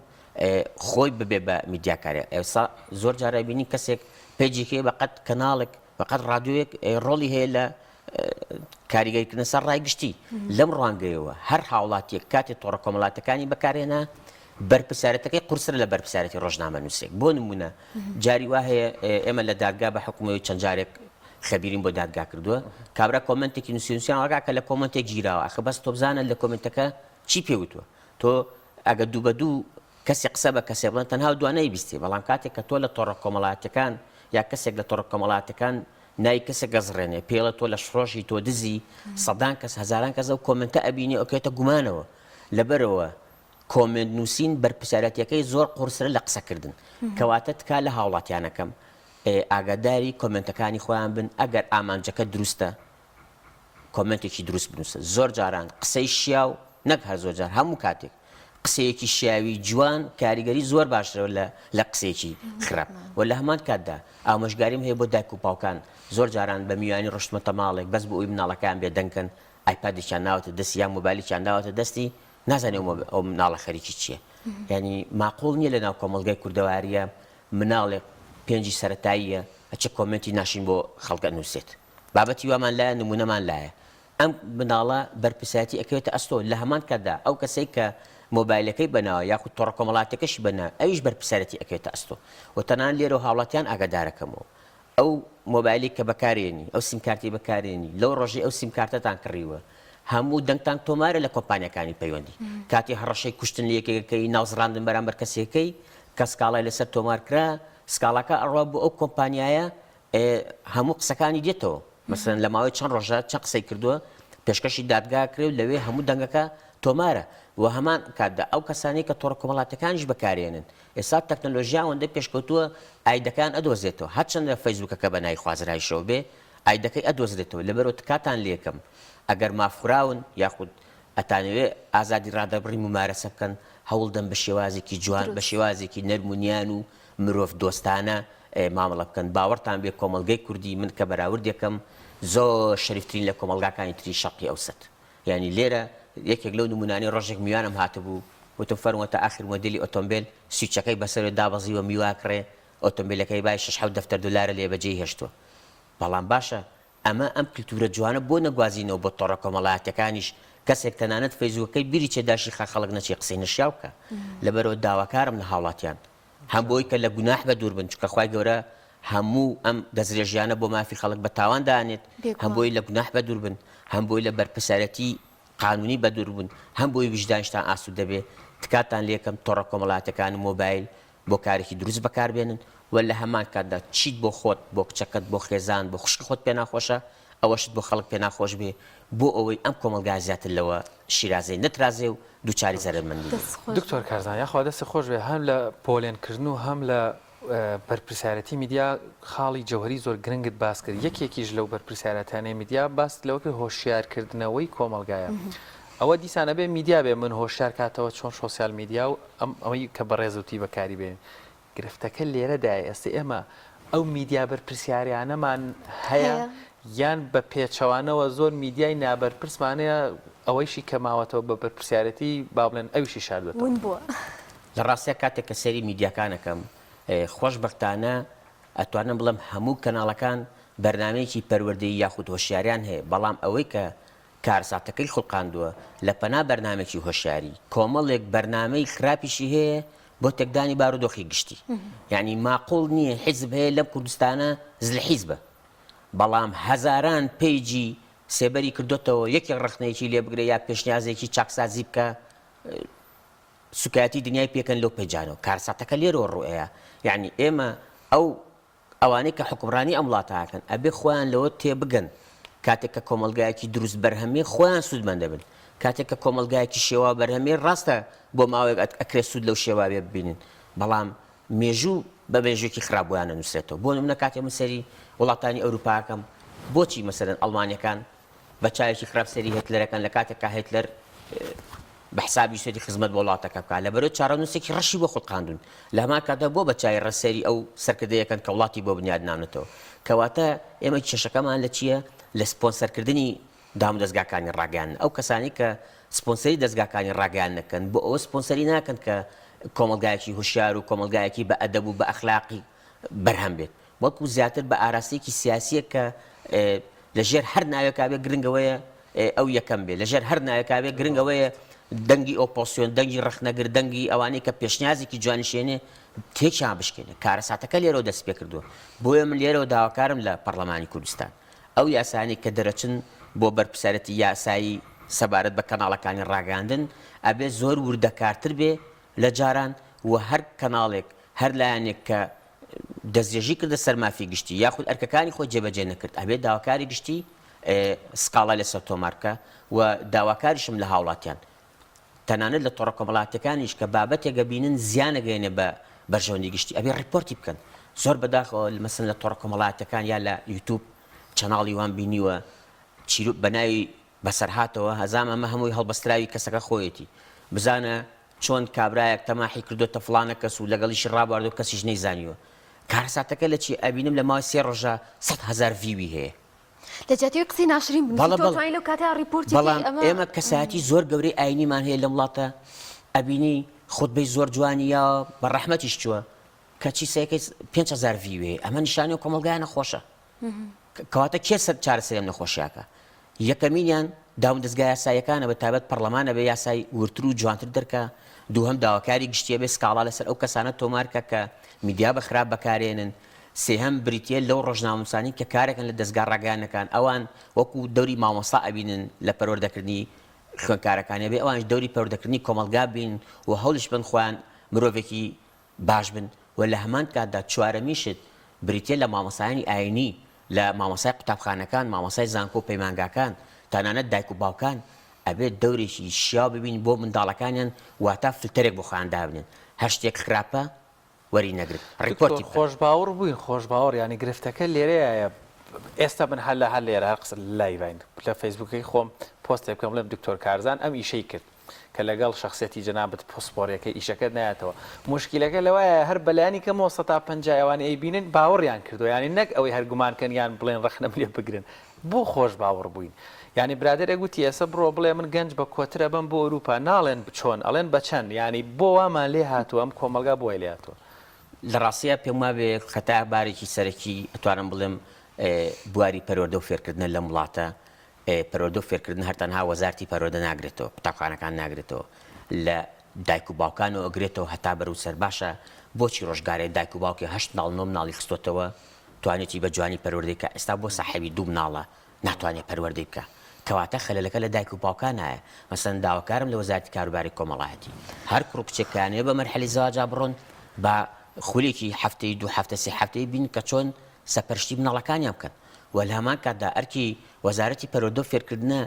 Speaker 13: خۆی ببێ بە میدیاکارێ. ئێستا زۆر جار ئەبینی کەسێک پەیجێکی هەیە بەقەد کەناڵێک، بەقەد ڕادیۆیەک ڕۆڵی هەیە لە کاریگەریکردنە سەر ڕای گشتی. لەم ڕوانگەیەوە هەر هاوڵاتیەک کاتێ تۆڕە کۆمەڵاتەکانی بەکارهێنا بەرپرسیارەتەکەی قورسترە لە بەرپرسیارەتی ڕۆژنامەنووسێک. بۆ نموونە جاری وا هەیە ئێمە لە دادگا بە حوکمەوەی چەند جارێک خەبیرین بۆ دادگا کردووە کابرا کۆمنتێکی نووسی نووسیان ئەڵێ کاکە لە کۆمنتێک گیراوە ئەخە بەس تۆ بزانە لە کۆمنتەکە چی پێ وتووە تۆ ئەگەر دوو بە دوو. کەسێ قسە بە کەسێ بڵێن تەنها و دوانەی بیستی بەڵام کاتێک کە تۆ لە تۆڕە کۆمەڵایەتیەکان یا کەسێک لە تۆڕە کۆمەڵاتەکان ناوی کەسێک ئەزڕێنێ پێڵێ تۆ لەشفرۆشی تۆ دزی سەدان کەس هەزاران کەس ئەو کۆمێنتە ئەبینێ ئەکەوێتە گومانەوە لەبەرئەوە کۆمێنت نووسین بەرپرسیارەتیەکەی زۆر قورسترە لە قسەکردن کەواتە تکا لە هاوڵاتیانەکەم ئاگاداری کۆمێنتەکانی خۆیان بن ئەگەر ئامانجەکە دروستە کۆمێنتێکی دروست بنووسە زۆر جاران قسەی شیاو نەک هەر زۆر جار هەموو کاتێک قسەیەکی شیاوی جوان کاریگەری زۆر باشترە لە لە قسەیەکی خراپ و لە هەمان کاتدا ئامۆژگاریم هەیە بۆ دایک و باوکان زۆر جاران بە میوانی ڕۆشتمەتە ماڵێک بەس بۆ ئەوی مناڵەکان بێدەنگ کەن ئایپادێکیان ناوەتە دەستی یان مۆبایلێکیان داوەتە دەستی نازانێ ئەو مناڵە خەریکی چییە یعنی ماقوڵ نییە لە ناو کۆمەڵگای کوردەواریە مناڵێک پێنجی سەتاییە ئەچێ کۆمێنتی ناشین بۆ خەڵک ئەنووسێت بابەتی وامان لایە نمونەمان لایە ئەم مناڵە بەرپرسایەتی ئەکەوێتە ئەستۆ لە هەمان کاتدا ئەو کەسەی کە مۆبایلەکەی بەناوە یاخود تۆڕە کۆمەڵاتیەکەشی بەناوە ئەویش بەرپرسایەتی ئەکەوێتە ئەستۆ و تەنانەت لێرەوە هاوڵاتیان ئاگادارەکەمەوە ئەو مۆبایلی کە بەکارێنی ئەو سیمکارتی بەکارێنی لەو ڕۆژەی ئەو سیمکارتەتان کڕیوە هەموو دەنگتان تۆمارە لە کۆمپانیاکانی پەیوەندی کاتی هەڕەشەی کوشتن لە یەکێکەکەی ناوزڕاندن بەرامبەر کەسێکەی کە سکاڵای لەسەر تۆمار کرا سکاڵاکە ئەڕوا بۆ ئەو کۆمپانیایە هەموو قسەکانی دێتەوە مەسەلەن لە ماوەی چەند ڕۆژە چەند قسەی کردووە پێشکەشی دادگا کرێ و لەوێ هەموو دەنگەکە تۆمارە و هەمان کاتدا ئەو کەسانەی کە تۆڕە کۆمەڵاتەکانیش بەکارێنن ئێستا تەکنەلۆژیا ئەوەندە پێشکەوتووە ئایدەکان ئەدۆزێتەوە هەرچەندە فەیسبوکەکە بە ناوی خوازرایشەوە بێ ئایدەکەی ئەدۆزرێتەوە لەبەرەوە تکاتان لێکەم ئەگەر مافخوراون یاخود ئەتانەوێ ئازادی ڕادەربڕین مومارەسە بکەن هەوڵدەن بە شێوازێکی جوان بە شێوازێکی نەرم و نیان و مرۆڤ دۆستانە مامەڵە بکەن باوەڕتان بێ کۆمەڵگەی کوردی من کە بەراوردێکەم زۆر شەریفترین لە کۆمەڵگاکانی تری شەرقی ئەوسەت یانی لێرە یەکێک لەو نمونانەی ڕۆژێک میوانم هاتبوو وتم فەرمووە تا ئاخر مۆدێلی ئۆتۆمبێل سویچەکەی بەسەرێ دابەزیوە میوا کڕێ ئۆتۆمبێلەکەی بای شەش حەوت دەفتەر دۆلارە لێ بەجێی هێشتووە بەڵام باشە ئەمە ئەم کلتورە جوانە بۆ نەگوازینەوە بۆ تۆڕە کۆمەڵایەتیەکانیش کەسێک تەنانەت فەیسبوکەکەی بیری چێ داشی خا خەڵک نەچێ قسەی نەشیاو بکا لەبەرئەوە داواکارم لە هاوڵاتیان هەم بۆی کە لە گوناح بە دوور بن چونکە خوای گەورە هەموو ئەم دەستدرێژیانە بۆ مافی خەڵک بە تاوان دانێت هەم بۆی لە گوناح بە دوور بن هەم بۆی لە بەرپرسیارەتی قانونی بە دوور بن هەم بۆی ویژدانیشتان ئاسوودە بێ تکاتان لێکەم تۆڕە کۆمەڵاتەکان و مۆبایل بۆ کارێکی دروست بەکاربێنن و لە هەمان کاتدا چیت بۆ خۆت، بۆ کچەکەت، بۆ خێزان، بۆ خوشکی خۆت پێناخۆشە، ئەوەشت بۆ خەڵک پێناخۆش بێ، بۆ ئەوەی ئەم کۆمەڵگایە زیاتر لەوە شیرازەی نەترازێ و دووچاری زەرەرمەندی بێ.
Speaker 1: دکتۆر کارزان یاخوا دەستت خۆش بێ هەم لە پۆلێن کردن و هەم لە بەرپرسیارەتی میدیا خاڵی جەوهەری زۆر گرنگت باس کرد یەکێکیش لەو بەرپرسیارەتانەی میدیا باست لەوە کرد هۆشیارکردنەوەی کۆمەڵگایە ئەوە دیسان ئەبێ میدیا بێ من هۆشیار کاتەوە چۆن شۆسیال میدیا و ئەم ئەوەی کە بەڕێز وتی بەکاری بێنین گرفتەکە لێرەدایە ئێستا ئێمە ئەو میدیا بەرپرسیاریانەمان هەیە یان بە پێچەوانەوە زۆر میدیای نابەرپرسمان هەیە ئەوەیشی کە ماوەتەوە بە بەرپرسیارەتی با بڵێن ئەویشی شاردوێتەوە.
Speaker 2: ون بووە.
Speaker 13: لە ڕاستیا کاتێک کە سەیری میدیاکان ئەکەم خۆشبەختانە ئەتوانم بڵێم هەموو کەناڵەکان بەرنامەیەکی پەروەردەیی یاخود هۆشیاریان هەیە بەڵام ئەوەی کە کارەساتەکەی خوڵقاندووە، لە پەنا بەرنامەیەکی هۆشیاری، کۆمەڵێک بەرنامەی خراپیشی هەیە بۆ تێکدانی بارودۆخی گشتی. یانی ماقوڵ نییە حیزب هەیە لەم کوردستانە زلحیزبە، بەڵام هەزاران پەیجی سێبەری کردۆتەوە، یەکێک ڕەخنەیەکی لێ بگرێ یا پێشنیازێکی چاکسازی بکا، سوکایەتی دنیای پێکەن لەو پەیجانەوە. کارەساتەکە لێرەوە ڕووئەیا. یانی ئێمە ئەو ئەوانەی کە حوکمڕانی ئەم وڵاتە ئەکەن ئەبێ خۆیان لەوە تێبگەن کاتێک کە کۆمەڵگایەکی دروست بەرهەمێ خۆیان سوودمەند دەبن کاتێک کە کۆمەڵگایەکی شێواو بەرهەمێ ڕاستە بۆ ماوەیەک ئەکرێ سوود لەو شێواویە ببینن بەڵام مێژوو بە مێژوویەکی خراپ بۆیان ئەنووسرێتەوە بۆ نمونە کاتێ من سەیری وڵاتانی ئەوروپا ئەکەم بۆچی مەسەلەن ئەڵمانیەکان بە چاوێکی خراپ سەیری هێتلەرەکەن لە کاتێکا هێتلەر بە حسابی سەری خزمەت بۆ وڵاتەکە بکات لەبەرئەوەی چارەنووسێکی ڕەشی بۆ خوڵقاندوون لە هەمان کاتدا بۆ بە چاوی ڕەش سەیری ئەو سەرکردەیەکەن کە وڵاتی بۆ بنیاد ناونەتەوە کەواتە ئێمە کێشەکەمان لە چییە لە سپۆنسەرکردنی دامودەزگاکانی ڕاگەیاندن ئەو کەسانەی کە سپۆنسەری دەزگاکانی ڕاگەیاندن دەکەن بۆ ئەوە سپۆنسەری ناکەن کە کۆمەڵگایەکی هوشیار و کۆمەڵگایەکی بە ئەدەب و بە ئەخلاقی بەرهەم بێت بەڵکو زیاتر بە ئاراستەیەکی سیاسیە کە لە ژێر هەر ناوێکا بێ گرنگ ئەوەیە ئەو یەکەم بێ لە ژێر هەر ناوێکا بێ گرنگ ئەوەیە دەنگی ئۆپۆسیۆن دەنگی ڕەخنەگر دەنگی ئەوانەی کە پێشنیازێکی جوانیشێنێ تێکیان بشکێنێ کارەساتەکە لێرەوە دەست پێ کردووە بۆیە من لێرەوە داواکارم لە پەرلەمانی کوردستان ئەو یاسانەی کە دەرەچن بۆ بەرپرسیارەتی یاسایی سەبارەت بە کەناڵەکانی ڕاگەیاندن ئەبێ زۆر وردەکارتر بێ لە جاران. و هەر کەناڵێک هەر لایەنێک کە دەستدرێژی کردە سەر مافی گشتی یاخود ئەرکەکانی خۆی جێبەجێ نەکرد ئەبێ داواکاری گشتی سکاڵای لەسەر تۆمار بکا و داواکاریشم لە هاوڵاتیان تەنانەت لە تۆڕە کۆمەڵاتیەکانیش کە بابەتێک ئەبینن زیان ئەگەیەنێ بە بەرژەوەندی گشتی ئەبێ ڕیپۆرتی بکەن زۆر بەداخەوە مەسەن لە تۆڕە کۆمەڵاتیەکان یا لە یوتوب channel ی وام بینیوە چیرۆک بە ناوی بەسەرهاتەوە هەزام ئەمە هەمووی هەڵبەستراوی کەسەکە خۆیەتی بزانە چۆن کابرایەک تەماحی کردۆتە فڵانە کەس و لەگەڵیشی ڕابواردوە کەسیش نەیزانیوە کارەساتەکە لە چیە ئەبینم لە ماوەی سێ ڕۆژا 100,000 view ی هەیە.
Speaker 2: لە جیاتی ئەوەی قسەی ناشرین بنووسی
Speaker 13: بەڵێ
Speaker 2: تۆ
Speaker 13: بەڵێ
Speaker 2: توانی لەو کاتەیا ڕیپۆرتی بکەی
Speaker 13: بەڵام
Speaker 2: ئەمە
Speaker 13: ئێمە کەسایەتی زۆر گەورەی ئاینیمان هەیە لەم وڵاتە ئەبینی خوتبەی زۆر جوانی یاوە بە ڕەحمەتیش چووە کەچی سەیەکەی 5000 view ی هەیە ئەمە نیشانەی کۆمەڵگایە نەخۆشە کەواتە کێ سەر چارەسەری ئەم نەخۆشیاکە؟ یەکەمینیان دامودەزگا یاساییەکانە بە تایبەت پەڕلەمان ئەبێ یاسای وردتر و جوانتر دەرکا، دووهەم داواکاری گشتی ئەبێ سکاڵا لەسەر ئەو کەسانە تۆمار کا کە میدیا بە خراپ بەکارێنن، سێهەم بریتیە لەو ڕۆژنامەنووسانەی کە کارەکەن لە دەزگا ڕاگەیاندنەکان ئەوان وەکو دەوری مامۆستا ئەبینن لە پەروەردەکردنی خوێندکارەکانی ئەبێ ئەوانیش دەوری پەروەردەکردنی کۆمەڵگا بین و هەوڵیش بەن خۆیان مرۆڤێکی باش بن و لە هەمان کاتدا چوارەمین شت بریتیە لە مامۆستایانی ئاینی، لە مامۆستای قوتابخانەکان، مامۆستای زانکۆ و پەیمانگاکان، تەنانەت دایک و باوکان ئەبێت دەورێکی شیاو ببین بۆ منداڵەکانیان واتا فلتەرێک بۆ خۆیان دابنێن هەر شتێک خراپە وەری نەگرن
Speaker 1: دکتۆر
Speaker 13: ڕیپۆرتی بکەن.
Speaker 1: خۆشباوڕ بووین خۆشباوەڕ یانی گرفتەکە لێرەیایە ئێستا من هەر لە هەر لێرە هەر قسە live ین لە فەیسبووکەکەی خۆم پۆستێک بکەم بڵێم دکتۆر کارزان ئەم ئیشەی کرد کە لەگەڵ شەخسیەتی جەنابت پسپۆریەکەی ئیشەکەت نایەتەوە موشکیلەکە لەوایە هەر بەلایەنی کەمەوە 150 ئەوانەی ئەیبینن باوەڕیان کردوە یانی نەک ئەوەی هەر گومان کەن یان بڵێن ڕەخنەم لێ بگرن بۆ خۆش باوەڕ بووین یانی برادەرێک وتی ئێسە بڕۆ بڵێ من گەنج بە کۆترە بەم بۆ ئەوروپا ناڵێن چۆن ئەڵێن بە چەند یانی بۆ وامان لێ هاتووە ئەم کۆمەڵگا بۆ وای لێ هاتووە.
Speaker 13: لە ڕاستیا پێم وابێ خەتا بارێکی سەرەکی ئەتوانم بڵێم بواری پەروەردە و فێرکردنە لەم وڵاتە پەروەردە و فێرکردن هەر تەنها وەزارتی پەروەردە ناگرێتەوە، قوتابخانەکان ناگرێتەوە، لە دایک و باوکانەوە ئەگرێتەوە هەتا بەرەو سەر. باشە بۆچی ڕۆژگارێ دایک و باوکێ هەشت مناڵ نۆ مناڵی خستۆتەوە توانێتی بە جوانی پەروەردەی کا، ئێستا بۆ ساحێبی دوو مناڵە ناتوانێ پەروەردەی بکا؟ کەواتە خەلەلەکە لە دایک و باوکانایە. مەسەلەن داواکارم لە وەزارەتی کاروباری کۆمەڵایەتی هەر کوڕ و کچێک کە ئەیانەوێ بە مەرحەلەی زەواجا بڕۆن با خولێکی هەفتەیی دوو هەفتە سێ هەفتەیی بین کە چۆن سەپەرشتی مناڵەکانیان بکەن و لە هەمان کاتدا ئەرکی وەزارەتی پەروەردە و فێرکردنە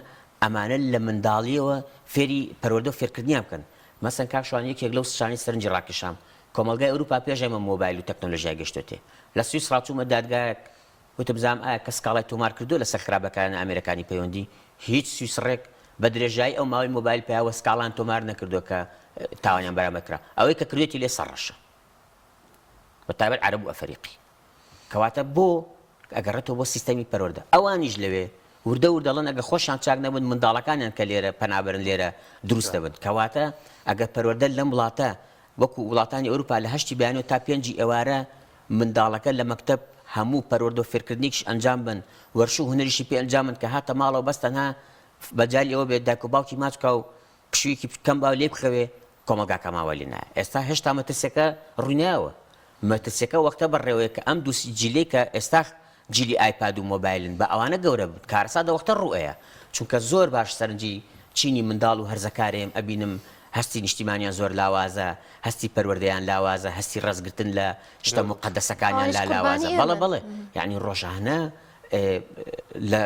Speaker 13: ئەمانە لە منداڵیەوە فێری پەروەردە و فێرکردنیان بکەن. مەسەن کاک شوان یەکێک لەو شتانەی سەرنجی ڕاکێشام کۆمەڵگای ئەوروپا پێش ئێمە مۆبایل و تەکنۆلۆژیای گەشتۆتێ. لە سویسڕا چوومە دادگایەک وتم بزانم ئایا کەس سکاڵای تۆمار کردووە لەسەر خراپ بەکارهێنانی ئامێرەکانی پەیوەندی؟ هیچ سویسڕێک بە درێژایی ئەو ماوەی مۆبایل پەیاوە سکاڵایان تۆمار نەکردووە کە تاوانیان بەرامبەر کرا. ئەوەی کە کردوویەتی لێ سەرڕەشە. بە تایبەت عەرەب و ئەفەریقی. کەواتە بۆ ئەگەڕێتەوە بۆ سیستەمی پەروەردە ئەوانیش لەوێ وردە وردە ئەڵێن ئەگەر خۆشیان چاک نەبن منداڵەکانیان کە لێرە پەنابەرن لێرە دروست دەبن کەواتە ئەگەر پەروەردە لەم وڵاتە وەکو وڵاتانی ئەوروپا لە هەشتی بەیانەوە تا پێنجی ئێوارە منداڵەکە لە مەکتەب هەموو پەروەردە و فێرکردنێکیش ئەنجام بن وەرش و هونەریشی پێ ئەنجام بن کە هاتە ماڵەوە بەس تەنها مەجالی ئەوە بێت دایک و باوکی ماچ بکا و پشوویەکی کەم با و لێی بخەوێ کۆمەڵگاکەمان وای لێ نایە ئێستا هێشتا مەترسیەکە ڕووی نایەوە مەترسیەکە وەختە بەڕێوەیە کە ئەم دوو جیلەی کە ئێستا جیلی ئایپاد و مۆبایلن بە ئەوانە گەورە بن کارەسات دە وەختە ڕوو ئەیا چونکە زۆر باش سەرنجی چینی منداڵ و هەرزەکارێم ئەبینم هەستی نیشتیمانیان زۆر لاوازە هەستی پەروەردەیان لاوازە هەستی ڕێزگرتن لە شتە موقەدەسەکانیان
Speaker 2: ئەوانیش
Speaker 13: لا
Speaker 2: قوربانی
Speaker 13: لاوازە بەڵێ
Speaker 2: ئێمەن.
Speaker 13: بەڵێ یانی ڕۆژانە لە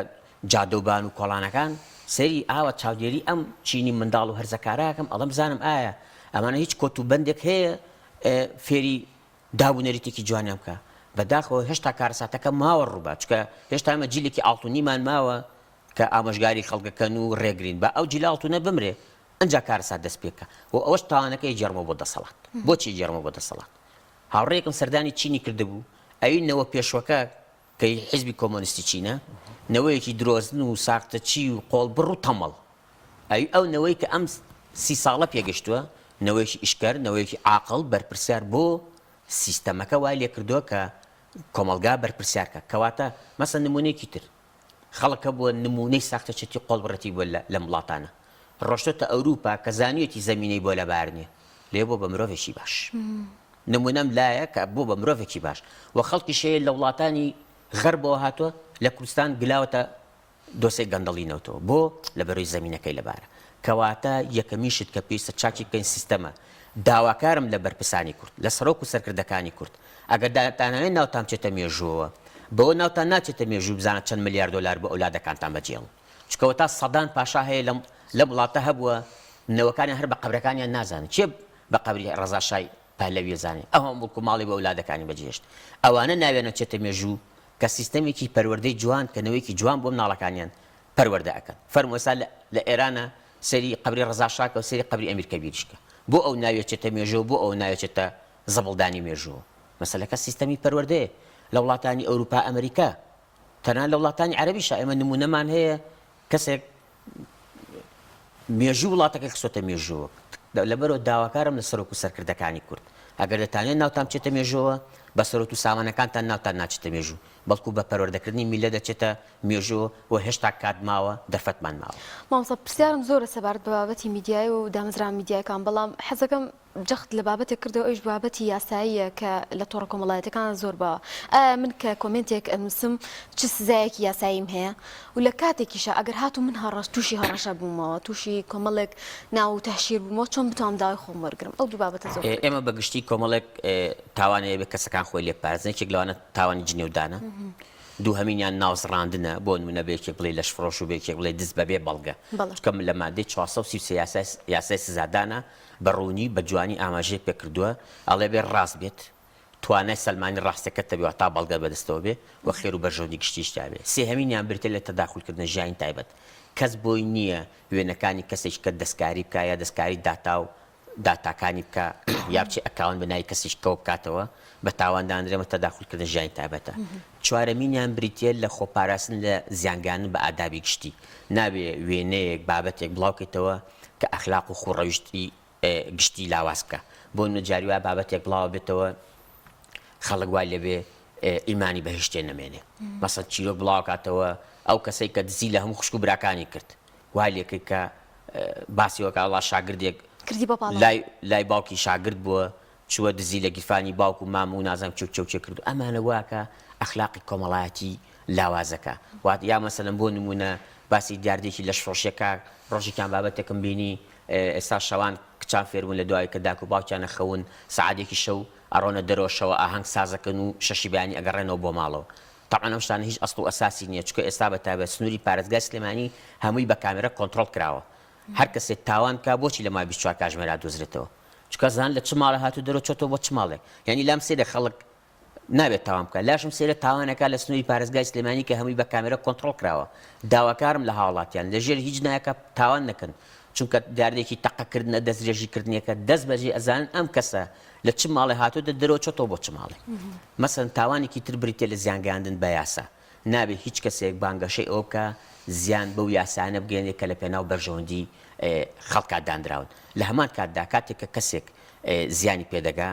Speaker 13: جادەوبان و کۆڵانەکان سەیری ئاوا چاودێری ئەم چینی منداڵ و هەرزەکارە ئەکەم ئەڵێم بزانم ئایا ئەمانە هیچ کۆت و بەندێک هەیە فێری داب و نەریتێکی جوانیان بکا بەداخەوە هێشتا کارەساتەکە ماوە ڕووبا چونکە هێشتا ئێمە جیلێکی ئاڵتونیمان ماوە کە ئامۆژگاری خەڵکەکەن و ڕێگرین با ئەو جیلە ئاڵتونە بمرێ ئەنجا کارەسات دەست پێ بکا و ئەوەش تاوانەکەی گێڕمەوە بۆ دەسەڵات بۆچی گێڕمەوە بۆ دەسەڵات هاوڕێیەکم سەردانی چینی کردبوو ئەوی نەوە پێشوەکە کە هی حیزبی کۆمۆنیستی چینە، نەوەیەکی درۆزن و ساختەچی و قۆڵبڕ و تەمەڵ. ئەوی ئەو نەوەی کە ئەم سی ساڵە پێگەشتووە، نەوەیەکی ئیشکەر، نەوەیەکی عاقڵ، بەرپرسیار بۆ سیستەمەکە وای لێکردووە کە کۆمەڵگا بەرپرسیار کا. کەواتە مەسەن نموونەیەکی تر، خەڵک هەبووە نموونەی ساختەچێتی قۆڵبڕێتی بووە لەم وڵاتانە. ڕۆشتۆتە ئەوروپا کە زانیویەتی زەمینەی بۆ لەبار نییە، لێ بووە بە مرۆڤێکی باش. نمونەم لایە کە بووە بە مرۆڤێکی باش و خەڵکیش هەیە لە وڵاتانی غەربەوە هاتووە لە کوردستان گلاوەتە. دۆسێی گەندەڵی نەوتەوە. بۆ؟ لەبەرئەوەی زەمینەکەی لەبارە. کەواتە یەکەمین شت کە پێویستە چاکی بکەین سیستەمە. داواکارم لە بەرپرسانی کورد، لە سەرۆک و سەرکردەکانی کورد، ئەگەر دەتانەوێت ناوتان بچێتە مێژووەوە، بەوە ناوتان ناچێتە مێژوو بزانە چەند ملیار دۆلار بۆ ئەولادەکانتان بەجێڵن. چونکە وەتا سەدان پاشا هەیە لەم لەم وڵاتە هەبووە نەوەکانیان هەر بە قەبرەکانیان نازانن. کێ بە قەبری ڕەزا شای پەهلەوی ئەزانێ؟ ئەو هەموو موڵک و ماڵی بۆ ئەولادەکانی بەجێهێشت. ئەوانە ناویان ئەچێتە مێژوو کە سیستەمێکی پەروەردەی جوان کە نەوەیەکی جوان بۆ مناڵەکانیان پەروەردە ئەکەن. فەرموو ئێستا لە لە ئێرانە سەیری قەبری ڕەزا شا کە و سەیری قەبری ئەمیر کەبیریش کە. بۆ ئەو ناوی ئەچێتە مێژوو و بۆ ئەو ناوی ئەچێتە زبڵدانی مێژووەوە؟ مەسەلەکە سیستەمی پەروەردەیە لە وڵاتانی ئەوروپا ئەمریکا تەنانەت لە وڵاتانی عەرەبیشا ئێمە نموونەمان هەیە کەسێک مێژوو وڵاتەکەی خستۆتە مێژووەوە. لەبەرئەوە داواکارم لە سەرۆک و سەرکردەکانی کورد، ئەگەر دەتانەوێت ناوتان بچێتە مێژووەوە، بە سەرۆت و سامانەکانتان ناوتان ناچێتە مێژوو، بەڵکو بە پەروەردەکردنی میللەت دەچێتە مێژووەوە و هێشتا کات ماوە، دەرفەتمان ماوە.
Speaker 2: مامۆستا پرسیارم زۆرە سەبارەت بە بابەتی میدیایی و دامەزراوە میدیایەکان، بەڵام حەزەکەم جەخت لە بابەتێک کردەوە ئەویش بابەتی یاساییە کە لە تۆڕە کۆمەڵایەتیەکان زۆر باوە ئایا من کە کۆمێنتێک ئەنووسم چ سزایەکی یاساییم هەیە و لە کاتێکیشا ئەگەر هاتوو من هەڕەش تووشی هەڕەشە بوومەوە تووشی کۆمەڵێک ناو و تەهشیر بوومەوە چۆن بتوانم داوای خۆم وەرگرم ئەو دوو بابەتە زۆر گرنگە.
Speaker 13: ئێمە بە گشتی کۆمەڵێک تاوان هەیە بێ کەسەکان خۆی لێ بپارێزن یەکێک لەوانە تاوانی جنێودانە دووهەمینیان ناوزڕاندنە بۆ نمونە بە یەکێک بڵێی لەشفرۆش و بە یەکێک بڵێی دز بەبێ بەڵگە چونکە لە مادەی 433 یاسای یاسای سزادانە بە ڕوونی بە جوانی ئاماژەی پێ کردووە ئەڵێ بێ ڕاست بێت توانای سەلمانی ڕاستەکەت هەبێ واتا بەڵگەت بەدەستەوە بێ و خێر و بەرژەوەندی گشتیش تیا بێ. سێهەمینیان بریتیە لە تەداخول کردنە ژیانی تایبەت. کەس بۆی نییە وێنەکانی کەسێکی کە دەستکاری بکا یا دەستکاری داتا و داتاکانی بکا یا بچێ account بە ناوی کەسێکی کەوە بکاتەوە بە تاوان دانرێ ئەمە تەداخول کردنە ژیانی تایبەتە. چوارەمینیان بریتیە لە خۆپاراستن لە زیانگەیاندن بە ئادابی گشتی. نابێ وێنەیەک، بابەتێک بڵاو کەیتەوە کە ئەخلاق و خووڕەویشتی گشتی لاواز بکا. بۆ نمونە جاری وایە بابەتێک بڵاوە بێتەوە خەڵک وای لێبێ ئیمانی بە هیچ شتێ نەمێنێ. مەسەن چیرۆک بڵاو کاتەوە ئەو کەسەی کە دزی لە هەموو خوشک و براکانی کرد وای لێکرد کە باسی وەکا وەڵا شاگردێک
Speaker 2: کردی بە پاڵەوان.
Speaker 13: لای لای باوکی شاگرد بووە چووە دزی لە گیرفانی باوک و مام و نازانم کێ و کێ و کێ کردووە ئەمانە واکە ئەخلاقی کۆمەڵایەتی لاوازەکە وات یا مەسەلەن بۆ نموونە باسی دیاردەیەکی لەشفرۆشیەکە ڕۆژێکیان بابەتێکم بینی ئێستا شەوان کچان فێربوون لە دوای کە داک و باوکیان ئەخەون سەعات یەکی شەو ئەڕۆنە دەرەوە شەوە ئاهەنگ سازەکەن و شەشی بەیانی ئەگەڕێنەوە بۆ ماڵەوە تەبعەن ئەم شتانە هیچ ئەسڵ و ئەساسی نیە چونکە ئێستا بە تایبەت سنوری پارێزگای سلێمانی هەمووی بە کامێرا کۆنتڕۆڵ کراوە هەر کەسێک تاوان بکا بۆچی لە ماوەی 24 کاژمێرا دۆزرێتەوە چونکە زان لە چ ماڵێ هاتوو دەرەوە چۆتەوە بۆ چ ماڵێک یعنی لام سەیرە خەڵک نابێت تاوان بکات لاشم سەیرە تاوانەکە لە سنووری پارێزگای سلێمانی کە هەمووی بە کامێرا کۆنتڕۆڵ کراوە داواکارم لە هاوڵاتیان لەژێر هیچ نایەکە تاوان نەکەن چونکە دیاردەیەکی تەقەکردنە دەستدرێژی کردنێکە دەست بەجێ ئەزانن ئەم کەسە لە چ ماڵێ هاتۆتە دەرەوە چۆتەوە بۆ چ ماڵێ مەسەن تاوانێکی تر بریتە لە زیانگەیاندن بە یاسا نابێ هیچ کەسێک بانگەشەی ئەوە بکا زیان بەو یاسایانە بگەیەنێ کە لە پێناو بەرژەوەندی خەڵکا دانراون لە هەمان کاتدا کاتێک کە کەسێک زیانی پێدەگا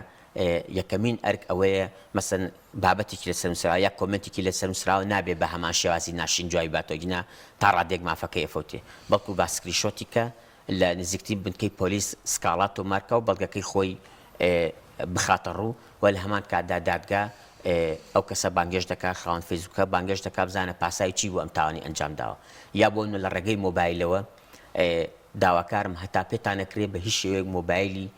Speaker 13: یەکەمین ئەرک ئەوەیە مەسەن بابەتێکی لەسەر نووسراوە یا کۆمێنتێکی لەسەر نووسراوە نابێ بە هەمان شێوازی ناشرین جوابی باتەوە گینا تا ڕادەیەک مافەکەی ئەفەوتێ بەڵکو با screenshot ی کە لە نزیکترین بنکەی پۆلیس سکاڵا تۆمار کا و بەڵگەکەی خۆی بخاتە ڕوو و لە هەمان کاتدا دادگا ئەو کەسە بانگێشت دەکا خاوەن فەیسبووکە بانگێشت دەکا بزانە پاساوی چی بوو ئەم تاوانەی ئەنجام داوە یا بۆ نمونە لە ڕێگەی مۆبایلەوە داواکارم هەتا پێتان نەکرێ بە هیچ شێوەیەک مۆبایلی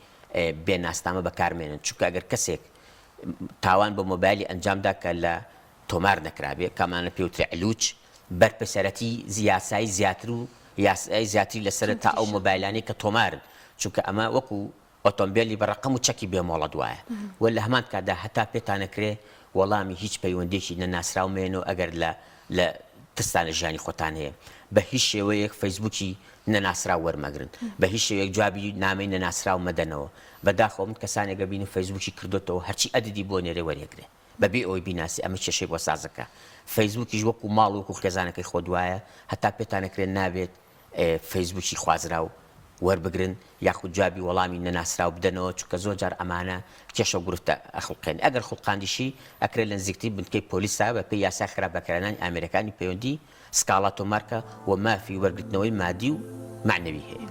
Speaker 13: بێ ناسنامە بەکارمێنن چونکە ئەگەر کەسێک تاوان بە مۆبایلی ئەنجامدا کە لە تۆمار نەکرابێ کامانە پێوترێ علوج بەرپرسیارەتی یاسایی زیاتر و یاسای زیاتری لەسەرە تا ئەو مۆبایلانەی کە تۆمارن چونکە ئەمە وەکو ئۆتۆمبێلی بە ڕەقەم و چەکی بێ مۆڵەت وایە و لە هەمان کاتدا هەتا پێتانەکرێ وەڵامی هیچ پەیوەندیەکی نەناسراو مەیەنەوە ئەگەر لە لە ترستان لە ژیانی خۆتان هەیە بە هیچ شێوەیەک فەیسبوکی نەناسراو وەرمەگرن بە هیچ شێوەیەک جوابی نامەی نەناسراو مەدەنەوە بەداخەوە من کەسانێک ئەبینم فەیسبوکی کردۆتەوە هەرچی add ی بۆ نێرێ وەریەگرێ بەبێ ئەوەی بیناسی ئەمە کێشەی بۆ سازەکە فەیسبوکیش وەکو ماڵ وەکو خێزانەکەی خۆت وایە هەتا پێتانەکرێ نابێت فەیسبوکی خوازراو وەربگرن یاخود جوابی وەڵامی نەناسراو بدەنەوە چونکە زۆر جار ئەمانە کێشە و گرفتە ئەخوڵقێن ئەگەر خوڵقاندیشی ئەکرێت لە نزیکترین بنکەی پۆلیسا بە پێی یاسای خراپ بەکارهێنانی ئامێرەکانی پەیوەندی سکاڵا تۆمارکە و مافی وەرگرتنەوەی مادی و مەعنەوی هەیە.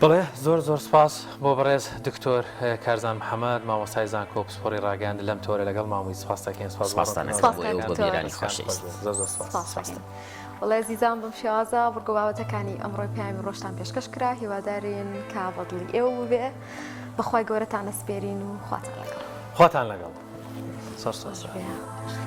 Speaker 1: بەڵێ زۆر زۆر سپاس بۆ بەڕێز دکتۆر کارزان محەمەد مامۆستای زانکۆ و پسپۆڕی ڕاگەیاندن لەم تۆرە لەگەڵ مامۆی سپاس دەکەین سپاس بۆ
Speaker 13: سپاستان
Speaker 1: ڕوونکردنەوە
Speaker 13: ئەکەم بۆ ئێوە و بۆ بینەرانی خۆشەویست.
Speaker 1: زۆر زۆر سپاس.
Speaker 2: سپاس دەکەین. وەڵای ئەزیزان بەم شێوازە بڕگە بابەتەکانی ئەمڕۆی پەیامی ڕۆژتان پێشکەش کرا هیوادارین کە بەدڵی ئێوە بووبێ بەخوای گەورەتان ئەسپێرین و خواتان لەگەڵ.
Speaker 1: خواتان لەگەڵ. زۆر سوپاس.
Speaker 2: خۆش بێ.